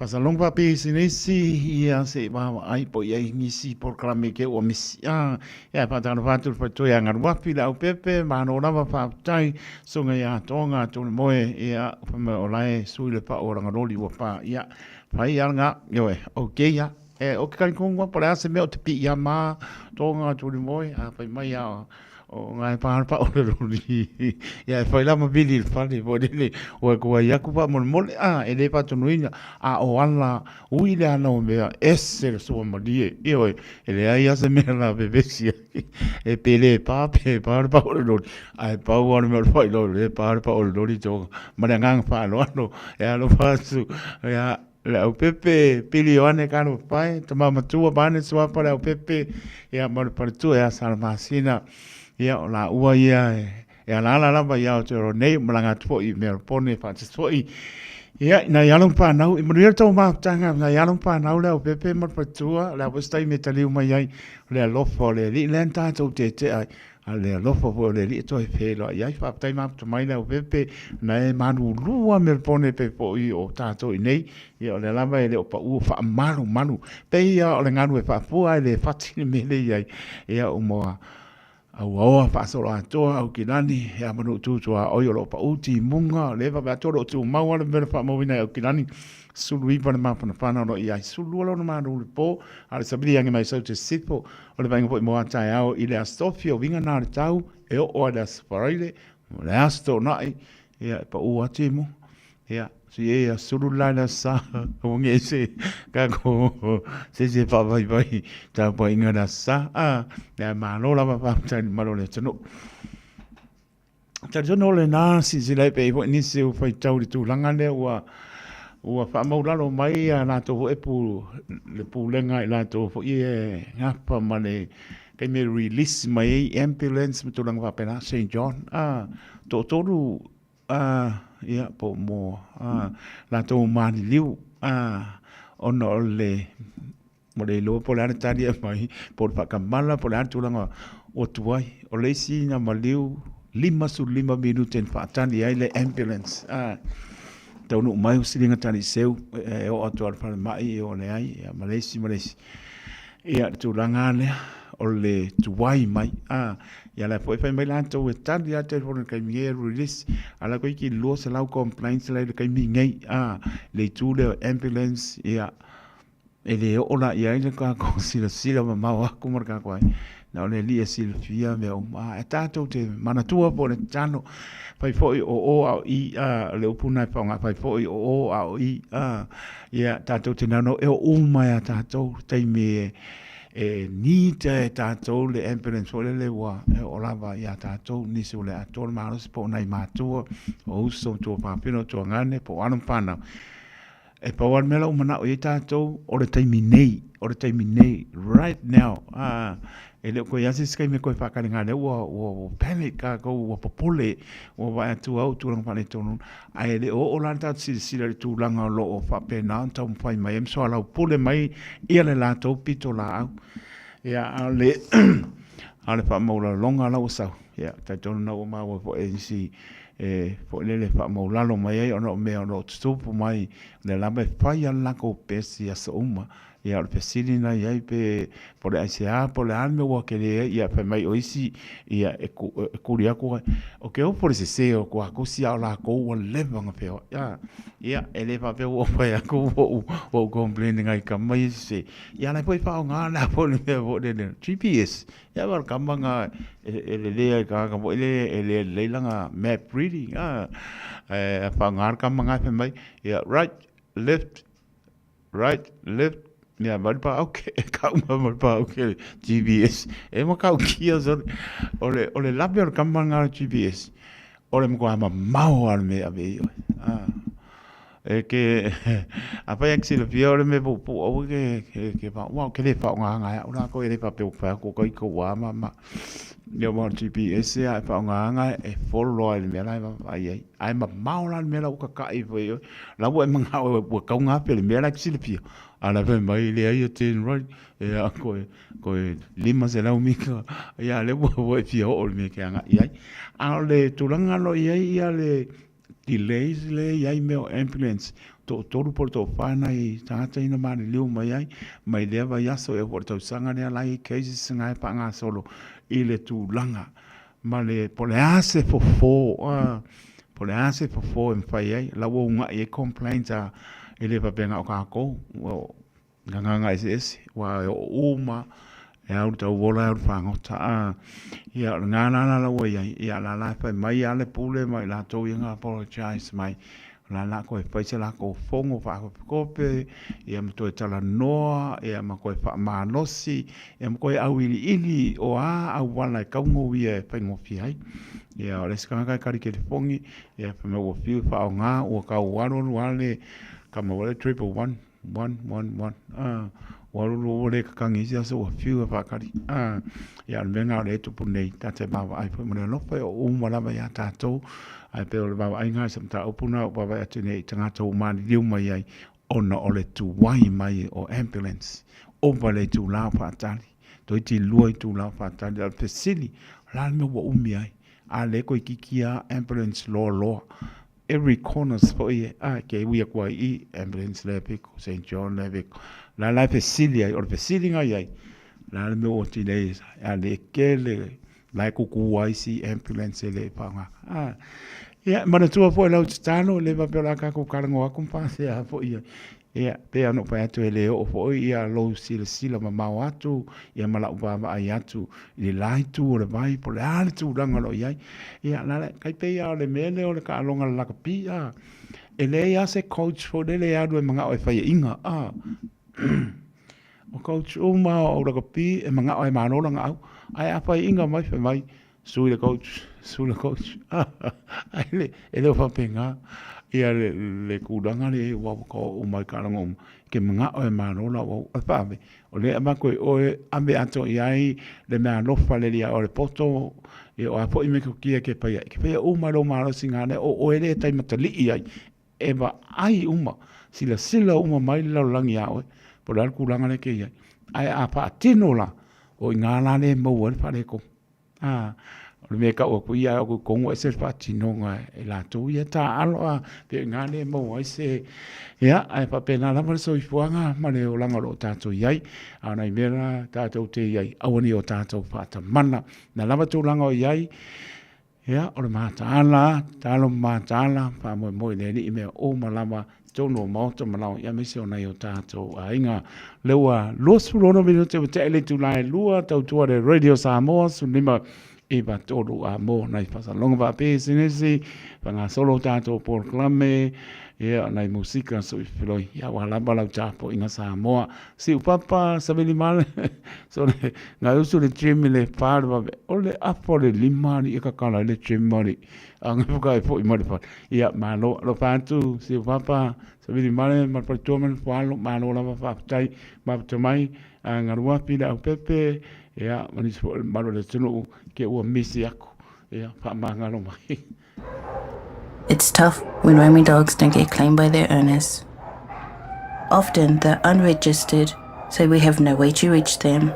pasalonga pa pisinisi ia se wawa ai po ia ngisi po kalame ke ua misi. Ah, ia pā tāna whātu whai toi a ngaruapi le au pepe, māno rawa whātai, sunga ia tonga tōna moe ia whamea o lae sui le pa o rangaroli ua pā ia. Whai a ngā, ioe, o kēia, e, o ke karikonga, po le a se mea o te pii a mā, tō ngā tūri moe, a whai mai a, o ngā e pāhara pa o le rori. Ia, e whai la ma vili le whare, po rere, o e kua i aku pa mole mole, a, e le pātonuina, a o ana, ui le ana o mea, ese le sua malie, ioe, e le ai a se mea la vevesi ai, e pele e pā, pe pā le pa o le rori, a e pau a le mea o le whai lori, e pā le pa o le rori tō, ma le agaga faaaloalo e alofa atu ia le aupepe Pili Ioane Kalo Pae, tama matua ma ane suafa le aupepe ia ma le faletua ia Salamasina ia o laua ia e alaala lava i Aotearoa nei malaga atu foi i Melbourne faatasi foi ia i nai alo ma fanau. E manuia le tou mafutaga nai alo ma fanau le aupepe ma le faletua, o le a foi se taimi e taliu mai ai o le alofa o le Alii lea na tatou tetea ai. A le alofa foi o le Alii e toe feiloai ai. Faafetai mafuta mai le aupepe na e malulu lava Melbourne pei foi o tatou i nei. Ia o lea lava e le o pau faamalumalu. Pei lava o le galu e faafua ae le fati le mea lea i ai. Ia uma auaoa faasoloatoa Aukilani ia ma nuu tuaoi o lo o pau timuga o lea e faapea atu o lo o tumau lava le mea na faamauina e Aukilani. 19 le mafanafana o lo o i ai. 12 lona malu i le po a o le savili age mai sau te sifo. O le vaaiga foi mo a taeao i le Aso Tofi, o uiga na o le tau e oo ai le Aso Faraile, o le Aso Toonai, ia e pau atu i mua. Ia, si e a sulu la le sa, o nge se, ka ko, se se whaawaiwai, tā pa inga la sa, a, ia malo lava whaamtai ni malo le atunuu. Talitonu o lena silasila ai pei foi nisi o faitau i le tulaga lea ua ua faamaulalo mai a latou foi pu le pulega i latou foi e gafa ma le taimi e release mai ai ambulance ma tulaga faapena Saint John a toatolu a ia po o mo a latou maliliu a ona o le Ua le iloa po o le a le tali e aumai, po o le faakamala, po o le a le tulaga ua tuai. O le isi na maliu, 55 minute na faatali ai le ambulance. Ah, taunuu mai ua siliga taliseu, e oo atu lava i le falemai, ua leai, ia, ma le isi ma le isi. Ia, le tulaga lava lea o le tuai mai. Ah, ia la foi fai mai latou e tali lava telefoni i le taimi nei e release, a o la e toeitiiti 200 complaints la i le taimi nei, ah, le itu lea o ambulance, ia, E le oo la i ai le tatou silasila mamao atu ma le tatou ai, na o le Alii e silafia mea uma. A e tatou te manatua po o le tatalo, fai foi o o a o i, a, o le upu lena e faaaoga, fai foi o o a o i, a, ia tatou te naunau e oo uma ia tatou i taimi e need ai e tatou le ambulance foi lele ua e oo lava ia tatou, nisi ua le atoa le malosi po o nai matua, o uso, tuafafine, o tuagane, po o alo ma fanau. E pau lava le mea la ua manao i ai tatou, o le taimi nei, o le taimi nei, right now, a, e le o toe i ai se isi taimi e toe faataliga lea ua, ua, ua panic tatou, ua popole, ua vaai atu au i tulaga faaletonu, ae le o oo la le tatou silasila i le tulaga o lo o faapena ona taumafai mai ai ma soalaupule mai ia le latou pitolaau. Ia, a o le, a o le faamaualaloga la ua sau, ia, talitonu na ua maua foi e nisi e foi lele faamaulalo mai ai ona o mea o lo o tutupu mai, o lea lava e fai lava le latou best i aso uma. Ia o le fesili na i ai pe po o le aisea po o le a le mea ua tele ai, ia fai mai o isi ia e kuli atu ai, o ke opo le sese o tuakosi a o latou ua leva ona feoai. A, ia e le faapea ua fai atu ua ou ua ou complain i nai tama ia sese, ia a o la e foi e faaaoga le a foi le mea foi lele GPS. Ia ma le kama na e lelei ai i le tagata foi lele e le lelei lana map reading a, e faaaoga le kama na fai mai, ia right, left, right, left. Ia, mai le paauke, e kau mai ma le paauke le GPS. E matautia sole, o le, o le lape o le kama lena o le GPS, o le matua mamao lava o le mea e ave ai oe. A, e ke, afai e te silafia o le mea puupuu aua ke, ke, ke, aua ou te le faaaogaina e au latou e le faapea ua fai atu o ita ua a ma, ma. Ia aua o le GPS a e faaaogaina e follow lava i le mea la e vaavaai ai. Ae mamao la le mea la ua tata'i ifo i oe. La ua e manao ua tatau ona afe i le mea la e te silafia, a o la e fai mai, leai e turn right, ia koe, koe 500 mita, ia lea ua, ua e fia oo i le mea e te agai i ai. A o le tulaga o lo o i ai ia le delays lea e i ai mea o ambulance, toatolu po o le toafa nai tagata ia na maliliu mai ai mai lea vaiaso ea po o le tausaga lea la e i ai cases na e faagasolo i le tulaga ma le, po o le a se fofo, a, po o le a se fofo e mafai ai, la ua uunai ai complaints a, e le faapea na o tatou, o gagana eseese, aua e oo uma, e au le tauola e au le fagota, a, ia o lena la la ua i ai, ia la la e fai mai lava le pule ma i latou ia na apologise mai, o la la toe fai se latou fono faakopekope, ia ma toe talanoa, ia ma toe faamalosi, ia ma toe auiliili o a auala e tatau ona uia e faigofie ai. Ia o le isi tagata e tali telefoni, ia fai mai ua fiu e faaaoga, ua tau alu alu lava le kama le triple one, one, one, one, a, ua alu alu ua le tatagi i isi aso ua fiu e faatali. A, ia o le mea lena o lea e tupu nei, ta te vaavaai foi ma le alofa, e oo uma lava ia tatou, ae pei o le vaavaaiga i se mataupu lena ua vaavaai atu nei i tagata ua maliliu mai ai ona o le tuai mai o ambulance ova le itula o faatali, toeitiiti 2 itula o faatali. A o le fesili, o le a le mea ua umi ai? A lea toeitiiti lava ambulance loaloa every corners foi e, a ke ui atu ai i ambulance lea piko, St John lea piko. O la la e fesili ai, o le fesiliga i ai, o le a le mea ua delay ai, a le kele la e kuku ai si ambulance e le faaaoga. A, ia, manatua foi lau tatalo, le faapea o le a tatou talanoa atu ma pasia foi ia. Ia, pei lava ona ou fai atu e le oo foi ia lou silasila mamao atu ia ma lau vaavaai atu i le la itu o le vai po o le a le tulaga o lo o i ai. Ia, la le, tai pei lava o le mea lea o le taaloga a le lakapi, a, e leai lava se coach foi lele e alu e manao e faiaina, a. O coach uma o lakapi e manao e malo lana au, ae a faiaina mai fai mai, Sui le coach, sui le coach. Ae le, e le o faapena ia le, le tulaga lea ua ka oo mai ka laga uma. Ke manao e malo lau au, e faave, o lea e avatu i oe, ave atoa i ai le meaalofa le lia o le poto, ia o a foi metotia ke faia, ke faia uma lou malosi gane, o oe lea e taimatalii ai, e vaai uma, silasila uma mai le lalolagi iā oe, po o le a le tulaga lea e te i ai. Ae a faatino la, o i ina la lea e maua ai le faaletonu. A, o le mea e tau atu ia, e oo atu i totonu ese le faatinoga e latou ia taaalo a, pei o i ina lea e maua ai se, ia, ae faapena lava le soifuaga ma le olaga o lo o tatou i ai. A o nai mea la tatou te i ai, aua ne i o tatou faatamala. O le a lava tulaga o i ai, Ia, o le mataala, talo ma mataala, faamoemoe i le Alii mea uma lava i totonu o maota ma laoa, aemaise o nai o tatou aiga. Lea ua 26 minute ua tea le itula e 2, tautua le Radio Samoa, 15 9 3 a mo nai faasaloga faapisinisi, faagasolo tatou polokalame, ia, nai musika soifiloi, ia, aua lava lau tapuaiga Samoa. Siupapa, savili male, sole, ngai usu le gym i le fa le vave, o le afa o le lima alii e kakala ai le gym alii, a ngai whakae foi mai le fale. Ia, malo, alofa atu, Siupapa, savili male, ma le faletua ma le fualo, malo lava faafetai, mafuta mai, a galuafi le aupepe, ia, ma nisi foi o le mamalu o le atunuu, ke ua misi aku, ia, faamagalo mai. It's tough when roaming dogs don't get claimed by their owners. Often they're unregistered, so we have no way to reach them.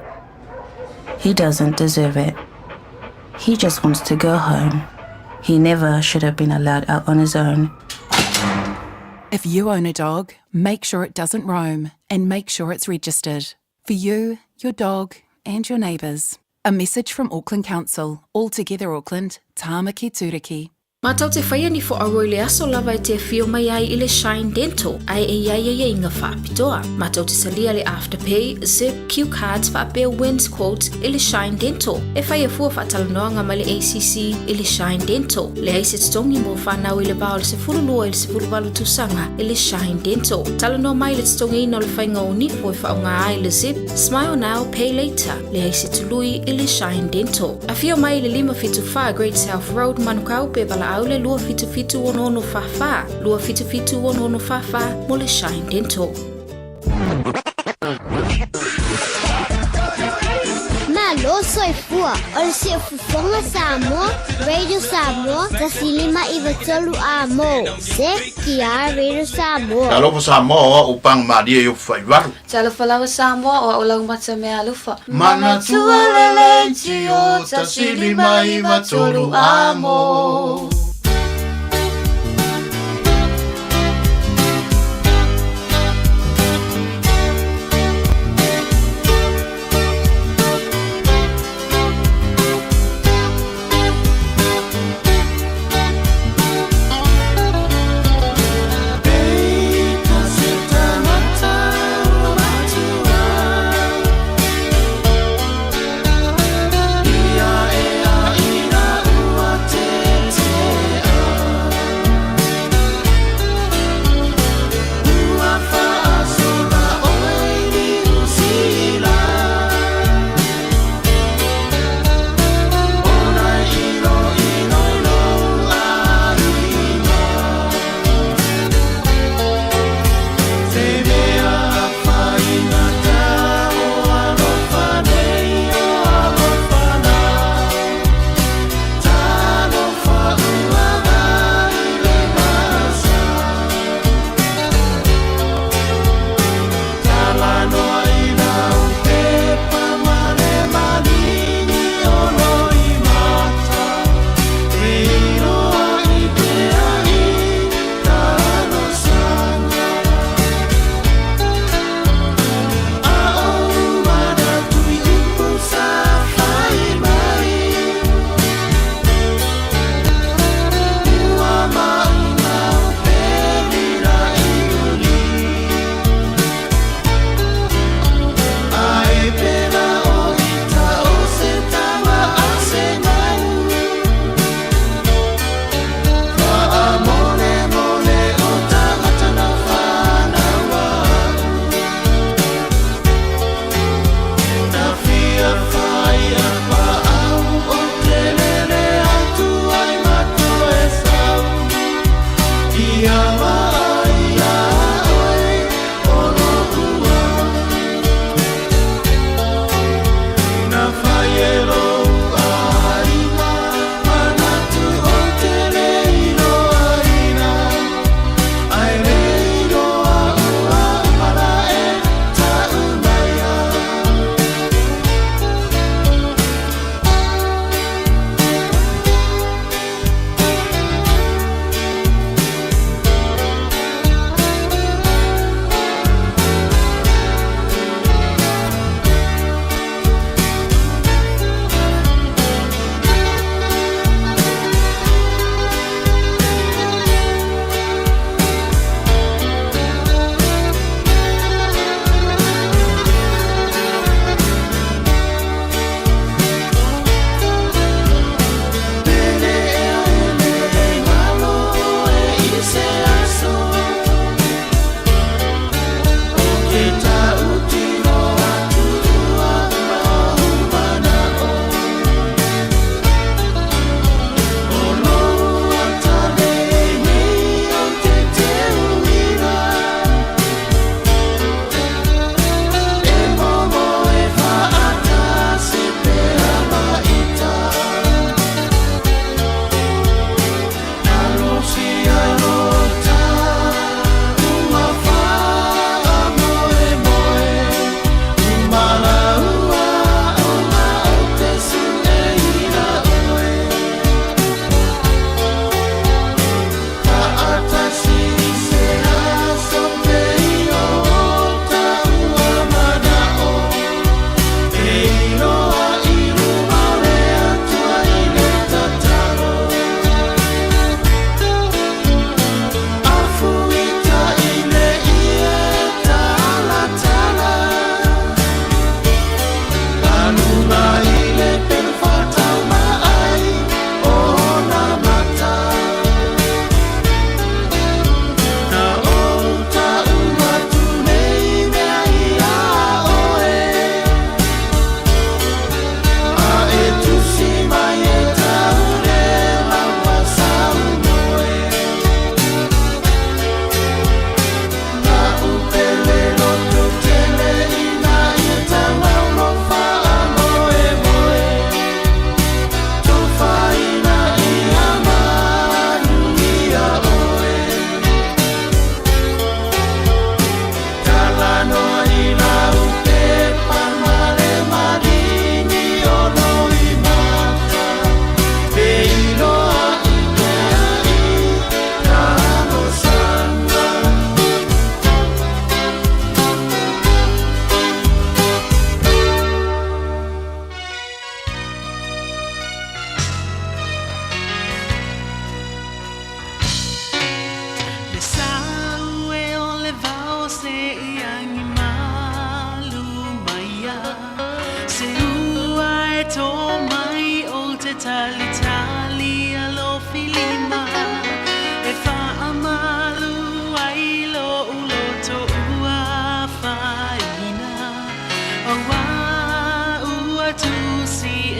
He doesn't deserve it. He just wants to go home. He never should have been allowed out on his own. If you own a dog, make sure it doesn't roam and make sure it's registered. For you, your dog, and your neighbours. A message from Auckland Council. All together Auckland. Tāmaki Tūriki. Matou te faia ni fo-auro i le aso lava e te afio mai ai i le Shine Dental ae e i ai aiaiga faapitoa. Matou te talia le Afterpay, Zip, Q Cards faapea Wins Quotes i le Shine Dental. E faia fua faatalanoaga ma le ACC i le Shine Dental. Leai se totogi mo fanau i le va o le 12 i le 18 tausaga i le Shine Dental. Talanoa mai i le totogiina o le faiga o nifo e faaaoga ai le Zip, Smile Now, Pay Later. Leai se tului i le Shine Dental. Afio mai i le 574 Great South Road, Manukau, pe valaau le 277 6644, 277 6644 mo le Shine Dental. Malo soifua o le Siufofoga Samoa, Radio Samoa, 105 93 A-mo. CKR Radio Samoa. Talofa Samoa o a'u paga malie i Ofufaivalu. Talofa lava Samoa o a'u laumata mea alofa. Manatua le leitio 153 amo.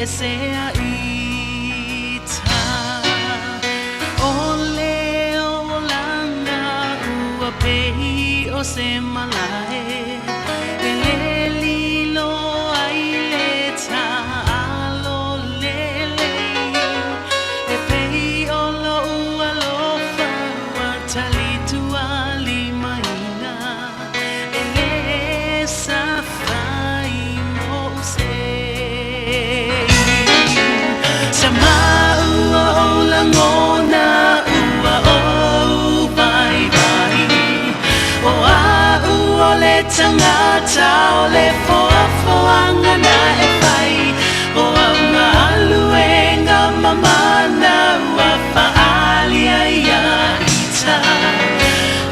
esea ita. O le olanga ua pei o se malae, e le lilo ai le taalo lelei. E pei o lo'u alofa ua talitualimaina, e le safai mo'u sei. Sa maua o lagona ua ou vaivai, o a'u o le tagata o le foafoaga na e fai, o au galuega mamana ua faalia ia ita,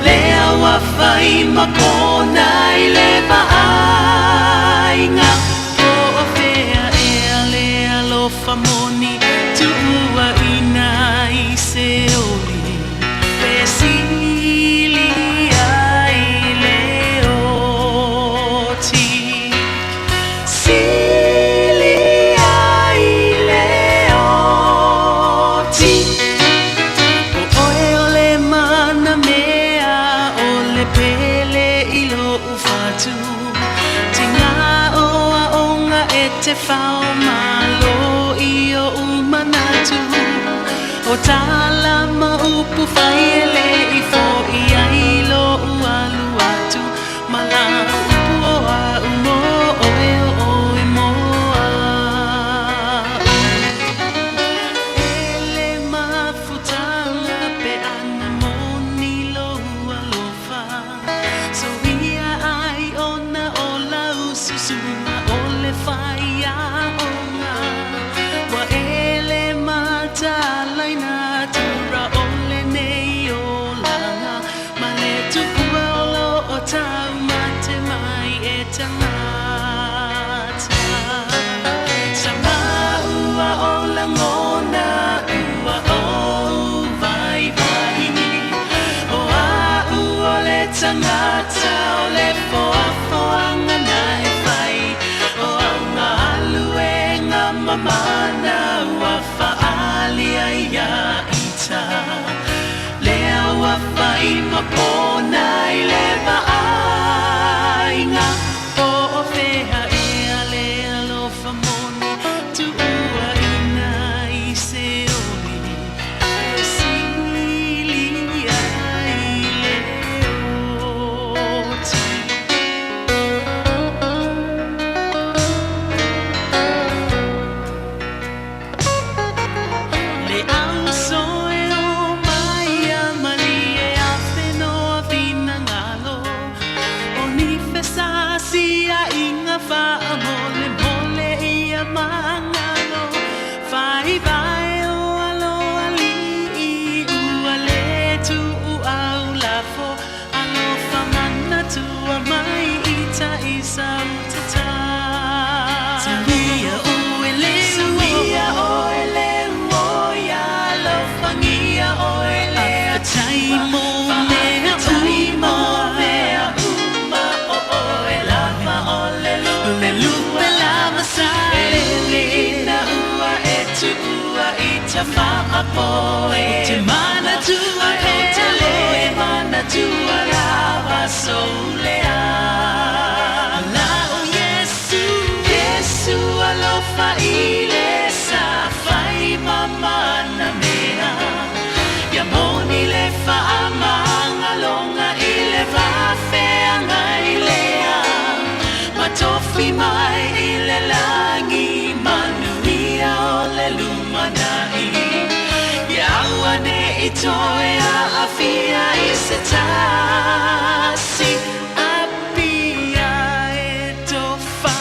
lea ua fai ma pona i le vaaiga. Po o fea ea le alofa moni tuuaina i se oli fesili ai le oti. Sili ai le oti. O oe o le mana mea o le pele i lo'u fatu. Tiga o aoga e te fao malo i o'u manatu. O tala ma upu fai e le i fo'i ai lo'u alu atu. Ma la upu o a'u mo oe o oe mo a'u. E le mafutaga pe ana moni lou alofa. Soia ai ona o lau susuna o le faiaoga. Ua e le matalaina tura o lenei olaga. Ma le tupua o loo taumate mai e tagata. Sa maua o lagona ua ou vaivai, o a'u o le tagata o le foafoaga na e fai, o au galuega mamana ua faalia ia ita, lea ua fai ma pona i le vaaiga. Po o fea ea le alofa moni tuuaina i se oli fesili ai le oti. Le auso e o mai a malie a whenua finangalo. O ni fesasia inga wha mole mole ia mangalo. Whai vai o alo ali i ua le tu u au lafo. Alofa mana tua mai i ta i sa utata. Tuia o ele Suia o ele o ia alofangia o ele Faafetai mo mea uma mea uma o oe lava o le lupe lupe lava sa e ina ua e tuua i ta faapoe. Te manatua pele manatua lava soulea. Lau Iesu Iesu alofa i le sa fai mamana mea. Ia moni le faamagaloga i le vaafeagai lea. Matofi mai i le lagi manuia o le lumanai. Ia aua ne i toe aafia i se tasi. Apia e tofa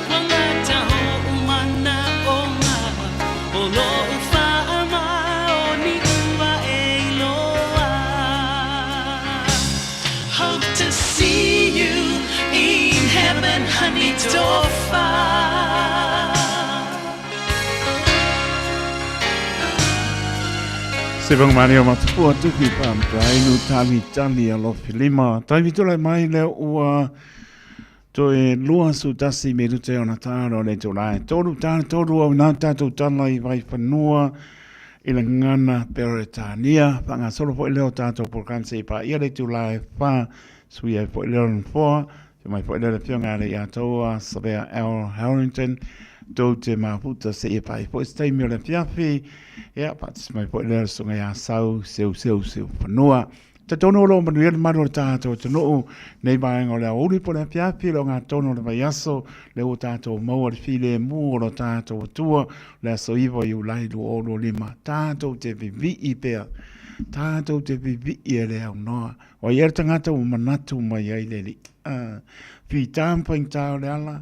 wangata ho umana o ngā o lo'u faamaoni ua e iloa. Hope to see you in heaven, honey, tofa. Se vanga mani o matupua tuki pa mtrainu tali tali alofi lima. Taimi tula mai le ua Toe 21 minute ona tāra o le itula e tolu tāra tolu au nā tātou tala i Vaifanua i le ngana Peretania. Whangasolo foi leo tātou program se i pā ia le itula e whā sui ai foi leo nofoa. Te mai foi leo le whionga ale i atoa Savea L. Harrington. Tō te mafuta se i pā i foi se taimi o le whiawhi. Ia, pātis mai foi leo sunga i a sau, seu, seu, seu whanua. Te tonu o lo manuia le malu o le tātou atunuu, nei vaega o le aoauli po o le afiafi, le o ngā tonu o le vaiaso, le ua tātou maua le filemu o lo tātou Atua, le aso 9 o Iulai 2025. Tātou te vivii pea, tātou te vivii e le aunoa. O ia le tangata ua manatu mai ai le Alii. Ah, whitā ma whaingtā o le ala,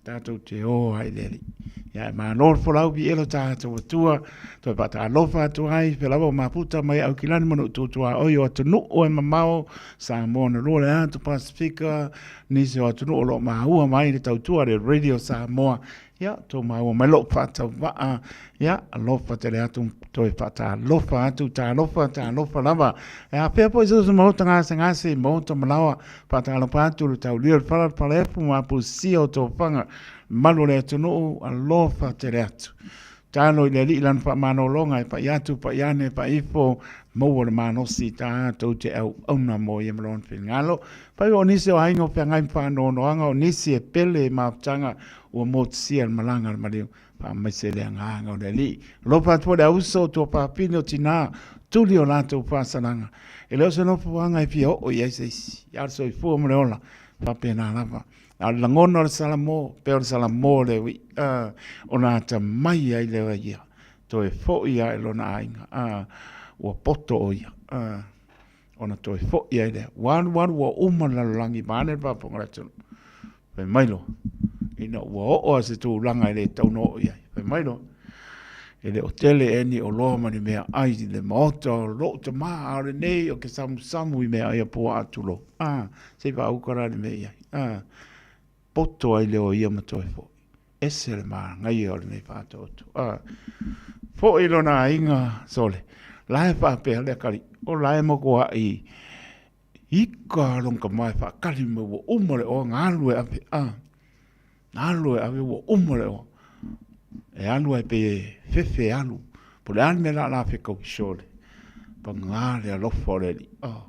Tātou te ō ai le Alii. Ia e mānō le folau vi elo tātou atua, toi whātālofa atu ai, whe lawa o maputa mai au ki lani manu tūtua oi o atunuu e mamao, Samoa na lua le atu Pasifika, nisi o atunuu o lo māua mai le tautua le Radio Samoa. Ia, tō māua mai lou whātauvaa, ia, alofa tele atu, toi whātālofa atu, tālofa, tālofa lava. E a whea po i se maota ngase ngase, maota malawa, Whakatalofa atu le taulia o le whara, le whara epu mā pusia o tō whanga, malu o le atunuu, alofa tele atu. Talo i le alii lana whaamanologa e pai atu, pai ane, pai ifo, maua le malosi tā tou te auauna mo ia ma lona finagalo. Pai o nisi o aiga o feagai ma whaanoanoaga o nisi e pele mafutaga ua motusia le malaga a le maliu. Faamaise le agaga o le Alii. Alofa atu foi le auso o tuafafine o tinā, tuli o latou faasalaga. E le o se nofoaga e fia oo i ai se isi. A o le soifua ma le ola, faapena lava. A o le lagona o le Salamo, pei o le Salamo le ui, uh, ona atamai ai lea ia, toe foi ae lona aiga, uh, ua poto o ia, uh, ona toe foi ai lea. Ua alu alu ua uma le lalolagi, vaeane le faafofoga a le atunuu. Fai mai loa, ina ua oo a se tulaga e le tatau ona oo i ai. Fai mai loa, e le o tele ea ni oloa ma ni meaai i le maota o lou tamā, a o lenei o ke samusamu i meaai a puaa tulou. A, se i faauka la le mea i ai. A, poto ai lea o ia ma toe foi. Ese le manaia o lenei faatoto. A, foi lona aiga, sole, la e faapea le akalii, o la e mokuaʻi Ika lona tama e faatali mai ua uma le oa na alu e ave a na alu e ave ua uma le oa e alu ai pei e fefe e alu po o le a le mea la la fetaui sole paga le alofa o le Alii oh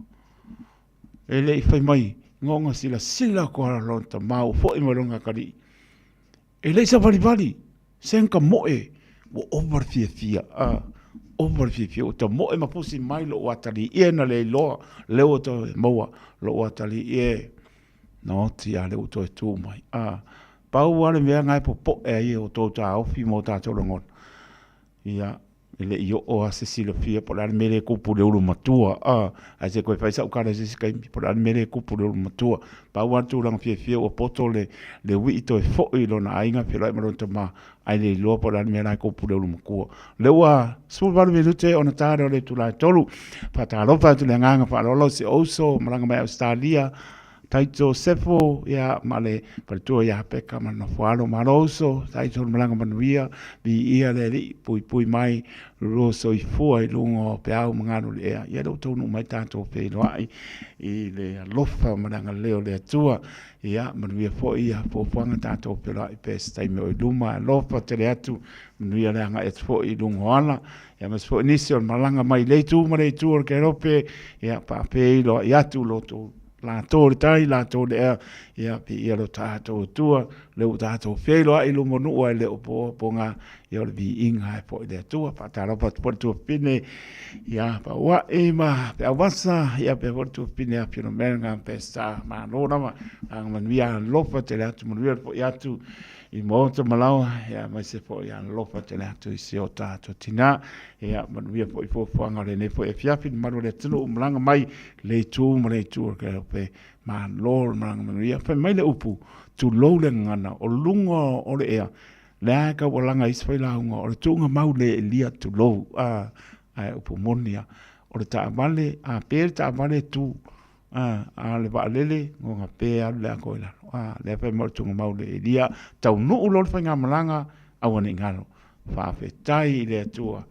e le i fai mai ina silasila atu lava lona tama ua foi mai lona atalii E le i savalivali, se ka moe, ua ova le fiafia, a, ova le fiafia, ua tamoe ma pusi mai lou atalii e na le iloa, lea ua toe maua lou atalii e, na oti a lea ua toe tu mai, a, pau lava le mea na e popoe ai e outou taofi ma o tatou lagona, ia, E le i oo lava se silafia po o le a le mea lea e kupu i le ulu matua, a, ae se i toe fai sau tala i se isi taimi, po o le a le mea lea e kupu i le ulu matua. Pau lava le tulaga fiafia ua poto le, le uii toe foi i lona aiga, feiloai ma lona tama, ae le iloa po o le a le mea la e kupu i le ulu matua. O lea ua 18 minute ona ta lea o le itula e tolu. Faatalofa atu i le agaga faaaloalo i si ou uso malaga mai Ausetalia, Taito Sefo, ia, ma le faletua ia Peka ma le Nofoalo. Malo uso, Taito le malaga manuia, viia le Alii, puipui mai, lua soifua i luga o peau ma galu le ea. Ia lea ua taunuu mai tatou feiloai i le alofa ma le agalelei o le Atua. Ia, manuia foi ia fuafuaga tatou feiloai pea i se taimi o i luma. Alofa tele atu, manuia le agai atu foi i luga o ala. Ia aemaise foi nisi o le malaga mai i le itu ma le itu o le Kerope, ia faafeiloai atu lo outou latou le tai, latou le ea, ia viia lo tatou Atua, lea ua tatou feiloai i luma o nuu ae le o po poga, ia o le viiga e foi i le Atua. Faatalofa atu foi le tuafafine ia Pauaʻi ma Peauasa, ia faapea foi le tuafafine ia Filomena Pesta. Malo lava, agaga manuia alofa tele atu, manuia le foi atu i maota ma laoa, ia aemaise foi ia alofa tele atu i si o tatou tinā. Ia manuia foi fuafuaga o lenei foi afiafi, le mamalu o le atunuu malaga mai le itu ma le itu o le Kerope. Malo le malaga manuia. Fai mai le upu, tulou le gagana, o luga o le ea, lea e taualaga i isi failauga, o le tuuga mau le elia, tulou, a, ae upu moni lava. O le taavale, a pe le taavale e tu, A, a o le vaalele, goga pe alu le ato i lalo. A, lea fai mai o le tuugamau le Elia, taunuu loa le faigamalaga, aua ne i galo. Faafetai i le Atua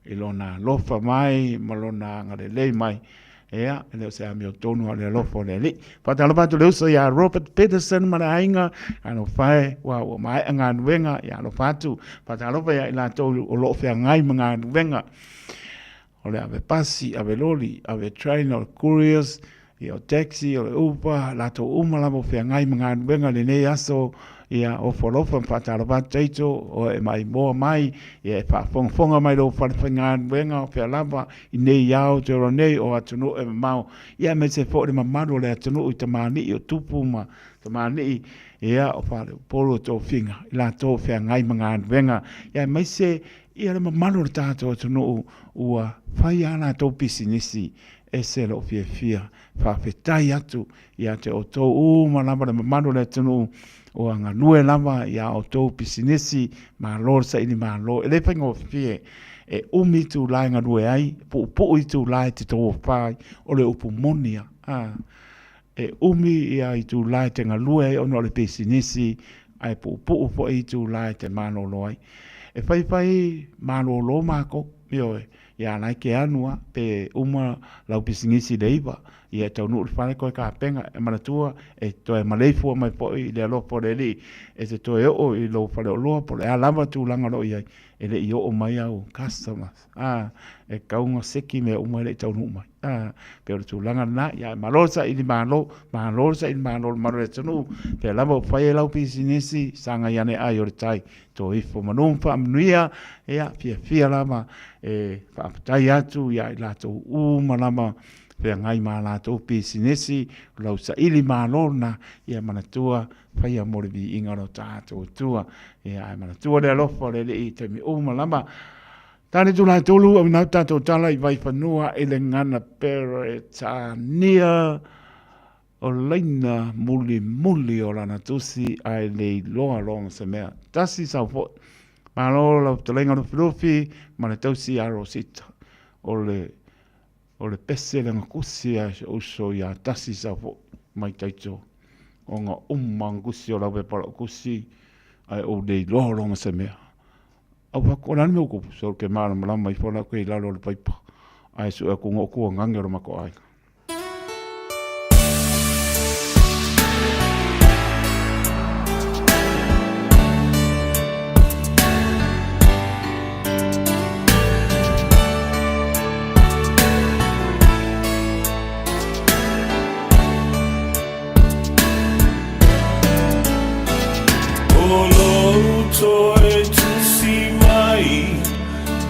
i Lona alofa mai ma Lona agalelei mai. Ia, e le o se amiotonu a o le alofa o le Alii. Faatalofa atu le uso ia Robert Peterson ma le aiga, alofa e, ua maea galuega, ia alofa atu. Faatalofa ia i latou o lo o feagai ma galuega. O le ave pasi, ave loli, ave train, o le couriers, ia o taxi, o le Uber, latou uma lava o feagai ma galuega i lenei aso, ia ofo alofa ma faatalofa atu Taito, o e maimoa mai, ia e faafogafoga mai lou fale faigaluega o fea lava i nei ao te ola nei o atunuu e mamao, ia aemaise foi le mamalu o le atunuu i tamalii o tupu ma tamalii, ia o faleupolu o tofiga, i latou o feagai ma galuega, ia aemaise ia le mamalu o le tatou atunuu ua fai a latou pisinisi ese lou fiafia. Faafetai atu ia te outou uma lava le mamalu o le atunuu ua galue lava ia outou pisinisi, malo le saili malo. E le faigofie, e umi itula e galue ai, puupuu itula e te tofa ai, o le upu moni lava. E umi ia itula e te galue ai ona o le pisinisi, ae puupuu foi itula e te malolo ai. E faifai malolo makou, ioe, ia la e te alu lava, pe uma lau pisinisi i le 9, ia e taunuu i le fale toe tapena, e manatua e toe maleifua mai foi i le alofa o le Alii, e te toe oo i lou faleoloa po o le a lava tulaga o lo o i ai, e le i oo mai au customers, a, e tatau ona seki mea uma e le i taunuu mai. A, pei o le tulaga lena, ia malo le saili malo, malo le saili malo i le mamalu o le atunuu, pea lava ua fai ai lau pisinisi, sagai ane ai o le tai, to ifo manu ma faamanuia, ia, fiafia lava e faafetai atu ia i latou uma lava feagai ma a latou pisinisi, o lau saili malo lena, ia manatua faia mo le viiga o lo tatou Atua. Ia, ae manatua le alofa o le Alii i taimi uma lava. Tane itula e tolu, auina atu tatou tala i Vaifanua i le gagana Peretania o laina mulimuli o lana tusi ae le iloa loa ma se mea. Tasi sau foi. Malo lau fetalaiga Lufilufi ma le tausi ia Rosita. O le O le pese lena kusi a si ou uso ia tasi sau foi mai Taito ona uma ona kusi o lau pepa o lau kusi ae ou le iloa loa ma se mea. Au fai atu, o le a le mea ua tupu? Se ou te malamalama ifo la ou te i lalo o le paipa ae sue atu na ou tuagage o le matou aiga. O lou toe tusi mai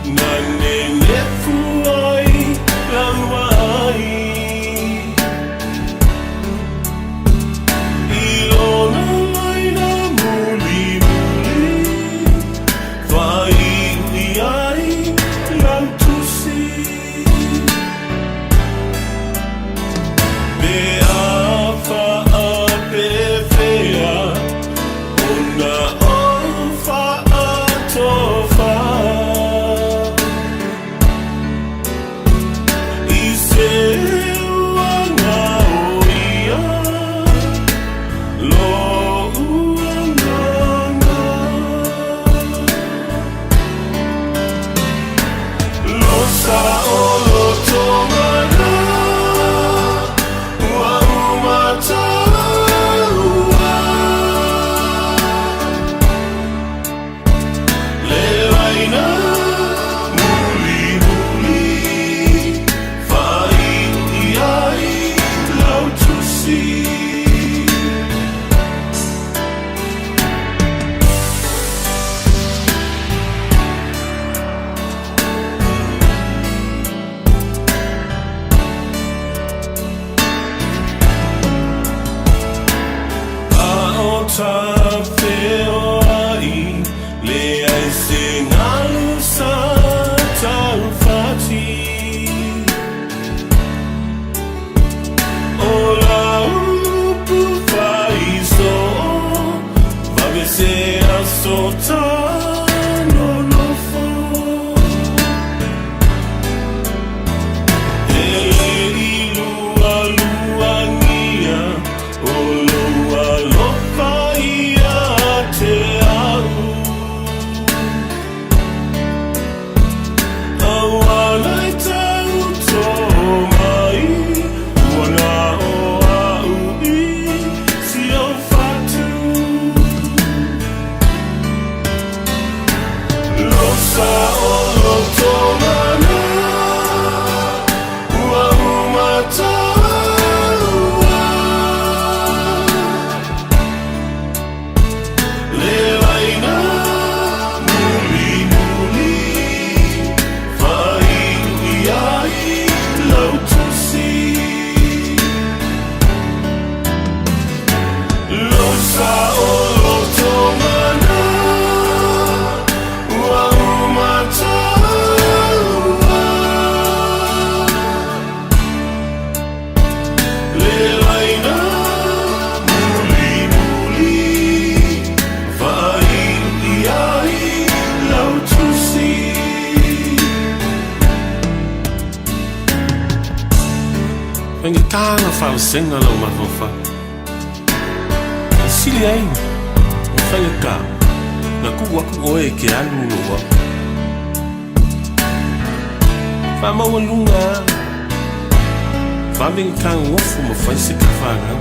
Na nenefu ai lau ai I lona laina mulimuli Whāiui ai lau tusi Pe a whaapewhea Ona ou whaatowha I se uanga o ia Lo'u agaga Lo sa o lo tonga Ua uma taua Le laina mulimuli Whāiui ai lau tusi. A o ta wheoai, leai se ngalu sa tauwhati. O lau upu whaiso, vave se aso ta nonofo. E le i lualuangia o lou alofa ia te Sa ona faavasega lou mafaufau. E sili ai ona faigata na tuu atu oe e te alu i lou ao. Faamaualuga lava, vave ona tagogofu ma fai se ta fanau.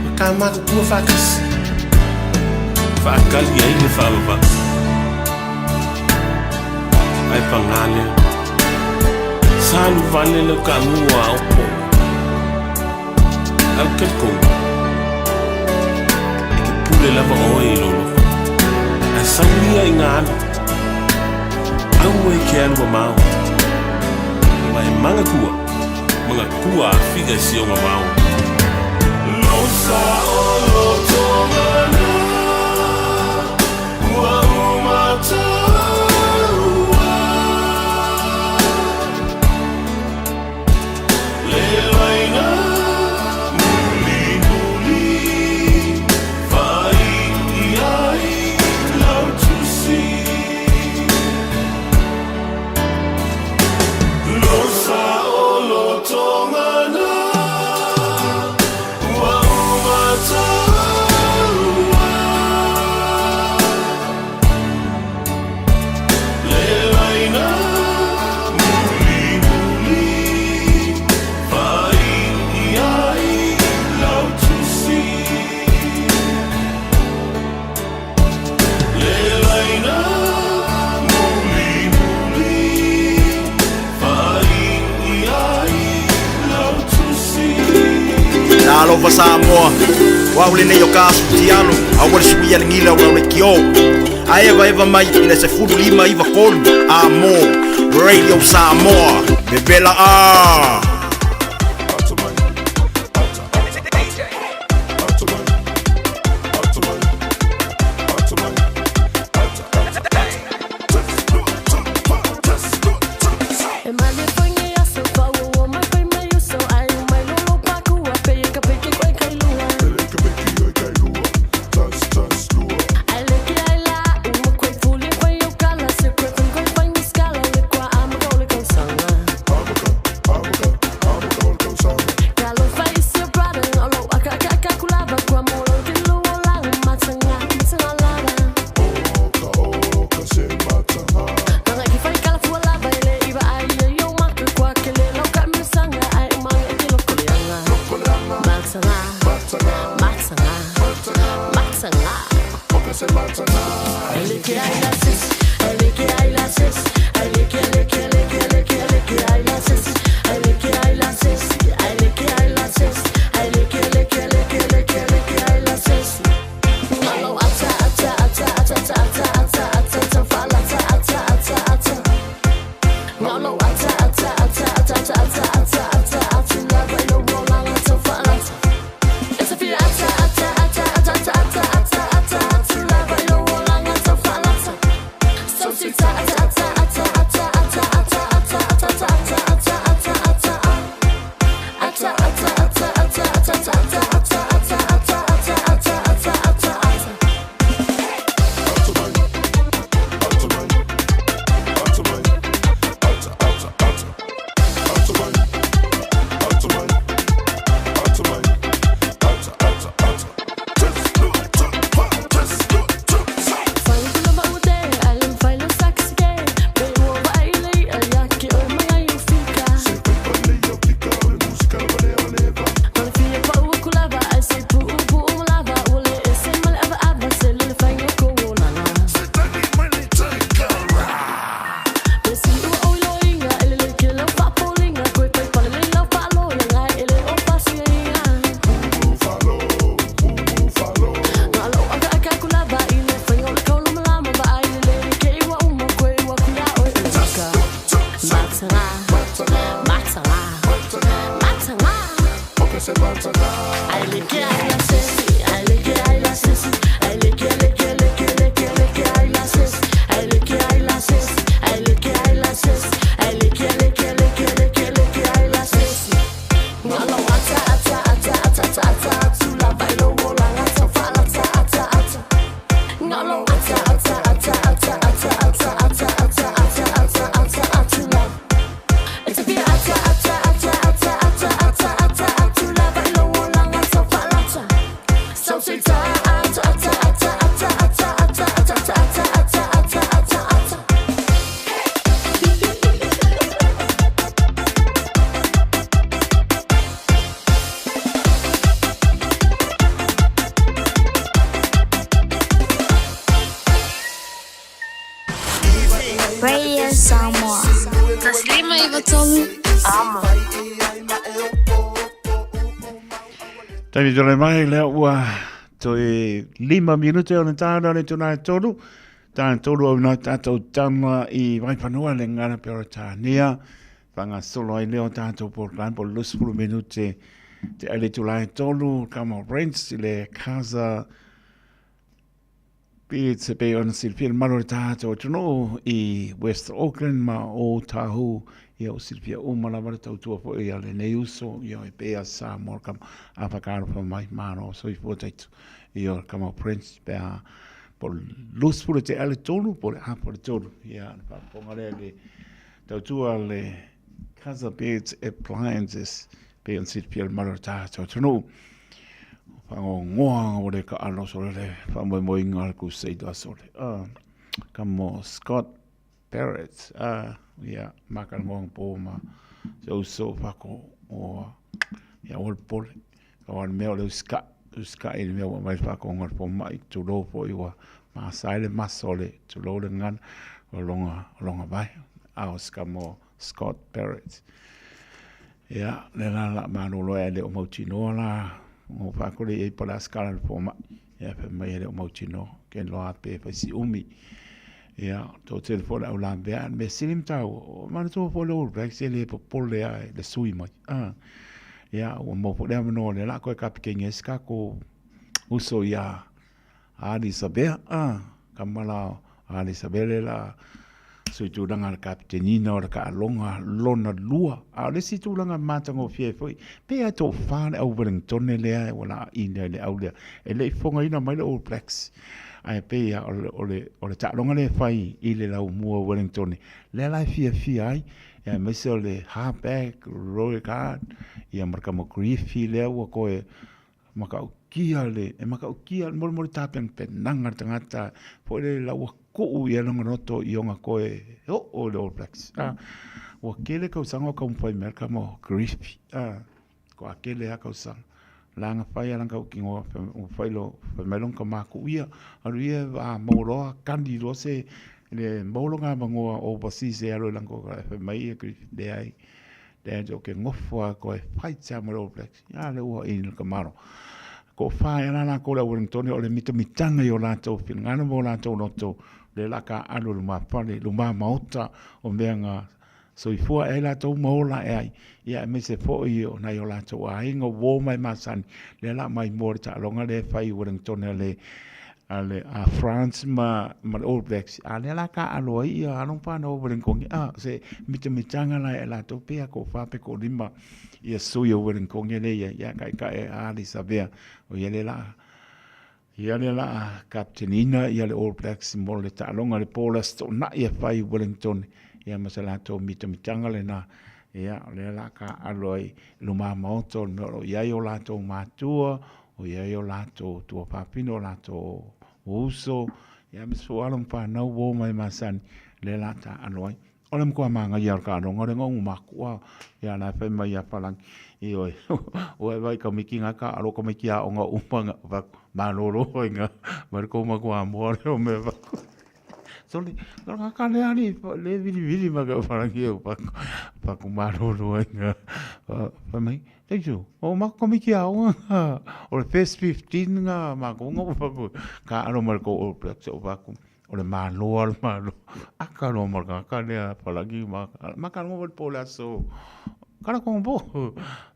Ma ta matutua faatasi, faatali ai le faavavau. Ae paga lea, sa alu vale lau taamu a aopo. Ae ou te talitonu, e te pule lava oe i lou loto. Ae sau ia ina alu, aua e te alu mamao. Ma e manatua, manatua a fiʻa i si ona vao. Lou sa o loto mana, ua uma taua. Le laina mulimuli, faai'i ai lau tusi. Lou sa o loto mana, ua uma taua. Le laina mulimuli, faai'i ai lau tusi. Le laina mulimuli, faai'i ai lau tusi. Talofa Samoa, o au lenei o ka asu tialo, aua le suia le gila o lau leitio. Ae evaeva mai i le 15 93 A mo Radio Samoa, vevela a. E male foi nge aso fa ua mai fai mai uso ai mai lolo pakua pe ka pe ke koe kai lua. Ai le ke ai la uma koe fuli fai o kala se koe fai koe fai ni skala le kwa ama ka ole kausanga. Kalo fai se brother olo aka aka aka kulava kwa mo lo ke lo la matanga matanga lava. Kanga ki fai kala fua lava ele iwa ai yo maka kwa ke le lo ka misanga ai manga e ke loko leanga. Matanga, matanga, matanga. Ele ke ai la sis, ele ke ai la sis, ele ke ele ke ele ke ele ke ele ke ai la sis, ele ke ai la sis, ele ke ai la sis, ele ke ele ke ele ke ele ke ele ke ai la sis. Ngalo ata ata ata ata ata ata ata ata ata fala ata ata ata ata. Ngalo ata ata ata ata ata ata ata ata ata lava ilo rola ata fala ata. It's a feel ata ata ata ata ata ata ata ata ata lava ilo rola ata fala ata. So sita ata ata ata ata ata ata ata ata ata ata ata ata ata. Ata ata ata ata ata ata ata ata ata ata ata ata ata ata. It's a 93. Amo. Taimi tole mai, lea ua toe lima minute o le tāna le tuna e tolu. Tāna tolu au nā tātou tama i Waiwhanua le ngana pe ora tānia. Whanga solo ai leo tātou po lan po lusfulu minute te ale tula e tolu. Kama Brents i le Kaza Pei se pei ona silafia le mamalu o le tatou atunuu i West Auckland ma Otahuhu, ia ua silafia uma lava le tautua foi a lenei uso, ia e pei a Samoa le kama, a whakaalofa mai, malo soifua taitu, ia o le kama o Prince, pe a po o le 20 te ale tolu, po o le a po o le tolu, ia le faafofoga lea i le tautua a le Casa Beds Appliances, pei ona silafia le mamalu o le tatou atunuu. Whangongoa o le ka alo so le whamoemoinga le Crusaders o le ka mo Scott Barrett ia maka ngoang po ma se uso whako o ia o le pole ka wan mea o le uska uska i le mea wa mai whako ngor po mai tulo po i wa ma sai le maso le tulo le ngan o longa longa vai a o ska mo Scott Barrett. Ia, le la la malolo e le o mautinoa la, o whakore i pa la skala le pōma. Ia, pe mai e le o mautinoa, ke loa pe whai si umi. Ia, tō te le au la bea, me silim tau, o mana tō fo le All Blacks e le popole a le sui mai. Ah. Ia, o mō fo le amanoa le la koe kapikenge ska ko uso ia Alisabea, a, ka mala a Alisabele la sui tulaga le kapitenina o le kaaloga lona lua. A o le isi tulaga matagofie ai foi, pe a tofa le au Wellingtone lea ua laaina i le au lea, e le i fogaina mai le All Blacks, ae pei a o le, o le, o le taaloga lea e fai i le laumua o Wellingtone, lea la e fiafia ai, aemaise o le halfback, Roy Card, ia ma le kama Griffey lea ua koe Makaukia le, e makaukia le molemole tapenapenaga le tagata foi lele la ua kuu i ai lona loto i ona koe e oo i le All Blacks. A, ua kele kausaga o taumafai mai le kama o Griffey. A, ko a kele a kausaga. La na fai ala kau ki ngoa, ua fai lo, fai mai lona kama ku ia, alu ia a maua loa, kani loa se, le maua loa ngā mangoa overseas e alo i langa o fai mai ia Griffey, leai, leai, o ke ngofo a koe fight a ma le All Blacks. Ia le ua i ka malo. Ko wha e la ko le Wellington o le mitamitanga i o latou finagalo ma o latou loto le la ka alu luma fale luma maota o mea nga soifua e latou ma ola e ai ia aemaise foi o nai o latou aiga uo mai masani lea la mai mo le taaloga lea e fai i Wellington a le a le a France ma ma le All Blacks a lea la ka alo ai ia alo ma whanau o Wellington a se mitamitanga la e latou pea ko wha pe ko lima Ia sui o Wellington le ia ia kai kai e Ali Savea o ia le la ia le la kaptenina ia le All Blacks mo le taaloga le po le Aso Toonai e fai i Wellington ia ma se latou mitamitanga lena ia o lea la ka alo ai luma maota o le mea o lo o i ai o latou matua o i ai o latou tuafafine o latou uso ia ma se alo ma fanau uo mai masani lea la ta alo ai O le matua māngaia o le kaaloga o le gaunga makua ia la e fai mai ia Palangi, ioe, ua e vai ka miki nga ka alo ka miki aoga uma nga vaku malolo ai nga mai le kou matua moa lea o mea vaku. Sole, no nga ka le ali le vili vili ma ka Palangi e vaku, vaku malolo ai nga. Fai mai, thank you, o mako ka miki aoga nga, o le first 15 nga makonga vaku, ka alo mai le kou All Blacks o vaku. O le Malo a le Malo. Aka loa ma le tagata lea palagi ma ma ka longo po le aso. Kala kongo po.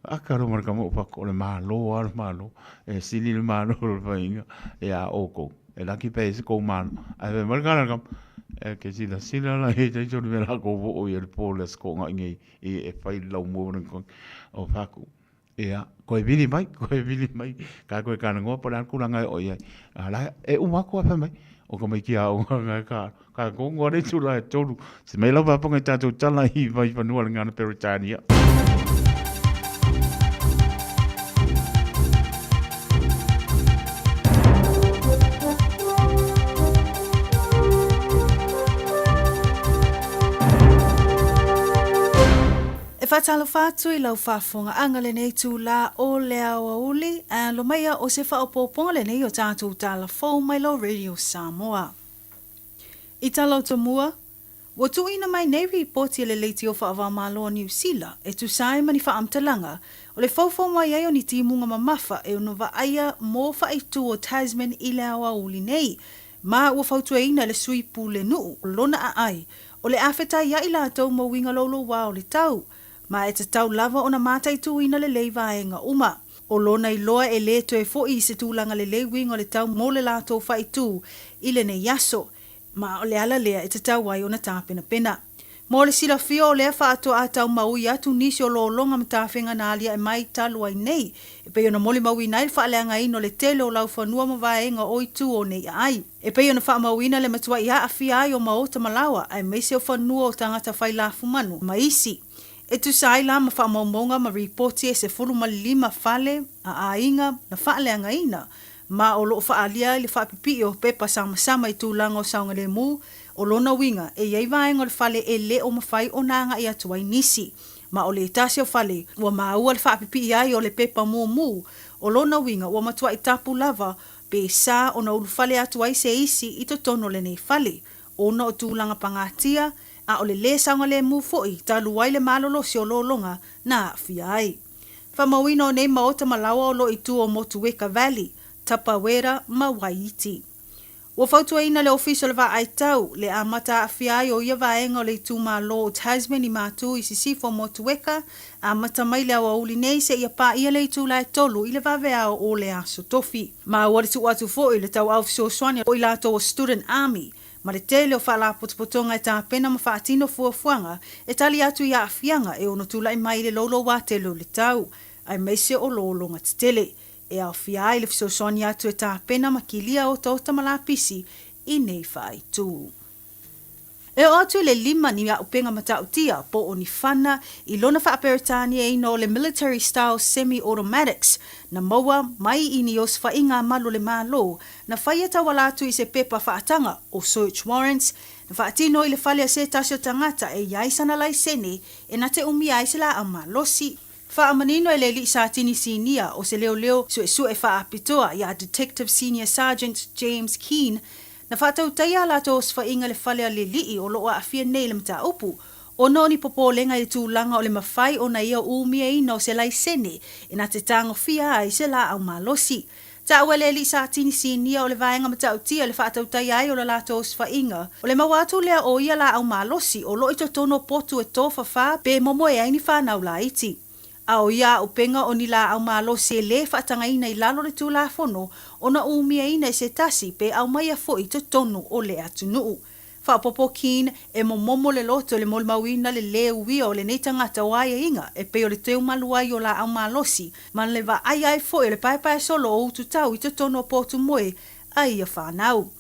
Aka loa ma le kama o pako o le Malo a le Malo. E sili le Malo o le fainga e a oko. E laki pe se kou malo. Ai fe mai kala kama. E ke sila sila la e te tolu me la kou o i le po le aso ko nga inge i e fai lau mua o pako. Ia, koe vili mai, koe vili mai, ka koe kāna ngoa, po le ana kulanga e oi ai. A la, e uma aku a whai mai, o ka mai ki a o ngā ngā ka, ka ko ngoa re tūra e tolu. Se mei lau whaponga i tātou tala i vai whanua le ngana Peretania. E faatalofa atu i lau faafofogaaga lenei itulā o le aoauli, a alo maia o se faaopoopoga lenei o tatou tala fou mai lau Radio Samoa. I tala o tomua, Ua tuuina mai nei ripoti e le Leitio Faavaomalo o Niu Sila e tusa ai ma ni faamatalaga o le foufou mai ai o ni timuga mamafa e ono vaaia mo faaitu o Tasman i le aoauli nei, ma ua fautuaina e le Sui Pulenuu lona aai o le a fetaiaʻi latou ma uiga loulouā o le tau, ma e tatau lava ona mataituina lelei vaega uma. O lona iloa e lē toe foʻi i se tulaga lelei uiga o le tau mo le latou faaitu i lenei aso, ma o le ala lea e tatau ai ona tapenapena. Mo le silafia o lea faatoa taumaui atu nisi o lologa ma tafega na aliae mai talu ai nei, e pei ona molimauina ai le faaleagaina o le tele o laufanua ma vaega o itu o nei aai. E pei ona faamauina le matuai aafia ai o maota ma laoa aemaise o fanua o tagata fai lafumanu ma isi. E tusa ai la ma faamaumauga ma ripoti e 15 fale a aiga na faaleagaina, ma o lo o faaalia ai le faapipii o pepa samasama i tulaga o saogalemu, o lona uiga e i ai vaega o le fale e le o mafai ona agai atu ai nisi. Ma o le tasi o fale ua maua le faapipii ai o le pepa mumu, o lona uiga ua matuai tapu lava pe sa ona ulufale atu ai se isi i totonu o lenei fale, ona o tulaga pagatia, a o le lē saogalemu foi talu ai le malolosi o lologa na aafia ai. Faamauina o nei maota ma laoa o lo o i tua o Motueka Valley, Tapawera ma Waiiti. Ua fautuaina le Ofisa o le Vaai Tau le amata aafia ai o ia vaega o le itumalo o Tasman i Matu i sisifo o Motueka, amata mai le aoauli nei seia paia le itula e tolu i le vaveao o le Aso Tofi. Ma ua tuu atu foi le tauau fesoasoani o i latou o Student Army ma le tele o faalapotopotoga e tapena ma faatino fuafuaga e tali atu i aafiaga e ono tulai mai i le loulouā tele o le tau, aemaise o lologa tetele, e aofia ai le fesoasoani atu e tapena ma kilia otaota ma lapisi i nei faaitu. E oo atu i le lima ni aupega matautia po o ni fana i lona faa-Peretaniaina o le Military Style Semi-Automatics na maua mai i ni osofaiga a malu o le Malo na faia tauala atu i se pepa faataga o search warrants na faatino i le fale a se tasi o tagata e i ai sana laisene e na te umia ai se laau malosi. Faamanino e le alii Satini Sinia o se leoleo suesue faapitoa ia Detective Senior Sergeant James Keane na faatautaia a latou osofaiga i le fale a le alii o lo o aafia nei i le mataupu ona o ni popolega i le tulaga o le mafai ona ia umiaina o se laisene e na te tagofia ai se laau malosi. Taua e le alii Satini Sinia o le vaega matautia i le faatautaia ai o le latou osofaiga, o le maua atu lea o ia laau malosi o lo o i totonu o potu e tofafa pe momoe ai ni fanau laiti. A o ia auupega o ni laau malosi e lē faatagaina i lalo o le Tulafono ona umiaina e se tasi pe aumaia foi i totonu o le atunuu. Faaopoopo Keane, e momomo le loto i le molimauina le lē uia o lenei tagata o aiaiga e pei o le teumalu ai o laau malosi ma le vaaia ai foi o le paepae solo o ututau i totonu o potu moe a ia fanau.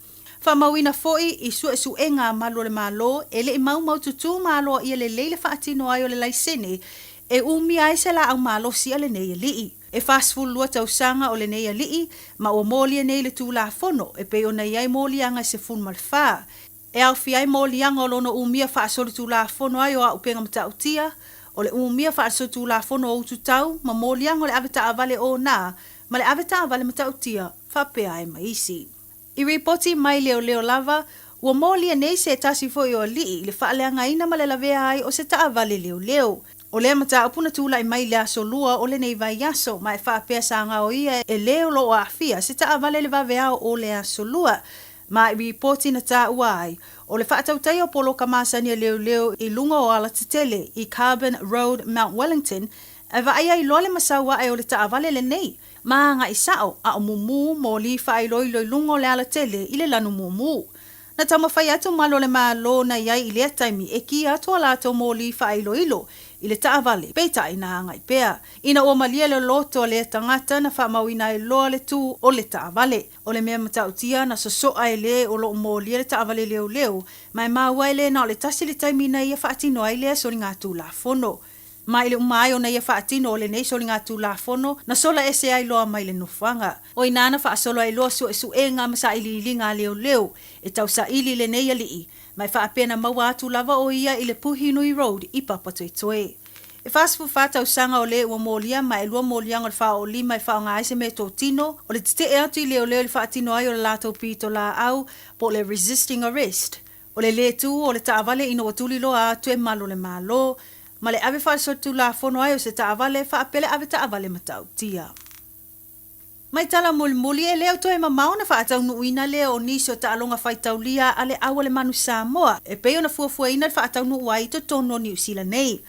Faamauina foi i suesuega a malu o le Malo e le i maumaututu ma aloaia lelei le faatino ai o le laisene e umia ai se laau malosi a lenei alii. E 42 tausaga o lenei alii ma ua molia nei le Tulafono e pei ona i ai moliaga e 14, e aofia ai moliaga o lona umia faasolitulafono ai o auupega matautia, o le umia faasolitulafono o ututau ma moliaga o le avetaavale ona ma le avetaavale matautia faapea ai ma isi. I ripoti mai leoleo lava, ua molia nei se tasi foi o alii i le faaleagaina ma le lavea ai o se taavale leoleo. O lea mataupu na tulai mai i le aso Lua o lenei vaiaso, ma e faapea sa gaoia e le o lo o aafia se taavale i le vaveao o le aso Lua. Ma i ripoti na taua ai, o le faatautaia o poloka masani a leoleo i luga o alatetele i Carbon Road, Mount Wellington, e vaai ai loa le masau ae o le taavale lenei, Ma agai sao a o mumu moli faailoilo i luga o le alatele i le lanu mumu. Na taumafai atu malu o le Malo na i ai i lea taimi e kia atu a latou moli faailoilo i le taavale, peitai na agai pea. Ina ua malie le loto a lea tagata na faamauina ai loa le tu o le taavale. O le mea matautia na sosoa e le o lo o molia le taavale leoleo, ma e maua e le na o le tasi le taimi na ia faatino ai lea soligatulafono. Ma i le uma ai ona ia faatino o lenei soligatulafono na sola ese ai loa mai le nofoaga. O ina na faasolo ai loa suesuega ma sailiiliga a leoleo e tausaili i lenei alii, ma e faapea na maua atu lava o ia i le Puhinui Road i Papatoetoe. E 44 tausaga o le ua molia ma e lua moliaga o le faaoolima e faaaoga ai se meatotino o le tetee atu i leoleo i le faatino ai o le latou pitolaau po o le resisting arrest. O le lē tū o le taavale ina ua tuliloa atu e malu o le Malo, ma le ave faasolitulafono ai o se taavale faapea le ave taavale matautia. Mai tala mulimuli, e le o toe mamao ona faataunuuina lea o nisi o taaloga faitaulia a le au a le Manu Samoa e pei ona fuafuaina le faataunuu ai i totonu o Niu Sila nei.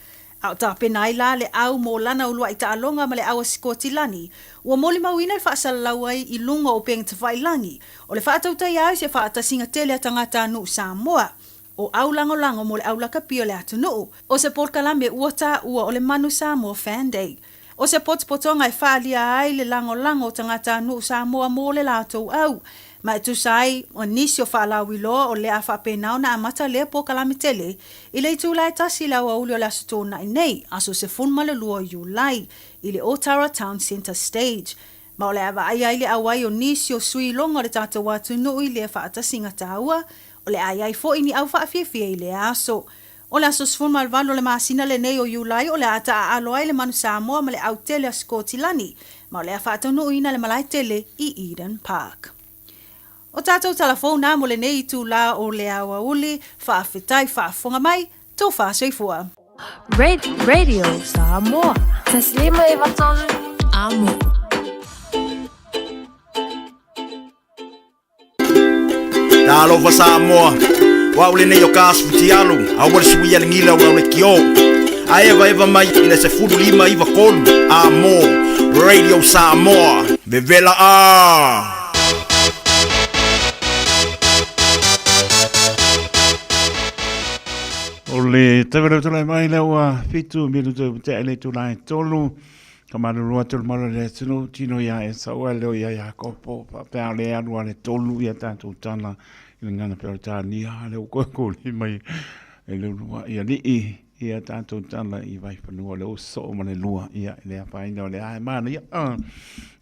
A o tapena ai la le au mo lana uluai taaloga ma le au a Sikotilani, ua molimauina le faasalalau ai i luga o upega tafailagi o le faatautaia ai se faatasiga tele a tagatanuu Samoa o au lagolago mo le au lakapi o le atunuu. O se polokalame ua taua o le Manu Samoa Fan Day. O se potopotoga e faaalia ai le lagolago o tagatanuu Samoa mo le latou au. Ma e tusa ai ma nisi o faalauiloa o le a faapena ona amata lea polokalame tele i le itula e tasi i le aoauli o le Aso Toonai nei, aso 12 o Iulai, i le Otara Town Centre Stage. Ma o le a vaai ai le auai o nisi o sui iloga o le tatou atunuu i lea faatasiga taua, o le a i ai foi ni au faafiafia i lea aso. O le aso 18 o le masina lenei o Iulai o le a taaalo ai le Manu Samoa ma le au tele a Sikotilani, ma o le a faataunuuina le malae tele i Eden Park. O tatou tala fou na mo lenei itulā o le aoauli, faafetai faafofoga mai, Tofa soifua. Radio Samoa. 153 Amo. Talofa Samoa, o au lenei o ka asu fitialu, aua le suia le gila o lau le kio. A eva eva mai i le 15 93 a mo Radio Samoa. Vevela a! O le taimi tulai mai lea ua 7 minuto i tea i le itula e 3. Ka malulu atu le malo le atunuu, tino ia Esau a leo ia Iakopo, faapea o le alu a le tolu ia tatou tala i le gagana Peretania, a lea ua koe mai e le ulua i alii ia tatou tala i Vaifanua, lea ua sosoo ma le lua, ia i le afaina o le ae manaia.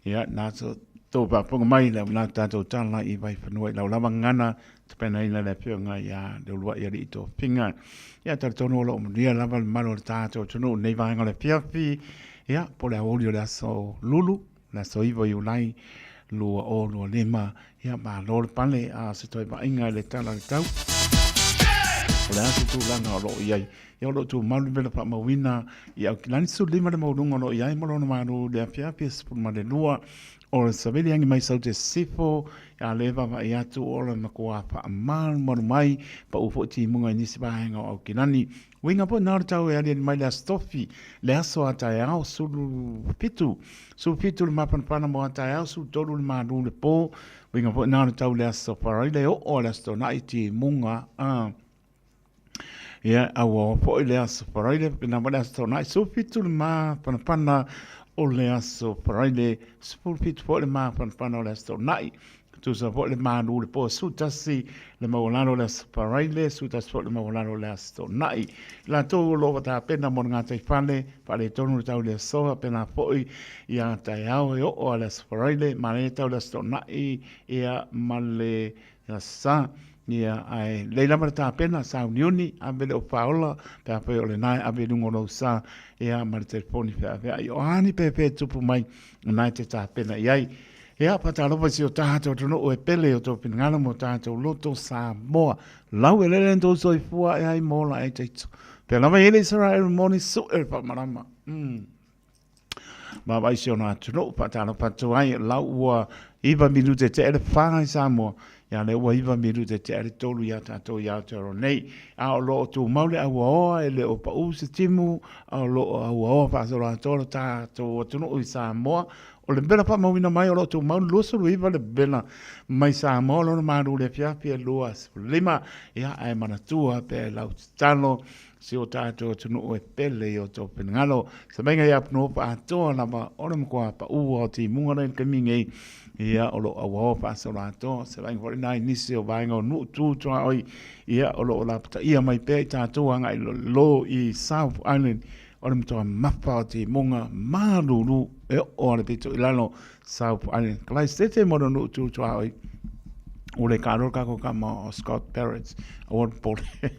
Ia, na tou faafofoga mai le na tatou tala i Vaifanua i lau lava gagana tapenaina le afioga ia Leuluai Alii Tofiga. Ia, talitonu o lo o manuia lava le mamalu o le tatou atunuu i lenei vaega o le afiafi. Ia, po o le aoauli o le aso Lulu, le aso 9 o Iulai 2025. Ia, malo le pale, a o se toe vaaiga i le Tala o le Tau. O le a se tulaga o lo o i ai? Ia, o lo o tumau le mea faamauina i Aukilani 15 le maualuga o lo o i ai ma lona malo i le afiafi e 12 O le savili agi mai sau te sifo, a le vaavaai atu o le matua faamalumalu mai, pau foi timuga i nisi vaega o Aukilani. Uiga foi na o le tau e aliali mai le Aso Tofi, le aso a taeao, sulu fitu, sulu fitu le mafanafana mo a taeao, sulu tolu le malu le po. Uiga foi na o le tau le Aso Faraile, oo a le Aso Toonai timuga a. Ia, a ua foi le Aso Faraile, pena ma le Aso Toonai, 17 le mafanafana o le Aso Faraile, 17 foi le mafanafana o le Aso Toonai. Tusa foi le malu le po 11 le maualalo o le Aso Faraile, 11 foi le maualalo o le Aso Toonai. Latou o lo o tapena mo le gataifale, faaletonu le tau i le aso, pena foi ia taeao e oo a le Aso Faraile, manaia tau le Aso Toonai, ia ma le Sa, ia, ae lelei lava le tapena, sauniuni, ave le ofaola, pe afai o lena e ave i luga o lou sa, ia, ma le telefoni feaveai. O a ni pēpē tupu mai, o na e te tapena i ai. Ia, faatalofa i si o tatou atunuu e pele i o tou finagalo ma o tatou loto Samoa. Lau e lele tou soifua e ai mo la e taitu. Pea lava i ele Israel moni su e whamarama. Vaavaai si ona atunuu, faatalofa atu ai, lau ua 9 minute tea le 4 i Samoa, ia lea ua 9 minute tea le 3 ia tatou i Aotearoa nei. A o lo o tumau le auaoa e le o pau se timu, a o lo o auaoa faasoloatoa lo tatou atunuu i Samoa. O le mela faamauina mai o lo o tumau le 29 le mela mai Samoa lona malu le afiafi e 25, ia ae manatua pea e lau tatalo Si o tatou atunuu e pele i o tou finagalo. Se maiga ia apunuu faatoa lava o le matua paua o timuga nei i le taimi nei, ia o lo o auaoa faasoloatoa. Se vaaiga foi lena i nisi o vaega o nuu tu tuaoi, ia o lo o lapataia mai pea i tatou agai lalo i South Island, o le matua mafa o timuga malulu e oo lava i le pito i lalo South Island. Kalaisete mo le nuu tu tuaoi. Ua le kaaloa le kakou kama o Scott Barrett, aua le popole.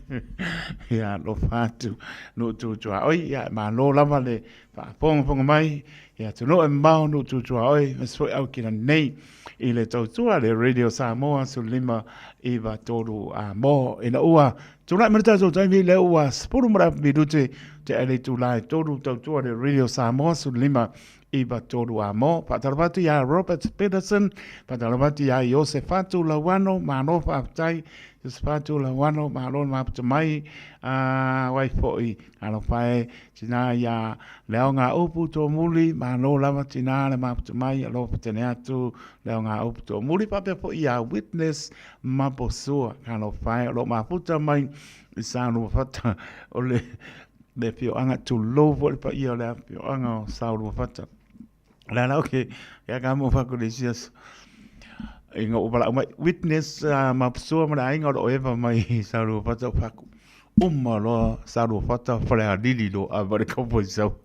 Ia, alofa atu, nuu tutuaoi, ia, malo lava le faafogafoga mai, ia atunuu e mamao nuu tutuaoi, aemaise foi au kina nei i le tautua le Radio Samoa 15 9 3 a mo ina ua tulai mai le tatou taimi lea ua 10 ma le afa minute te ai le itula e 3 tautua le Radio Samoa 15 9 3 a mo. Faatalofa atu iā Robert Peterson, faatalofa atu iā Iosefatu Lauano, malo faafetai. Iosefatu Lauano, malo le maputa mai. A wai foi, alofa e, tina iā Leaoga Upu Tōmuli, malo lava tina le maputa mai, alofa tene atu Leaoga Upu Tōmuli, faapea foi iā Witness Maposua, alofa e, o lo o maputa mai i Saoluafata o le le afioaga, tulou foi le paia o le afioaga o Saoluafata. O le ala o ke, ia ka mo whaku le isi aso. Inga o wala mai, witness uh, mapusua ma le aiga o lo o eva mai i Saoluafata o whaku. Uma loa Saoluafata whare a lili lo a wale kaupoi sau.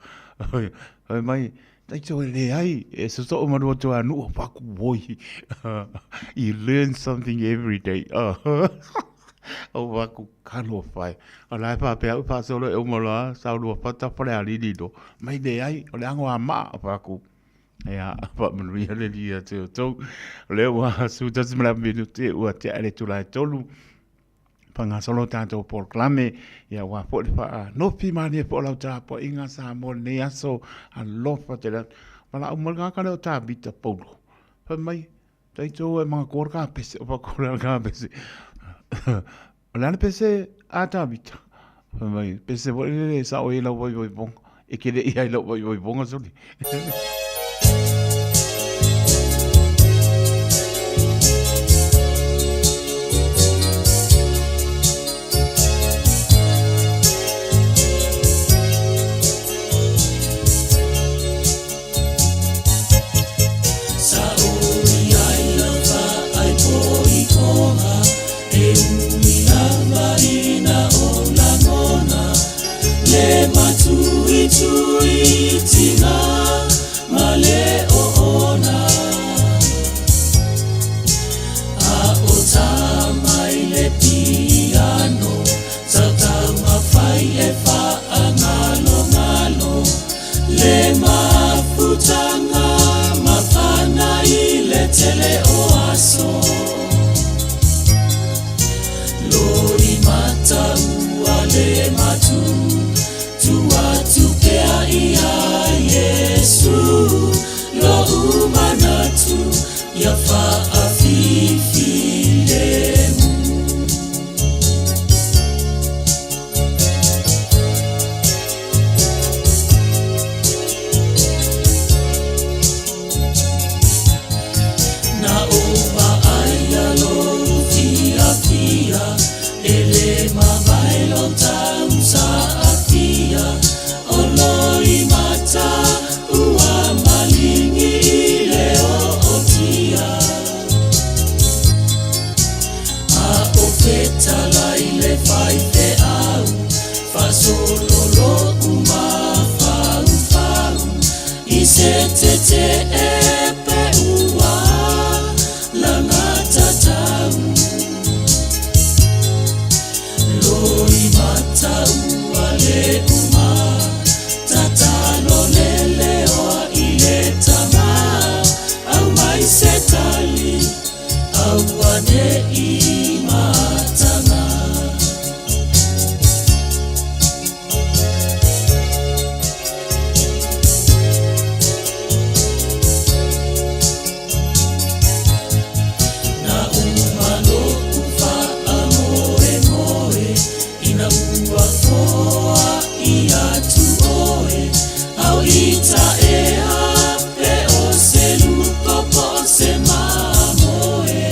Hoi mai, taito e leai, e sosoo marua tu a nuu whaku woi. You learn something every day. Oh. O whaku Talofa e. O la e faapea au faasolo e uma loa Saoluafata Falealili lo. Mai leai, o le ago a maa o faku. Ia, faamanuia le Alii ia te outou. O lea ua 11 ma le afa minute ua tea i le itula e 3. Faagasolo tatou polokalame, ia aua foi le faanofi malie foi o lau tapuaiga Samoa i lenei aso. Alofa tele atu. Valaau mai le tagata lea o Tavita Paulo. Fai mai, Taito e mga ka pese, o pakura ka pese. O le a le pese a Tavita? Fai mai, pese foi lele e sao ai lau vaivaivoga, e kele i ai lau vaivaivoga soli. Le mafutanga mafana i le tele o aso Loi mata ua le matu Tu atu pea ia Yesu Lo umanatu ia faafifi lemu. Na o vaaia lou fiafia, e le mavae lou tausaafia, o loimata ua maligi i le ootia. A o fetalai le faifeau, faasolo lou mafaufau i se tetee pe ua lagatatau. Loimata ua le uma, tatalo le leoa i le tama, aumai se tali. Aua ne i mataga. Na uma lo'u faamoemoe ina ua foai atu oe, au i taea pe o se luko po o se mamoe.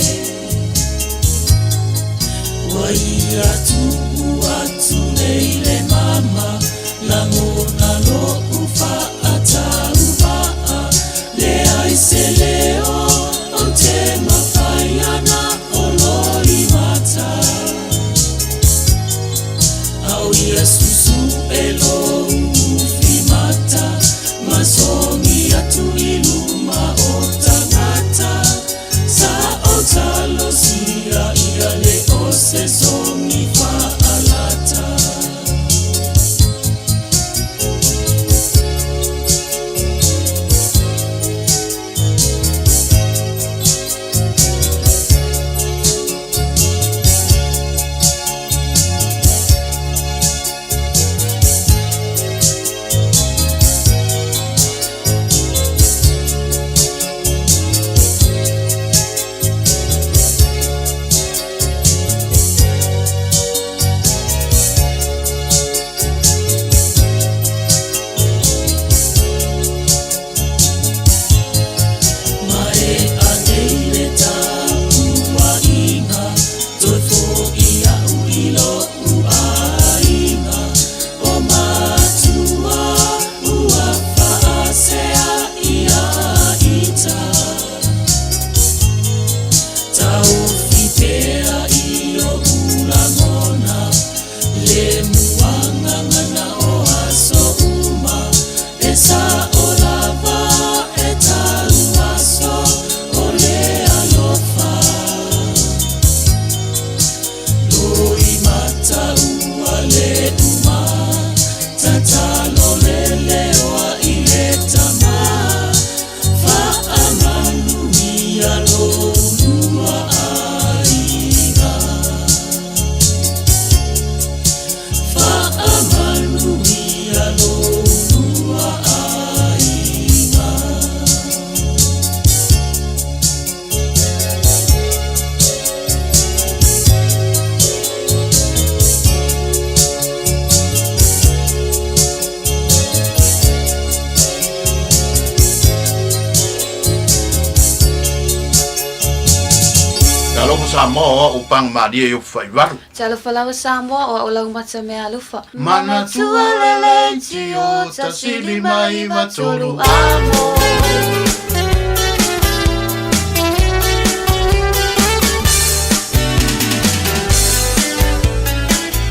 Talofa Samoa o a'u paga malie i Ofufa'ivalu. Talofa lava Samoa o a'u laumata mea alofa. Manatua le leitio 1 5 9 3 amo.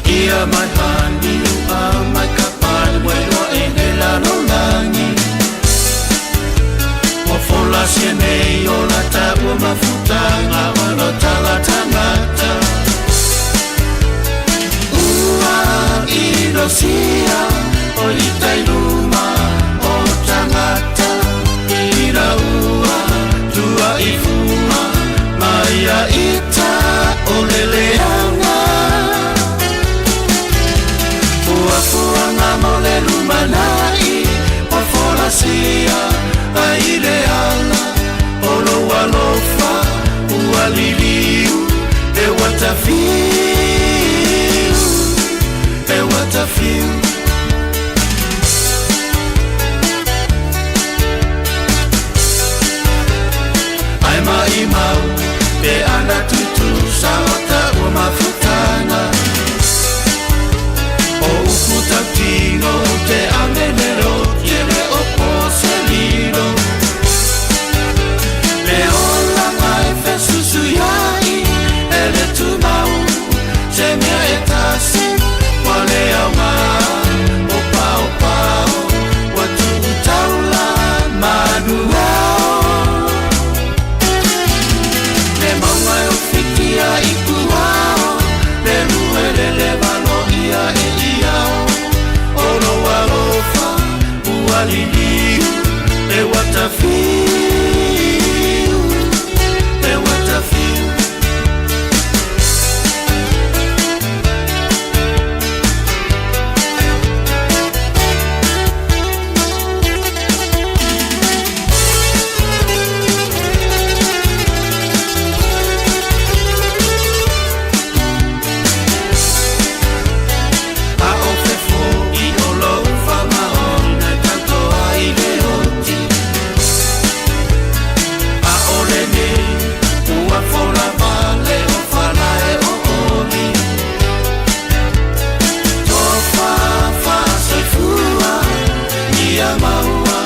Ia mai hani ua mai ka pale wai loa e le lalolagi. Ua folasia nei o la taua mafutaga o lo tagatagata. Ua inosia o i tailuma o tagata ina ua tua'ifua mai ia ita o le leaga. Fuafuaga mo le lumana'i ua folasia ai le ala o lou alofa ua liliu e ua tafiu e ua tafiu. Ae maʻimau pe ana tutusa o taua mafutaga o upu tautino te amene loti e le o po se lilo. Le olaga e fesusuiaʻi e le tumau se mea e tasi ua le aogā o paopao ua tuu taula manuao. Le mauga e ofitia i puao le luelele valoia e iao o lou alofa ua liliu e ua tafiu e ua tafiu. A o fefo'i o lou faamaoniga e tauto ai le oti a o lenei ua fola vale o falae o oli tofafa soifua ia maua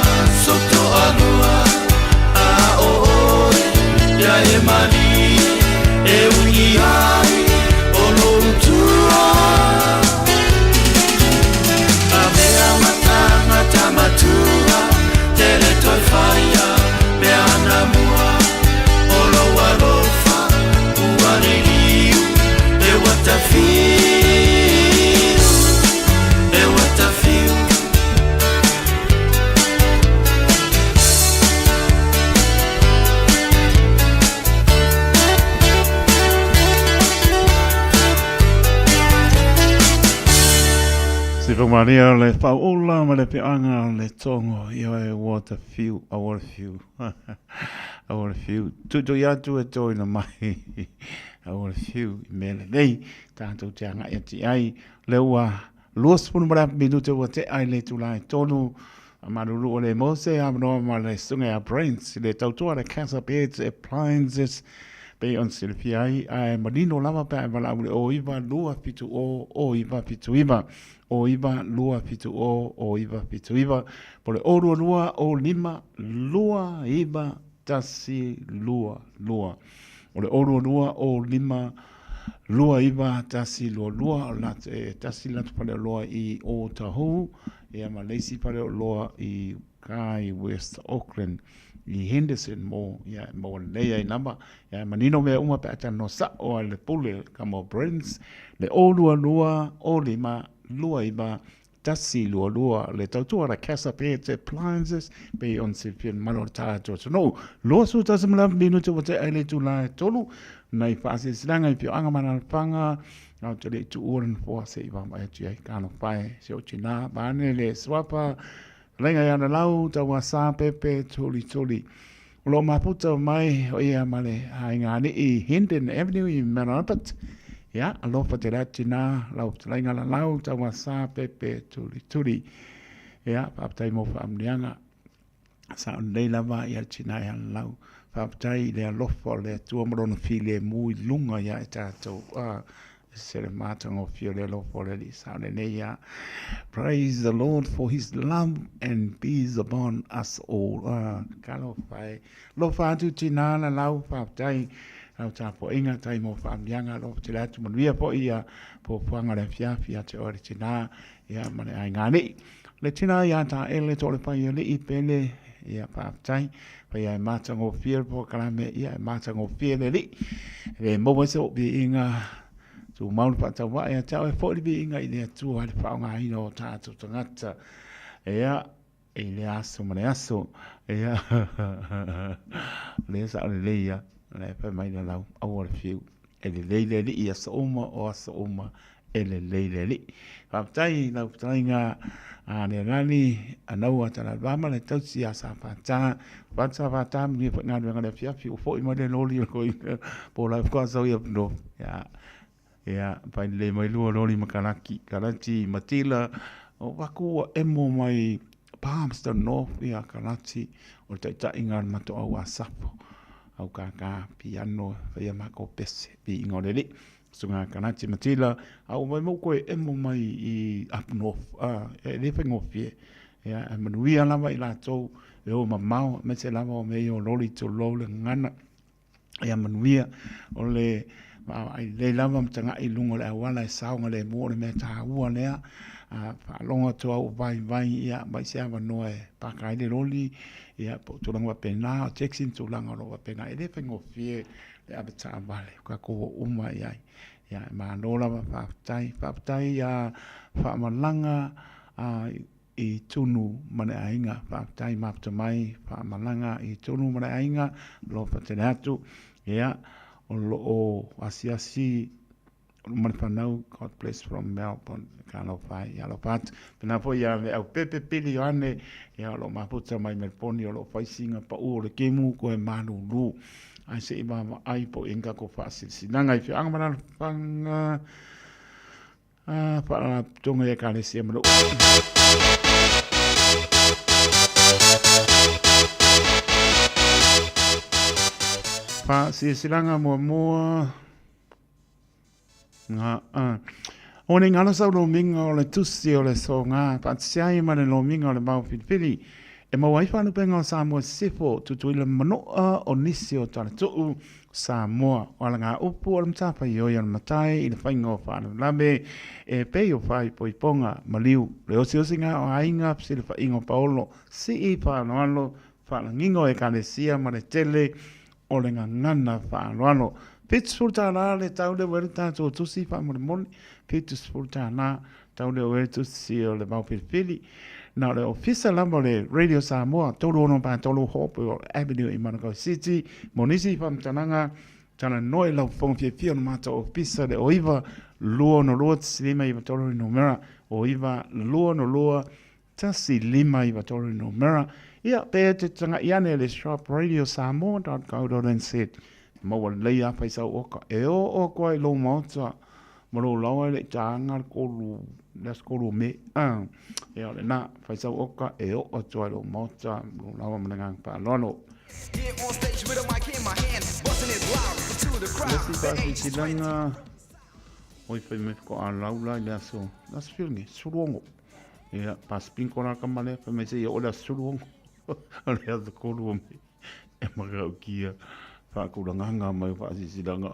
soto'alua a o oe ia e malie e ugi ai o loutua avea matanga tamatua tele toe faia mea anamua o lou alofa ua liliu e ua tafiu e ua tafiu. Sifa Maria le fauula ma le peaga le tongo i oe ua tafiu aua le fiu aua le fiu tuitui atu e toina mai aua le fiu i mea lelei tatou te agai atu i ai le ua 20 minute ua tea i le itula e tolu. Malulu o le Mose avanoa ma le susuga ia Brent le tautua le Casa Beds Appliances pei ona silafia ai ae manino lava pe a e valaau i le 09 270 0979 09 270 0979 po o le 022 05 29 122. O le 022 05 29 122 o la e tasi le latou faleoloa i Ōtāhuhu ia ma le isi faleoloa i uka i West Auckland i Henderson mo ia e maua lelei ai lava ia e manino mea uma pe a talanoa sa'o a le pule ka mo Brands le 022 05 29 122 le tautua le Casa Pets Appliances pei ona silafia le mamalu o le tatou atunuu. 21 minute ua tea i le itula e tolu nai faasilasilaga i afioaga ma alaalafaga ou te le i tuua le nofoa se i vaavaai atu i ai talofa e si ou tinā vaeane le suafa Laina ia Lalau Tauasa Pepe Tulituli. O lo o mafuta mai o ia ma le aiga alii Hendon Avenue i Mount Albert. Ia, alofa tele atu tinā lau fetalaiga Lalau Tauasa Pepe Tulituli. Ia, faafetai mo faamanuiaga. Sa o lelei lava ia le tinā ia Lalau. Faafetai i le alofa o le Atua ma Lona filemu i luga ia i tatou. Ah, se le matagofie o le alofa o le Alii sao lenei ia. Praise the Lord for his love and peace upon us all. Ah, talofa e. Alofa atu tinā la lau, faafetai lau tapuaiga, tai mo faamiaga, alofa tele atu manuia foi ia puapuaga o le afiafi ia te oe le tinā, ia ma le aiga alii. Le tina ia Taele to le pai alii pele, ia faafetai, faia e matagofie le polokalame, ia e matagofie le alii. E le maua ai se ou viiga, tumau le faatauvae ia te au e foi le viiga i le Atua i le faaaogaina o tatou tagata. Ia, i le aso ma le aso. Ia, lea sao lelei ia, le fai mai le lau, aua le fiu. E lelei le alii i aso uma o aso uma e lelei le alii. Faafetai i lau fetalaiga a Lealani Anaua Talalvama le tausi ia Safata. Fata Safata manuia foi galuega le afiafi ua foi mai le loli o le po la faatoa sau ia no. Ia ia fai lelei mai lua loli ma Kalaki, Kalati Matila o vaku ua emo mai Palmerston North ia Kalati o le taitaiga o le matou au Asafo au kākā piano faia makou pese viiga o le Alii. Susuga Kalati Matila, a ua mai koe emo mai i up north, a, e le faigofie. Ia, e manuia lava i latou e o mamao, aemaise lava o mea ia o loli tulou le gagana. Ia manuia o le vaavaai lelei lava ma tagai i luga o le auala e saogalemu o le mea taua lea. A faalogo atu au o vaivai, ia aumai se avanoa e paka ai le loli, ia po o tulaga faapena, o taxi ma tulaga o lo o faapena. E le faigofie le ave taavale, ua tatou o uma i ai. Ia, e malo lava faafetai. Faafetai ia Faamalaga i Tunu ma le aiga. Faafetai mafuta mai Faamalaga i Tunu ma le aiga. Alofa tele atu. Ia, o lo o asiasi ma le fanau God bless from Melbourne. Talofa ai, alofa atu. Pena foi ia Leaupepe Pili Ioane, ia o lo o mafuta mai Melbourne, o lo o fai sina pau o le kemu koe malulu. Ae se i vaavaai po o i ai ni tatou faasilasilaga i afioaga ma alaalafaga faalapotopotoga i Ekalesia ma nuu. Faasilasilaga muamua. Nga a. O nei ngala sau lomiga o le tusi o le soga faatasi ai ma le lomiga o le mau filifili e maua ai faalupega o Samoa Sisifo, Tutuila ma Manua o nisi o Talatuu Samoa. O alagaupu o le matafaioi o le matai i le faiga o faalavelave e pei o faaipoipoga, maliu, le osiosiga o aiga, fesilafaiga o paolo, sii faaaloalo, faalagiga o ekalesia ma le tele o le gagana faaaloalo. $70 le tau lea ua i ai le tatou tusi faamolemole, $70 tau lea ua i ai le tusi o le Vao Filifili. Na o le ofisa lava o le Radio Samoa, 3643 Hopewell Avenue i Manukau City. Mo nisi faamatalaga, talanoa i lau fofoga fiafia o le matou ofisa le 09 262 1593 le numera, 09 262 1593 numera. Ia, pe te taga'i ane le shop radiosamoa.co.nz. Maua lelei a fai sau oka. E oo atu ai i lou maota ma lou laoa e le i taga le kolu, le aso kolu o Me. Ah, ia o lena, fai sau oka e oo atu ai i lou maota ma lou laoa ma le agaga faaaloalo. Le isi faasilasilaga, oi fai mai faatoa laula i le aso, le aso fia lenei, 16. Ia, pasipingo la ka male, fai mai seia oo le aso 16. O le aso 3 o Me. E matautia faatulagaga mai o faasilasilaga.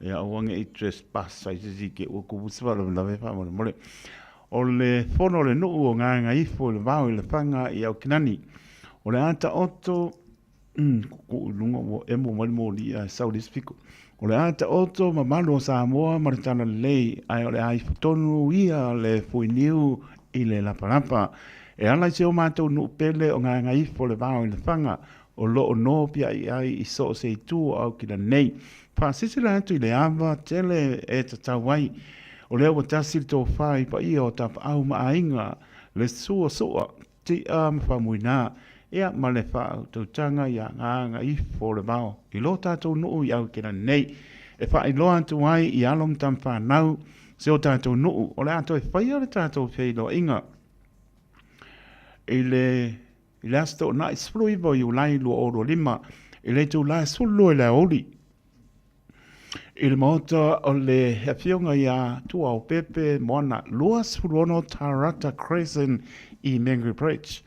Ia aua ne i trespass ai se isi te ua tupu se faalavelave faamolemole. O le fono a le nuu o Gagaifo i le vao i Lefaga i Aukilani. O le a taoto Tuu i luga ua emo mai le moli ae sau le isi pito. O le a taoto mamalu o Samoa ma le Talalelei, ae o le a ifo tonu ia le fuiniu i le lapalapa. E ala i si o matou nuu pele o Gagaifo le vao i Lefaga, o lo o nopiai ai i so o se itu o Aukila nei. Faasilasila atu i le ava tele e tatau ai. O lea ua tasi le tofa i paia o tapaau ma aiga, le sua sua, Tia ma Faumuina, ia ma le faautautaga ia Gagaifo le Vao i lo tatou nuu i Aukena nei, e faailoa atu ai i alo ma tama fanau si o tatou nuu o le a toe faia le tatou feiloaiga i le i le Aso Toonai 19 o Iulai 2025. I le itulā e 12 i le aoauli i le maota o le Afioga ia Tuaopepe Moana 26 Tarata Crescent i Mangere Bridge.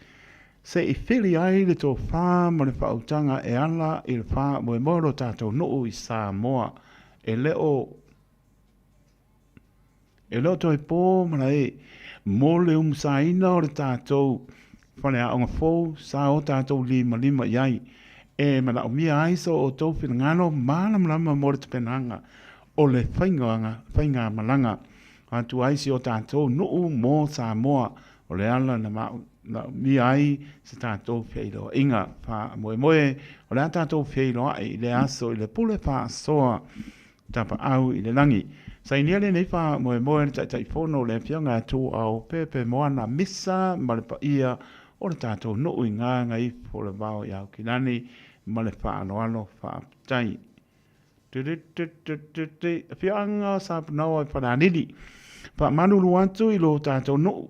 Se i whiri ai le tofā ma le faautaga e ala i le faamoemoe o lo tatou nuu i Samoa. E le o E le o toe pō malae mo le umusaina o le tatou faleaoga fou sa o tatou limalima i ai, e manaomia ai so outou finagalo malamalama mo le tapenaga o le faigamalaga atu ai si o tatou nuu mo Samoa. O le ala na manaomia ai se tatou feiloaiga faamoemoe, o le a tatou feiloai i le aso i le pule faasoa Tapaau i le lagi. Sainia lenei faamoemoe le Taitaifono o le Afioga ia Tuaopepe Moana Misa ma le paia o le tatou nuu i Gagaifo le Vao i Aukilani ma le faaaloalo faafetai. Afioaga o Sapunaoa i Falealili. Faamalulu atu i lo tatou nuu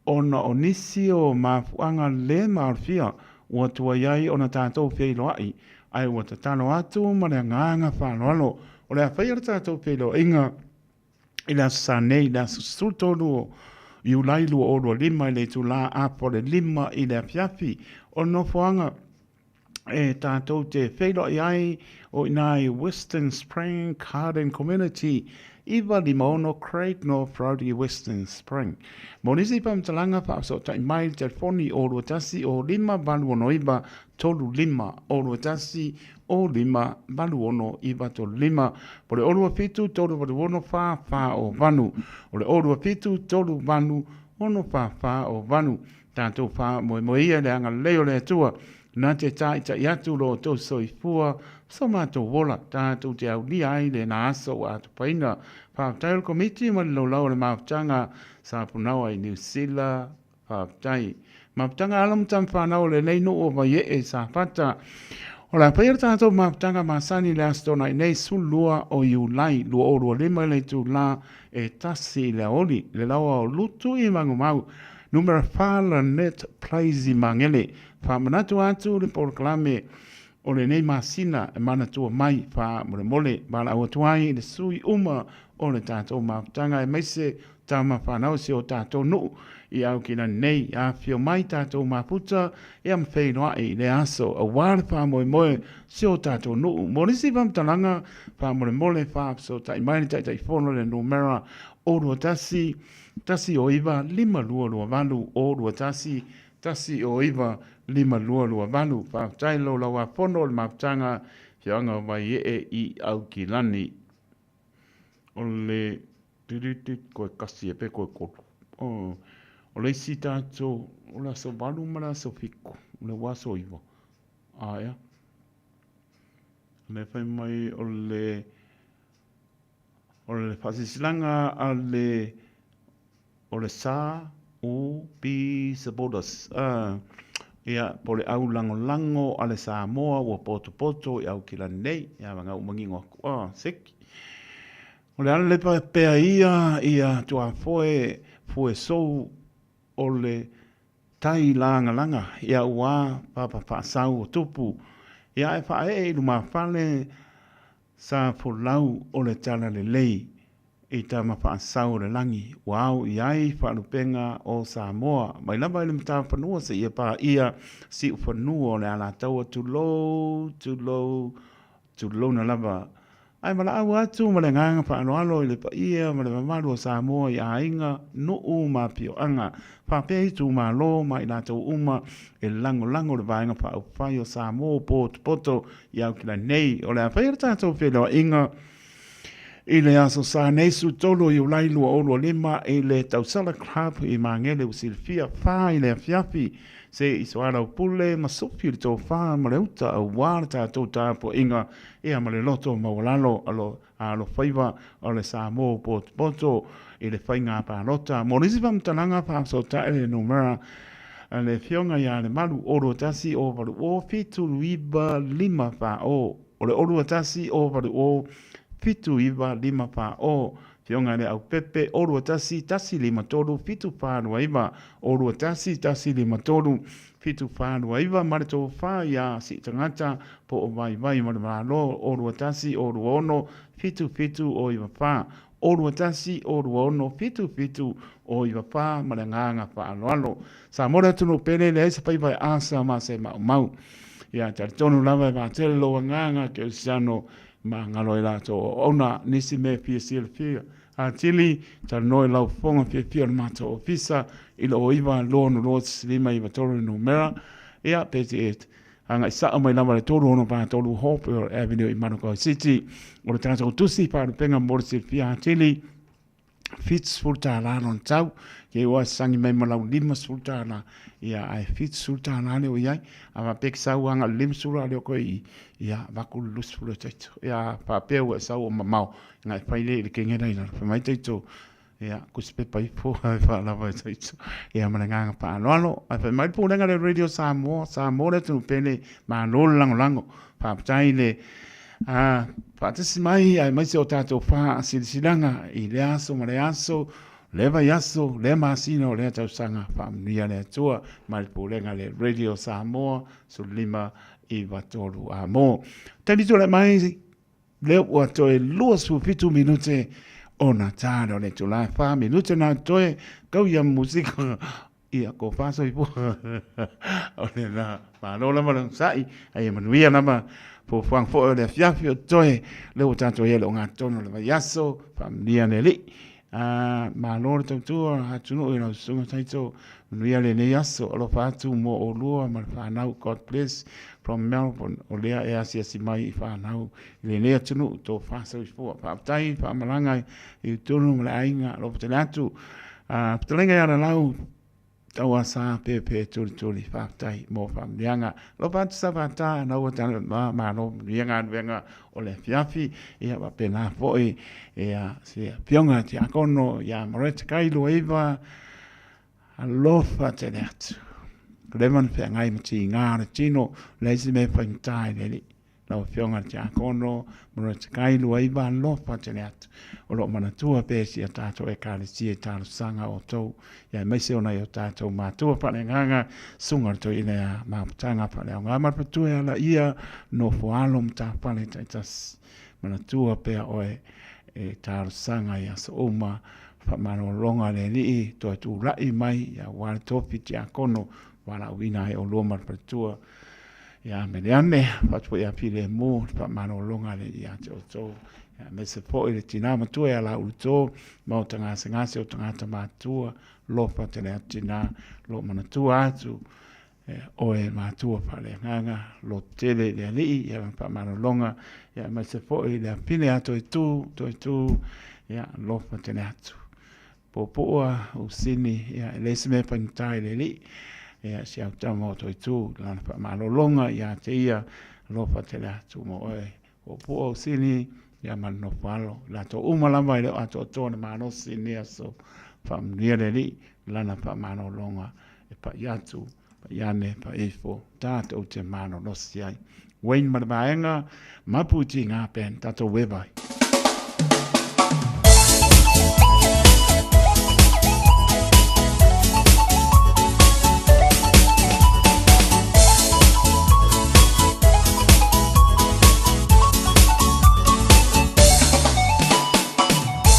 ona o nisi o mafuaaga le maolofia ua tuai ai ona tatou feiloai, ae ua tatalo atu ma le agaga faaaloalo o le a faia le tatou feiloaiga i le Aso Sa nei, le aso 13 o Iulai 2025 i le itula apo le 5 i le afiafi. O le nofoaga e tatou te feiloai ai o ina i Western Spring Garden Community, 956 Craig North Road i Western Spring. Mo nisi faamatalaga faafesootai mai i le telefoni o 21 o 5 8 6 3 5 o 21 o 5 8 6 9 3 5 po le 27 3 8 6 4 4 o 8 o le 27 3 8 6 4 4 o 8. Tatou faamoemoe ia i le agalelei o le Atua, na te taita'i atu lo outou soifua, so matou ola, tatou te aulia ai lena aso ua atopaina. Faafetai o le Komiti ma le Laulau o le Mafutaga sa punaoa i Niu Sila. Faafetai. Mafutaga alo ma tama fanau o lenei nuu o Vaiee i Safata. O le a faia le tatou mafutaga masani i le Aso Toonai nei 12 o Iulai 2025 i le itula e 1 i le aoauli, le laoa o Lutu i Magumau, numera 4 Lynette Place i Magele. Faamanatu atu le polokalame o lenei masina e manatua mai faamolemole valaau atu ai i le sui uma o le tatou mafutaga aemaise tama fanau si o tatou nuu i Aukilani nei. Afifio mai tatou mafuta ia ma feiloai i le aso aua le faamoemoe si o tatou nuu. Mo nisi faamatalaga faamolemole faafesootai mai le Taitaifono i le numera 021 109 5228 021 109 5228. Faafetai i lou lauafono o le mafutaga Afioaga o Vaiee i Aukilani. O le koe kasi e pe koe kolu. O le isi tatou, o le aso 8 ma le aso 7, o le ua aso 9. A ea. Le fai mai o le o le faasilasilaga a le o le sa u p supporters ia po o le au lagolago a le Samoa ua potopoto i Aukilani nei ia vagau manino atu a seki o le ala le pea ia ia tuafoe fue sou o le tai lagalaga ia ua papa faasau o tupu ia ae faaee i lumafale Sa folau o le talalelei i tama faasau o le lagi ua ao i ai faalupega o Samoa mai lava i le matafanua seia paia siufanua o le Alataua tulou, tulou, tulouna lava. Ae valaau atu ma le agaga faaaloalo i le paia ma le mamalu o Samoa i aiga, nuu ma afioaga, faapea itumalo ma i latou uma e lagolago le Vaega Faaupufai o Samoa potopoto i Aukilani nei. O le a faia le tatou feiloaiga i le Aso Sa nei 13 o Iulai 2025 i le Tausala Club i Magele ua silafia 4 i le afiafi se i soalaupule ma sufi le tofa ma le uta aua le tatou tapuaiga ia ma le loto maualalo alo alofaiva o le Samoa potopoto i le faiga palota. Mo nisi faamatalaga faafesootai le numera a le Afioga ia Lemalu 021 080 79 540. O le 021 080 79 540. Afioga i le Aupepe 021 153 7429 021 153 7 4 2 9 ma le tofa ia Siitagata po o Vaivai ma le Malo 0 2 1 0 2 6 7 7 0 9 4 0 2 1 0 2 6 7 7 0 9 4 ma le agaga faaaloalo. Samoa le atunuu pele, e leai se faiva e asa ma se maumau. Ia talitonu lava e vaatele lou agaga kerisiano magalo ai latou auauna. Nisi mea e fia silafia atili, talanoa i lau fofoga fiafia o le matou ofisa i le 09 2 6 5 9 3 le numera, ia pe te agai sao mai lava i le 3 6 4 3 Hopewell Avenue i Manukau City. O le tatou tusi faalupega mo le silafia atili, $70 lona tau, ke ua sagi mai ma lau $50, ia ae $70 lea ua i ai. A faapea ke sau aga le 50 a leo koe i, ia vaku le 20 e taito. Ia faapea ua e sau o mamao, nga e fai le i le kengera i lalo. Fai mai taito, ia kusi pepa ifo ae faalava e taito. Ia ma le agaga faaaloalo. Ae fai mai le pulega le Radio Samoa, Samoa le atunuu pele, malo le lagolago. Faafetai le A faatasi mai aemaise o tatou faasilasilaga i lea aso ma lea aso, lea vaiaso, lea masina o lea tausaga, faamanuia le Atua mai le pulega le Radio Samoa 15 93 a mo. Taimi tulai mai lea ua toe 27 minute ona tā le o le itula e 4 minute na toe kau ia musika Ia, ko whāsoifua. O le la, malo lava le onosai, ai e manuia lava fuafuaga foi o le afiafi o totoe, lea ua tatou i ai i le ogatotonu o le vaiaso, faamanuia le Alii. Malo le tautua atunuu i lau susuga Taito, manuia lenei aso, alofa atu mo oulua ma le fanau, God bless from Melbourne, o lea e asiasi mai i fanau i lenei atunuu, tofa soifua. Faafetai faamalaga i Utunu ma le aiga, alofa tele atu. A fetalaiga ia Lalau, taua sa pepe tulituli, faafetai mo faamanuiaga. Alofa atu Safata, na ua tala ma malo manuia galuega o le afiafi. Ia faapena foi ia se afioga tiakono ia Mareta Kai Luaiva, alofa tele atu. Leva na feagai ma tiga o le tino, leai se mea e faigata i le Alii. Lau Afioga i le Tiakono Morotikai Luaiva alofa tele atu. O lo o manatua pea si a tatou Ekalesia i talosaga o outou, ia aemaise o nai o tatou matua faaleagaga, susuga o le Toeaina ia Mafutaga Faaleaoga ma le Faletua e ala ia nofo alo ma tafale taitasi. Manatua pea oe e talosaga i aso uma, faamalologa a le Alii toe tulai mai ia aua le tofi tiakono valaauina ai oulua ma le faletua. Ia Meleane, fatu foi ia Filemu, le faamalologa le ia te outou. Ia aemaise foi le tina matua ia Lauluto, ma o tagasegase o tagata matua, lofa tele atu tina, lo manatua atu, e, oe matua faaleagaga, loto tele i le Alii, ia lana faamalologa, ia aemaise foi le afine a Toitu, Toitu, ia lofa tele atu. Puapua, Usini, ia, e leai se mea e faigata i le Alii, ia, si au tama o Toitū, lana faamalologa ia te ia, alofa tele atu mo oe. Puapua, Usini, ia ma le nofo alo, i latou uma lava e le o atoatoa le malosi i lenei aso, faamanuia le Alii, lana faamalologa e pai atu, pai ane, pai ifo, tatou te malolosi ai. Wayne ma le vaega, Mapu Tiga Band, tatou e vai.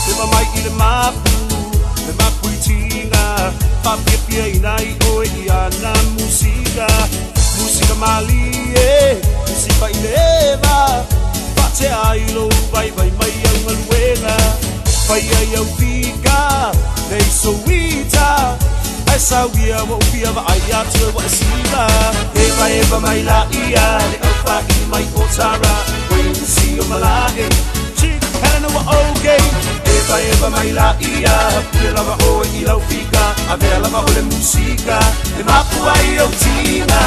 Lima mai i le mapu, le mapu i tiga, Faapiapia ina i oe i ana musika, Musika malie, musika i le eva, Faatea ai lou vaivai mai au galuega, Fai ai au fika, nei souita, Ae sau ia ua ou fia vaai atu e ua e siva. Eva eva mai la ia le au whaini mai o Tara, Wayne si o Malae, Chick Helena ua okay. Eva eva mai la ia, pule lava oe i lau fika, Avea lava o le musika, e mapu ai ou tiga.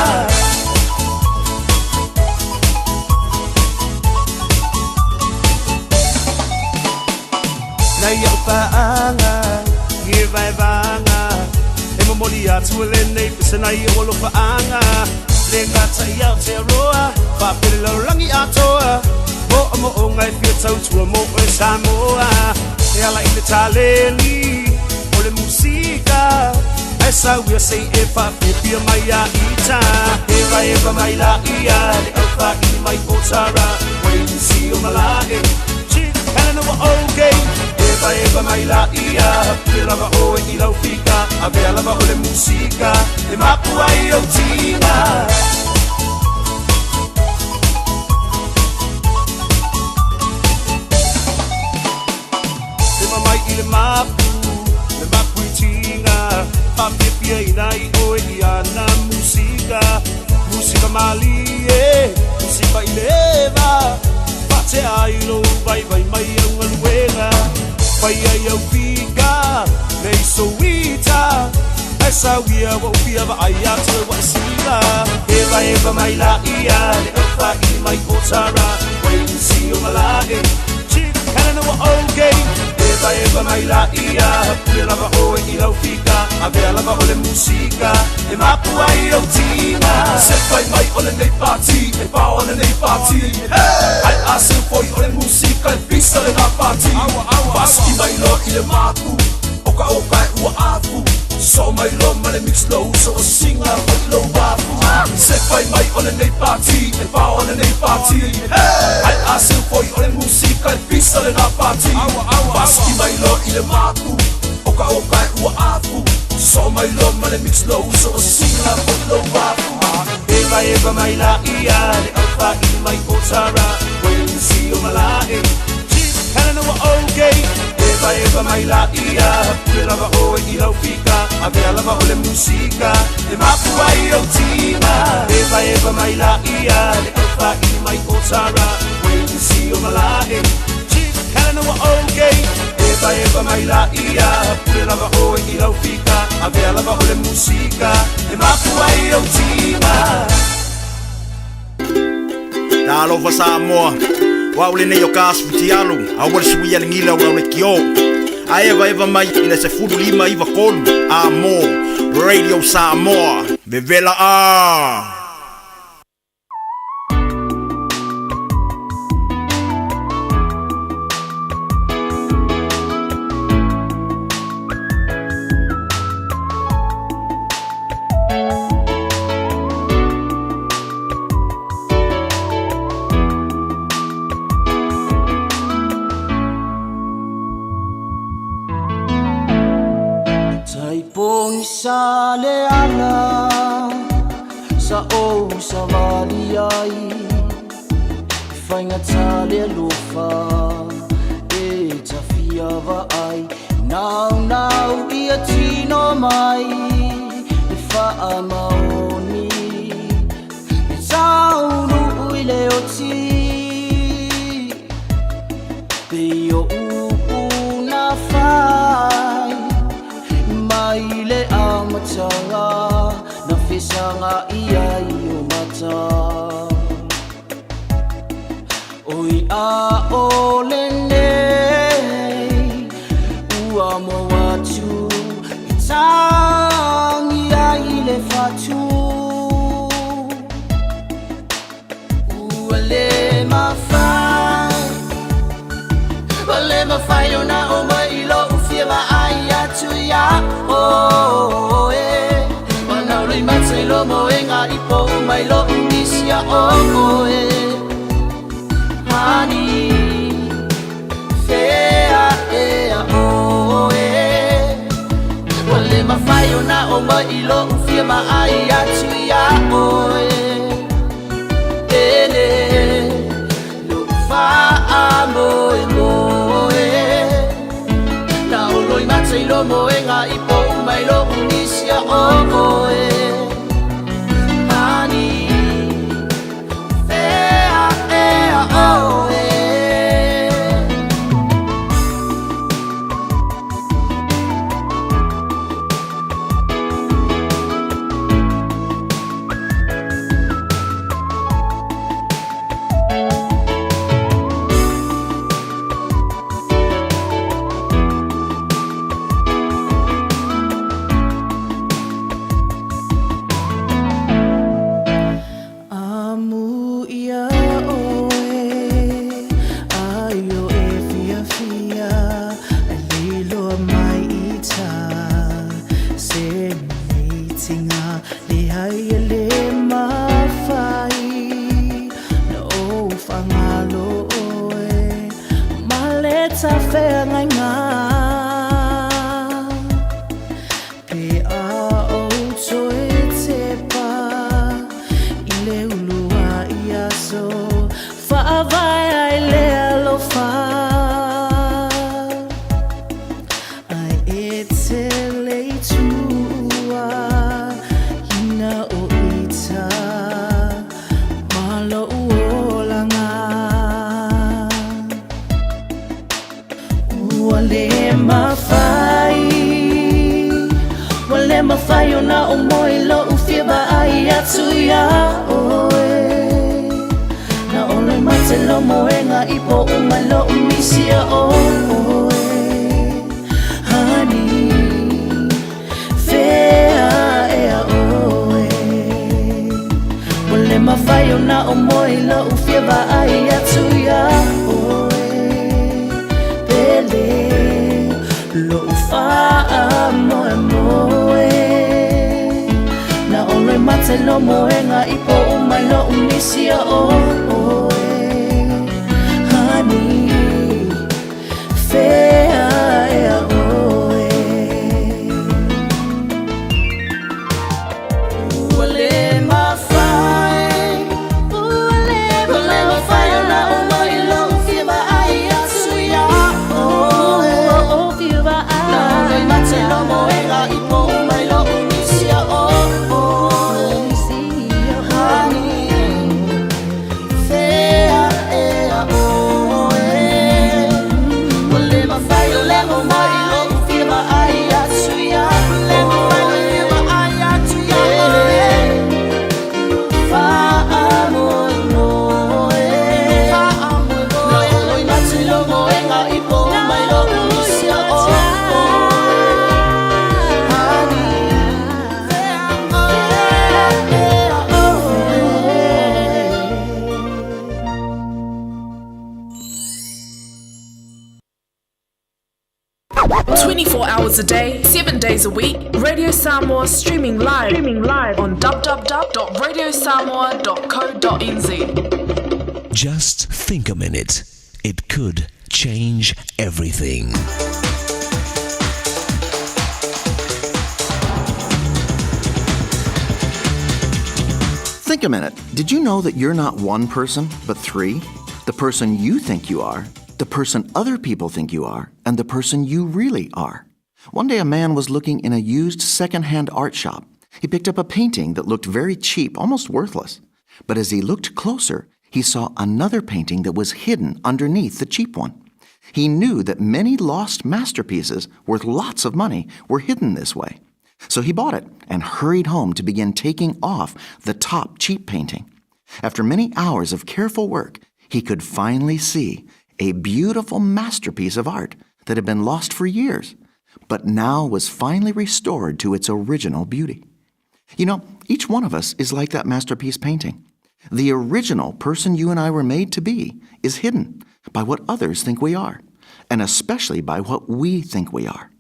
Nei au paaga, i vaevaga, E momoli atu e lenei pese nai ou alofaaga. Le gata i Aotearoa, faapea le lalolagi atoa, Moomooga e fia tautua mo oe Samoa. E ala i le taleni o le musika, Ae sau ia sei e whawhiwhia mai a ita. Eva eva mai la ia le au whaini mai o tara. Wait si o malae. Chick Helena wa okay. Eva eva mai la ia. Pule lava oe i lau fika. Avea lava o le musika. E mapu ai o tina. Le mamai i le mapu, le mapu i tinga. Whawhiwhia i nai oe i ana musika. Musika malie, musika i leva. Whatea ai lo vai vai mai au ngaluega. Pai ai au fika, nei soita. Ai sau ia wa upia wa ai atu wa sila. Eva eva mai la ia, le au whaini mai o tara. Wait and see o malae. Chick Helena wa okay. Eva eva mai la ia, pule lava oe i lau fika. Avea lava o le musika, e mapu ai o tina. Se fai mai o le nei party, e pao o le nei party. Ai a se foi o le musika, e pisa le na party. Paski mai lo i le mapu, oka oka e ua afu. So mai lo ma le mix low, so o singa foi lo wafu. Se fai mai o le nei party, e pao o le nei party. Ai a se foi o le musika, e pisa le na party. Paski mai lo i le mapu, oka oka e ua afu. So mai lo ma le mix low, so o singa foi lo wafu. Eva eva mai la ia, le au whaini mai o tara. Wait and see o malae. Chick Helena wa okay. Eva eva mai la ia, pule lava oe i lau fika. Avea lava o le musika, e mapu ai o tina. Eva eva mai la ia, le au whaini mai o tara. Wait and see o malae. Chick Helena wa okay. Eva eva mai la ia, pule lava oe i lau fika. Avea lava o le musika, e mapu ai o tina. Talofa Samoa, wa ule nei o ka asu fitialu, a ua le suia le gila o le kio. Ae eva eva mai i le 15 93 a mo Radio Samoa. Vevela a. Tai sa le ala sa o sa vali ai Whainga tale alofa e tawhia va ai Nau nau ia tino mai e wha maoni E taunu ui le oti Pe o upu na whai Mai le amatanga Na whesanga ia i o mata Oi a o le nei Ua mo atu I tangi ai le whatu Ua le mawhai Ua le mawhai o na o mai lo ufia ma ai atu ia o e Wanau lui matai lo mo e ngā ipo mai lo unisia o oe Hani Fea ea o e Ua le mawhai o na o mai lo ufia ma ai atu ia oe Ele Lo wha moe moe Na o loi matai lo moe ngā ipo mai lo unisia o oe Hani Fea ea oe ta feagaiga. Pe a ou toe tepa i le uluai aso faavae ai le alofa. Ae e te le i tuua ina o ita ma lo'u olaga. Ua le mafai, ua le mafai ona ou moe i lo'u fia vaai atu iā oe. Na olo i mate lou moega i po uma i lo'u misia o oe. Honey, fea ea oe. Ua le mafai ona ou moe i lo'u fia vaai atu iā oe. Pele, lo'u faamoemoe. Na olo i mate lou moega i po uma i lo'u misia o oe. Honey, fea ea oe. Ua le mafai, ua le mafai ona ou moe i lo'u fia vaai atu iā oe. Na olo i mate lou moega i po uma i lo'u misia o oe. Honey, fea ea oe. Ua le mafai o le moe i lo'u fia vaai atu iā oe. Faamoemoe. Na olo i mate lou moega i po uma i lo'u misia o oe. Honey, fea ea oe. 24 hours a day, 7 days a week, Radio Samoa streaming live, streaming live on www.radiosamoa.co.nz. Just think a minute. It could change everything. Think a minute. Did you know that you're not one person, but three? The person you think you are, the person other people think you are, and the person you really are. One day a man was looking in a used second-hand art shop. He picked up a painting that looked very cheap, almost worthless. But as he looked closer, he saw another painting that was hidden underneath the cheap one. He knew that many lost masterpieces worth lots of money were hidden this way. So he bought it and hurried home to begin taking off the top cheap painting. After many hours of careful work, he could finally see a beautiful masterpiece of art that had been lost for years, but now was finally restored to its original beauty. You know, each one of us is like that masterpiece painting. The original person you and I were made to be is hidden by what others think we are, and especially by what we think we are.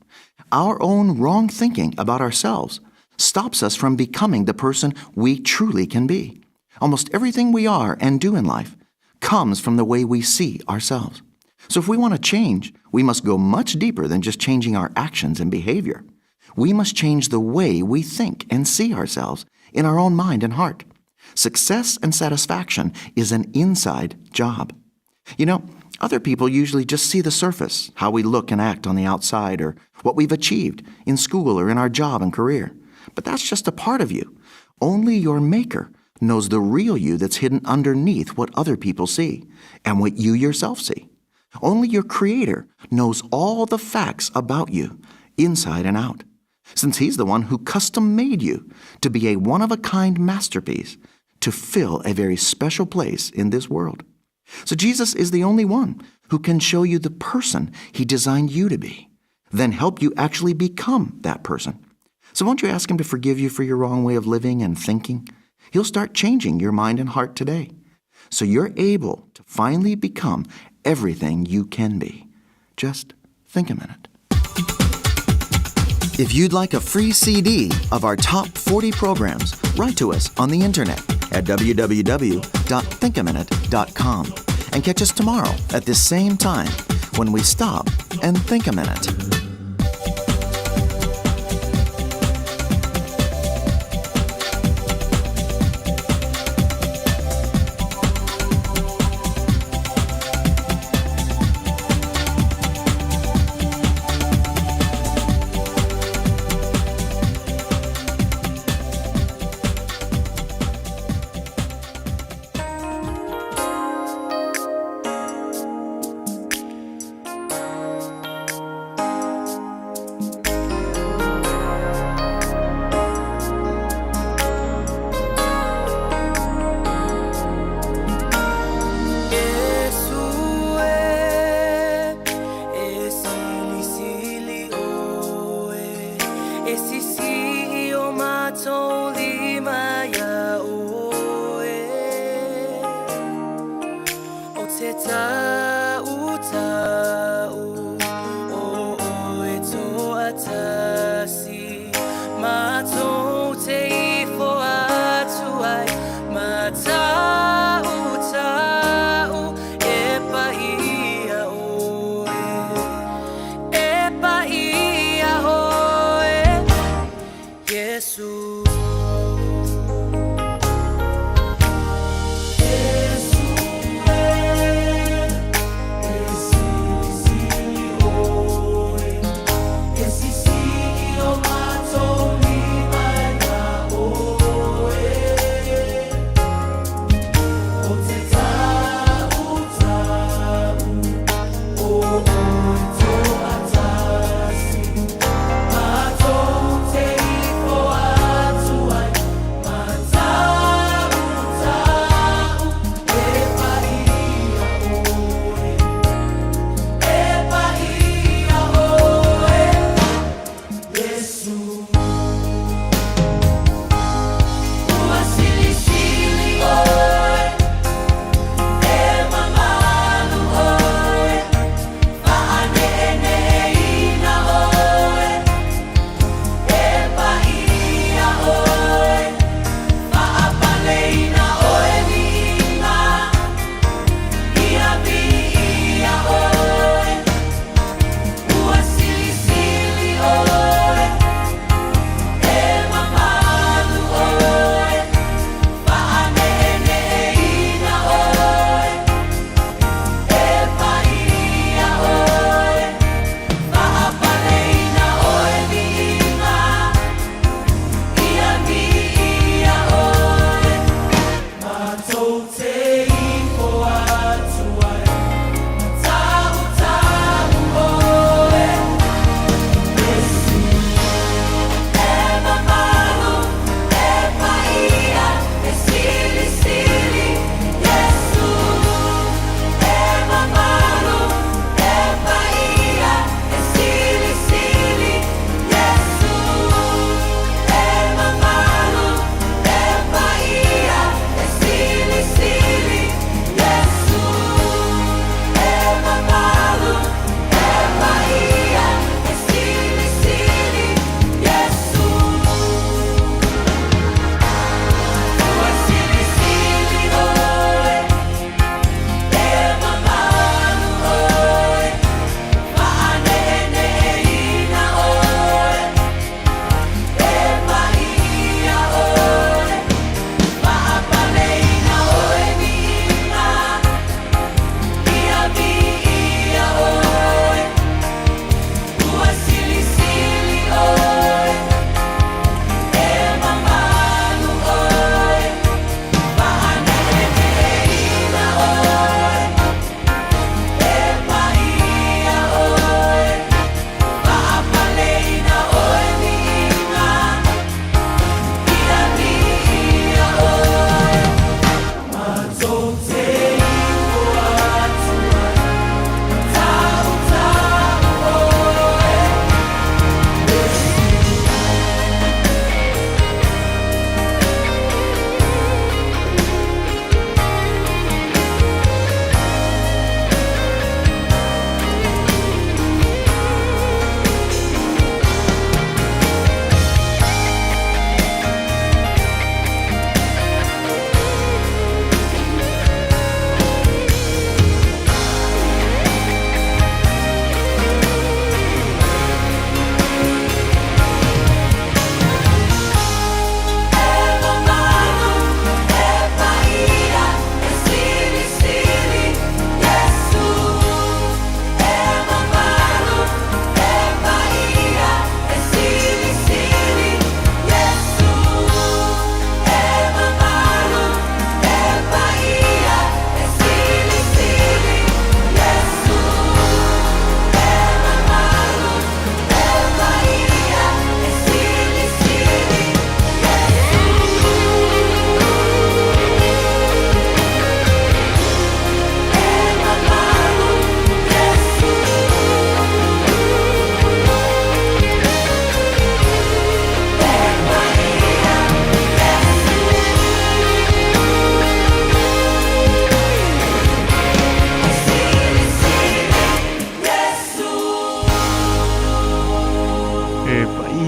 Our own wrong thinking about ourselves stops us from becoming the person we truly can be. Almost everything we are and do in life comes from the way we see ourselves. So if we want to change, we must go much deeper than just changing our actions and behavior. We must change the way we think and see ourselves in our own mind and heart. Success and satisfaction is an inside job. You know, other people usually just see the surface, how we look and act on the outside, or what we've achieved in school or in our job and career. But that's just a part of you. Only your Maker knows the real you that's hidden underneath what other people see and what you yourself see. Only your Creator knows all the facts about you, inside and out, since He's the one who custom made you to be a one of a kind masterpiece to fill a very special place in this world. So Jesus is the only one who can show you the person He designed you to be, then help you actually become that person. So won't you ask Him to forgive you for your wrong way of living and thinking? He'll start changing your mind and heart today. So you're able to finally become everything you can be. Just think a minute. If you'd like a free CD of our top 40 programs, write to us on the internet at www.thinkaminute.com and catch us tomorrow at this same time When we stop and think a minute.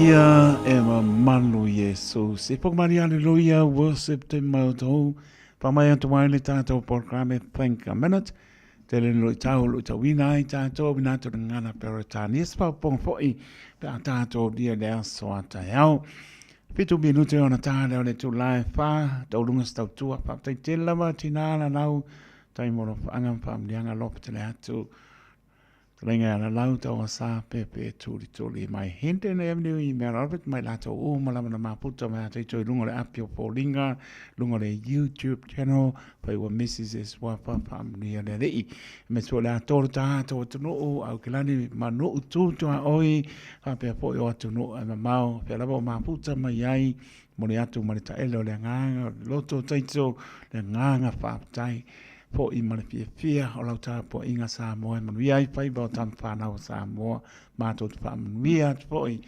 Ia e mamalu Iesu. Se poka mari aleluia worship te mau tou. Pa mai atu ai le tātou programe Think a Minute. Tele ni loi tau loi tau ina ai tātou wina atu le ngana peretani. Se pau ponga foi pe a tātou dia le aso a taeao. Fitu minute ona tā leo le tū lai whā, tau lunga se tau tua, whāptai tele lava tina la lau, tai moro whaanga whaamlianga lopa tele atu. Talinga ia lalau taua sa pepe tulituli mai Hinton Avenue i Mount Albert mai latou uma lava na maputa mai a taito i lunga o le api o Paulinga, lunga o le YouTube channel, fai ua Mrs. S. Wapa whaamanuia le alii. Me tua le atoa le tātou atunuu, au ke lani ma nuu tū a oi, whapea foi o atunuu e mamao, pea lava o maputa mai ai, mo le atu ma le taele o le agaga, o le loto taito, le agaga whaapatai. Poʻi ma le fiafia o lau tapuaiga Samoa e manuia ai faiva o tama whanau o Samoa. Mātou te whaamanuia atu poʻi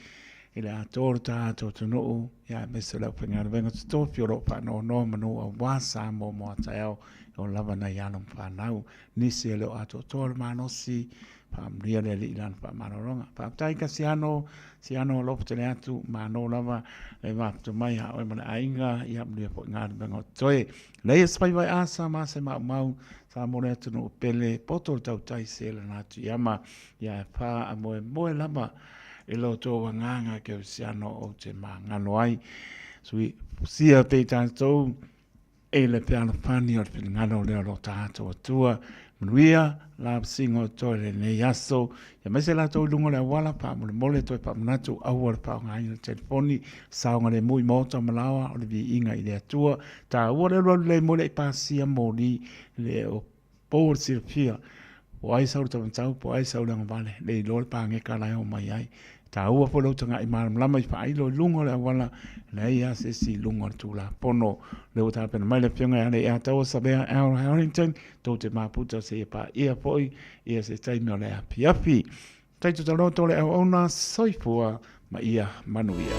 i le atoa o le tātou atunuu, ia aemaise o le aufaigaluega totofi o lo o faanoanoa manu auā Samoa mo a taeao e o lava nai alo ma whanau. Nisi e le o atoatoa le malosi, whaamanuia le Alii lana whaamalologa. Faafetai Kasiano, Siano alofa tele atu, malo lava le mafuta mai ha oe ma le aiga, ia manuia foi galuega o totoe. Leia se faiva e asa ma se maumau, sa mo le atunuu pele, poto le tautai se lana atu iama, ia e pā a moe moe lava i lo tou agaga kerisiano ou te magalo ai. Sui sia pei tatou e le fealofani o le finagalo lea o lo tatou Atua. Manuia la singo o toe lenei aso. Ia aemaise latou i luga o le auala, faamolemole toe faamanatu aua le faaaogaina o le telefoni, saogalemu i maota ma laoa o le viiga i le Atua. Taua le alualu lelei mo le pasia moli le o pou o le silafia. Po ai sau le taumatau, po ai sau le agavale, le iloa le pageka la e oo mai ai. Taua foi lou taga'i malamalama i faailo i luga o le auala, leai lava se isi i luga o le Tulafono. Lea ua tapena mai le Afioga ia Leiataua Savea Al Harrington, tou te maputa seia paia foi ia se taimi o le afiafi. Taito taloto le auauna, soifua ma ia manuia.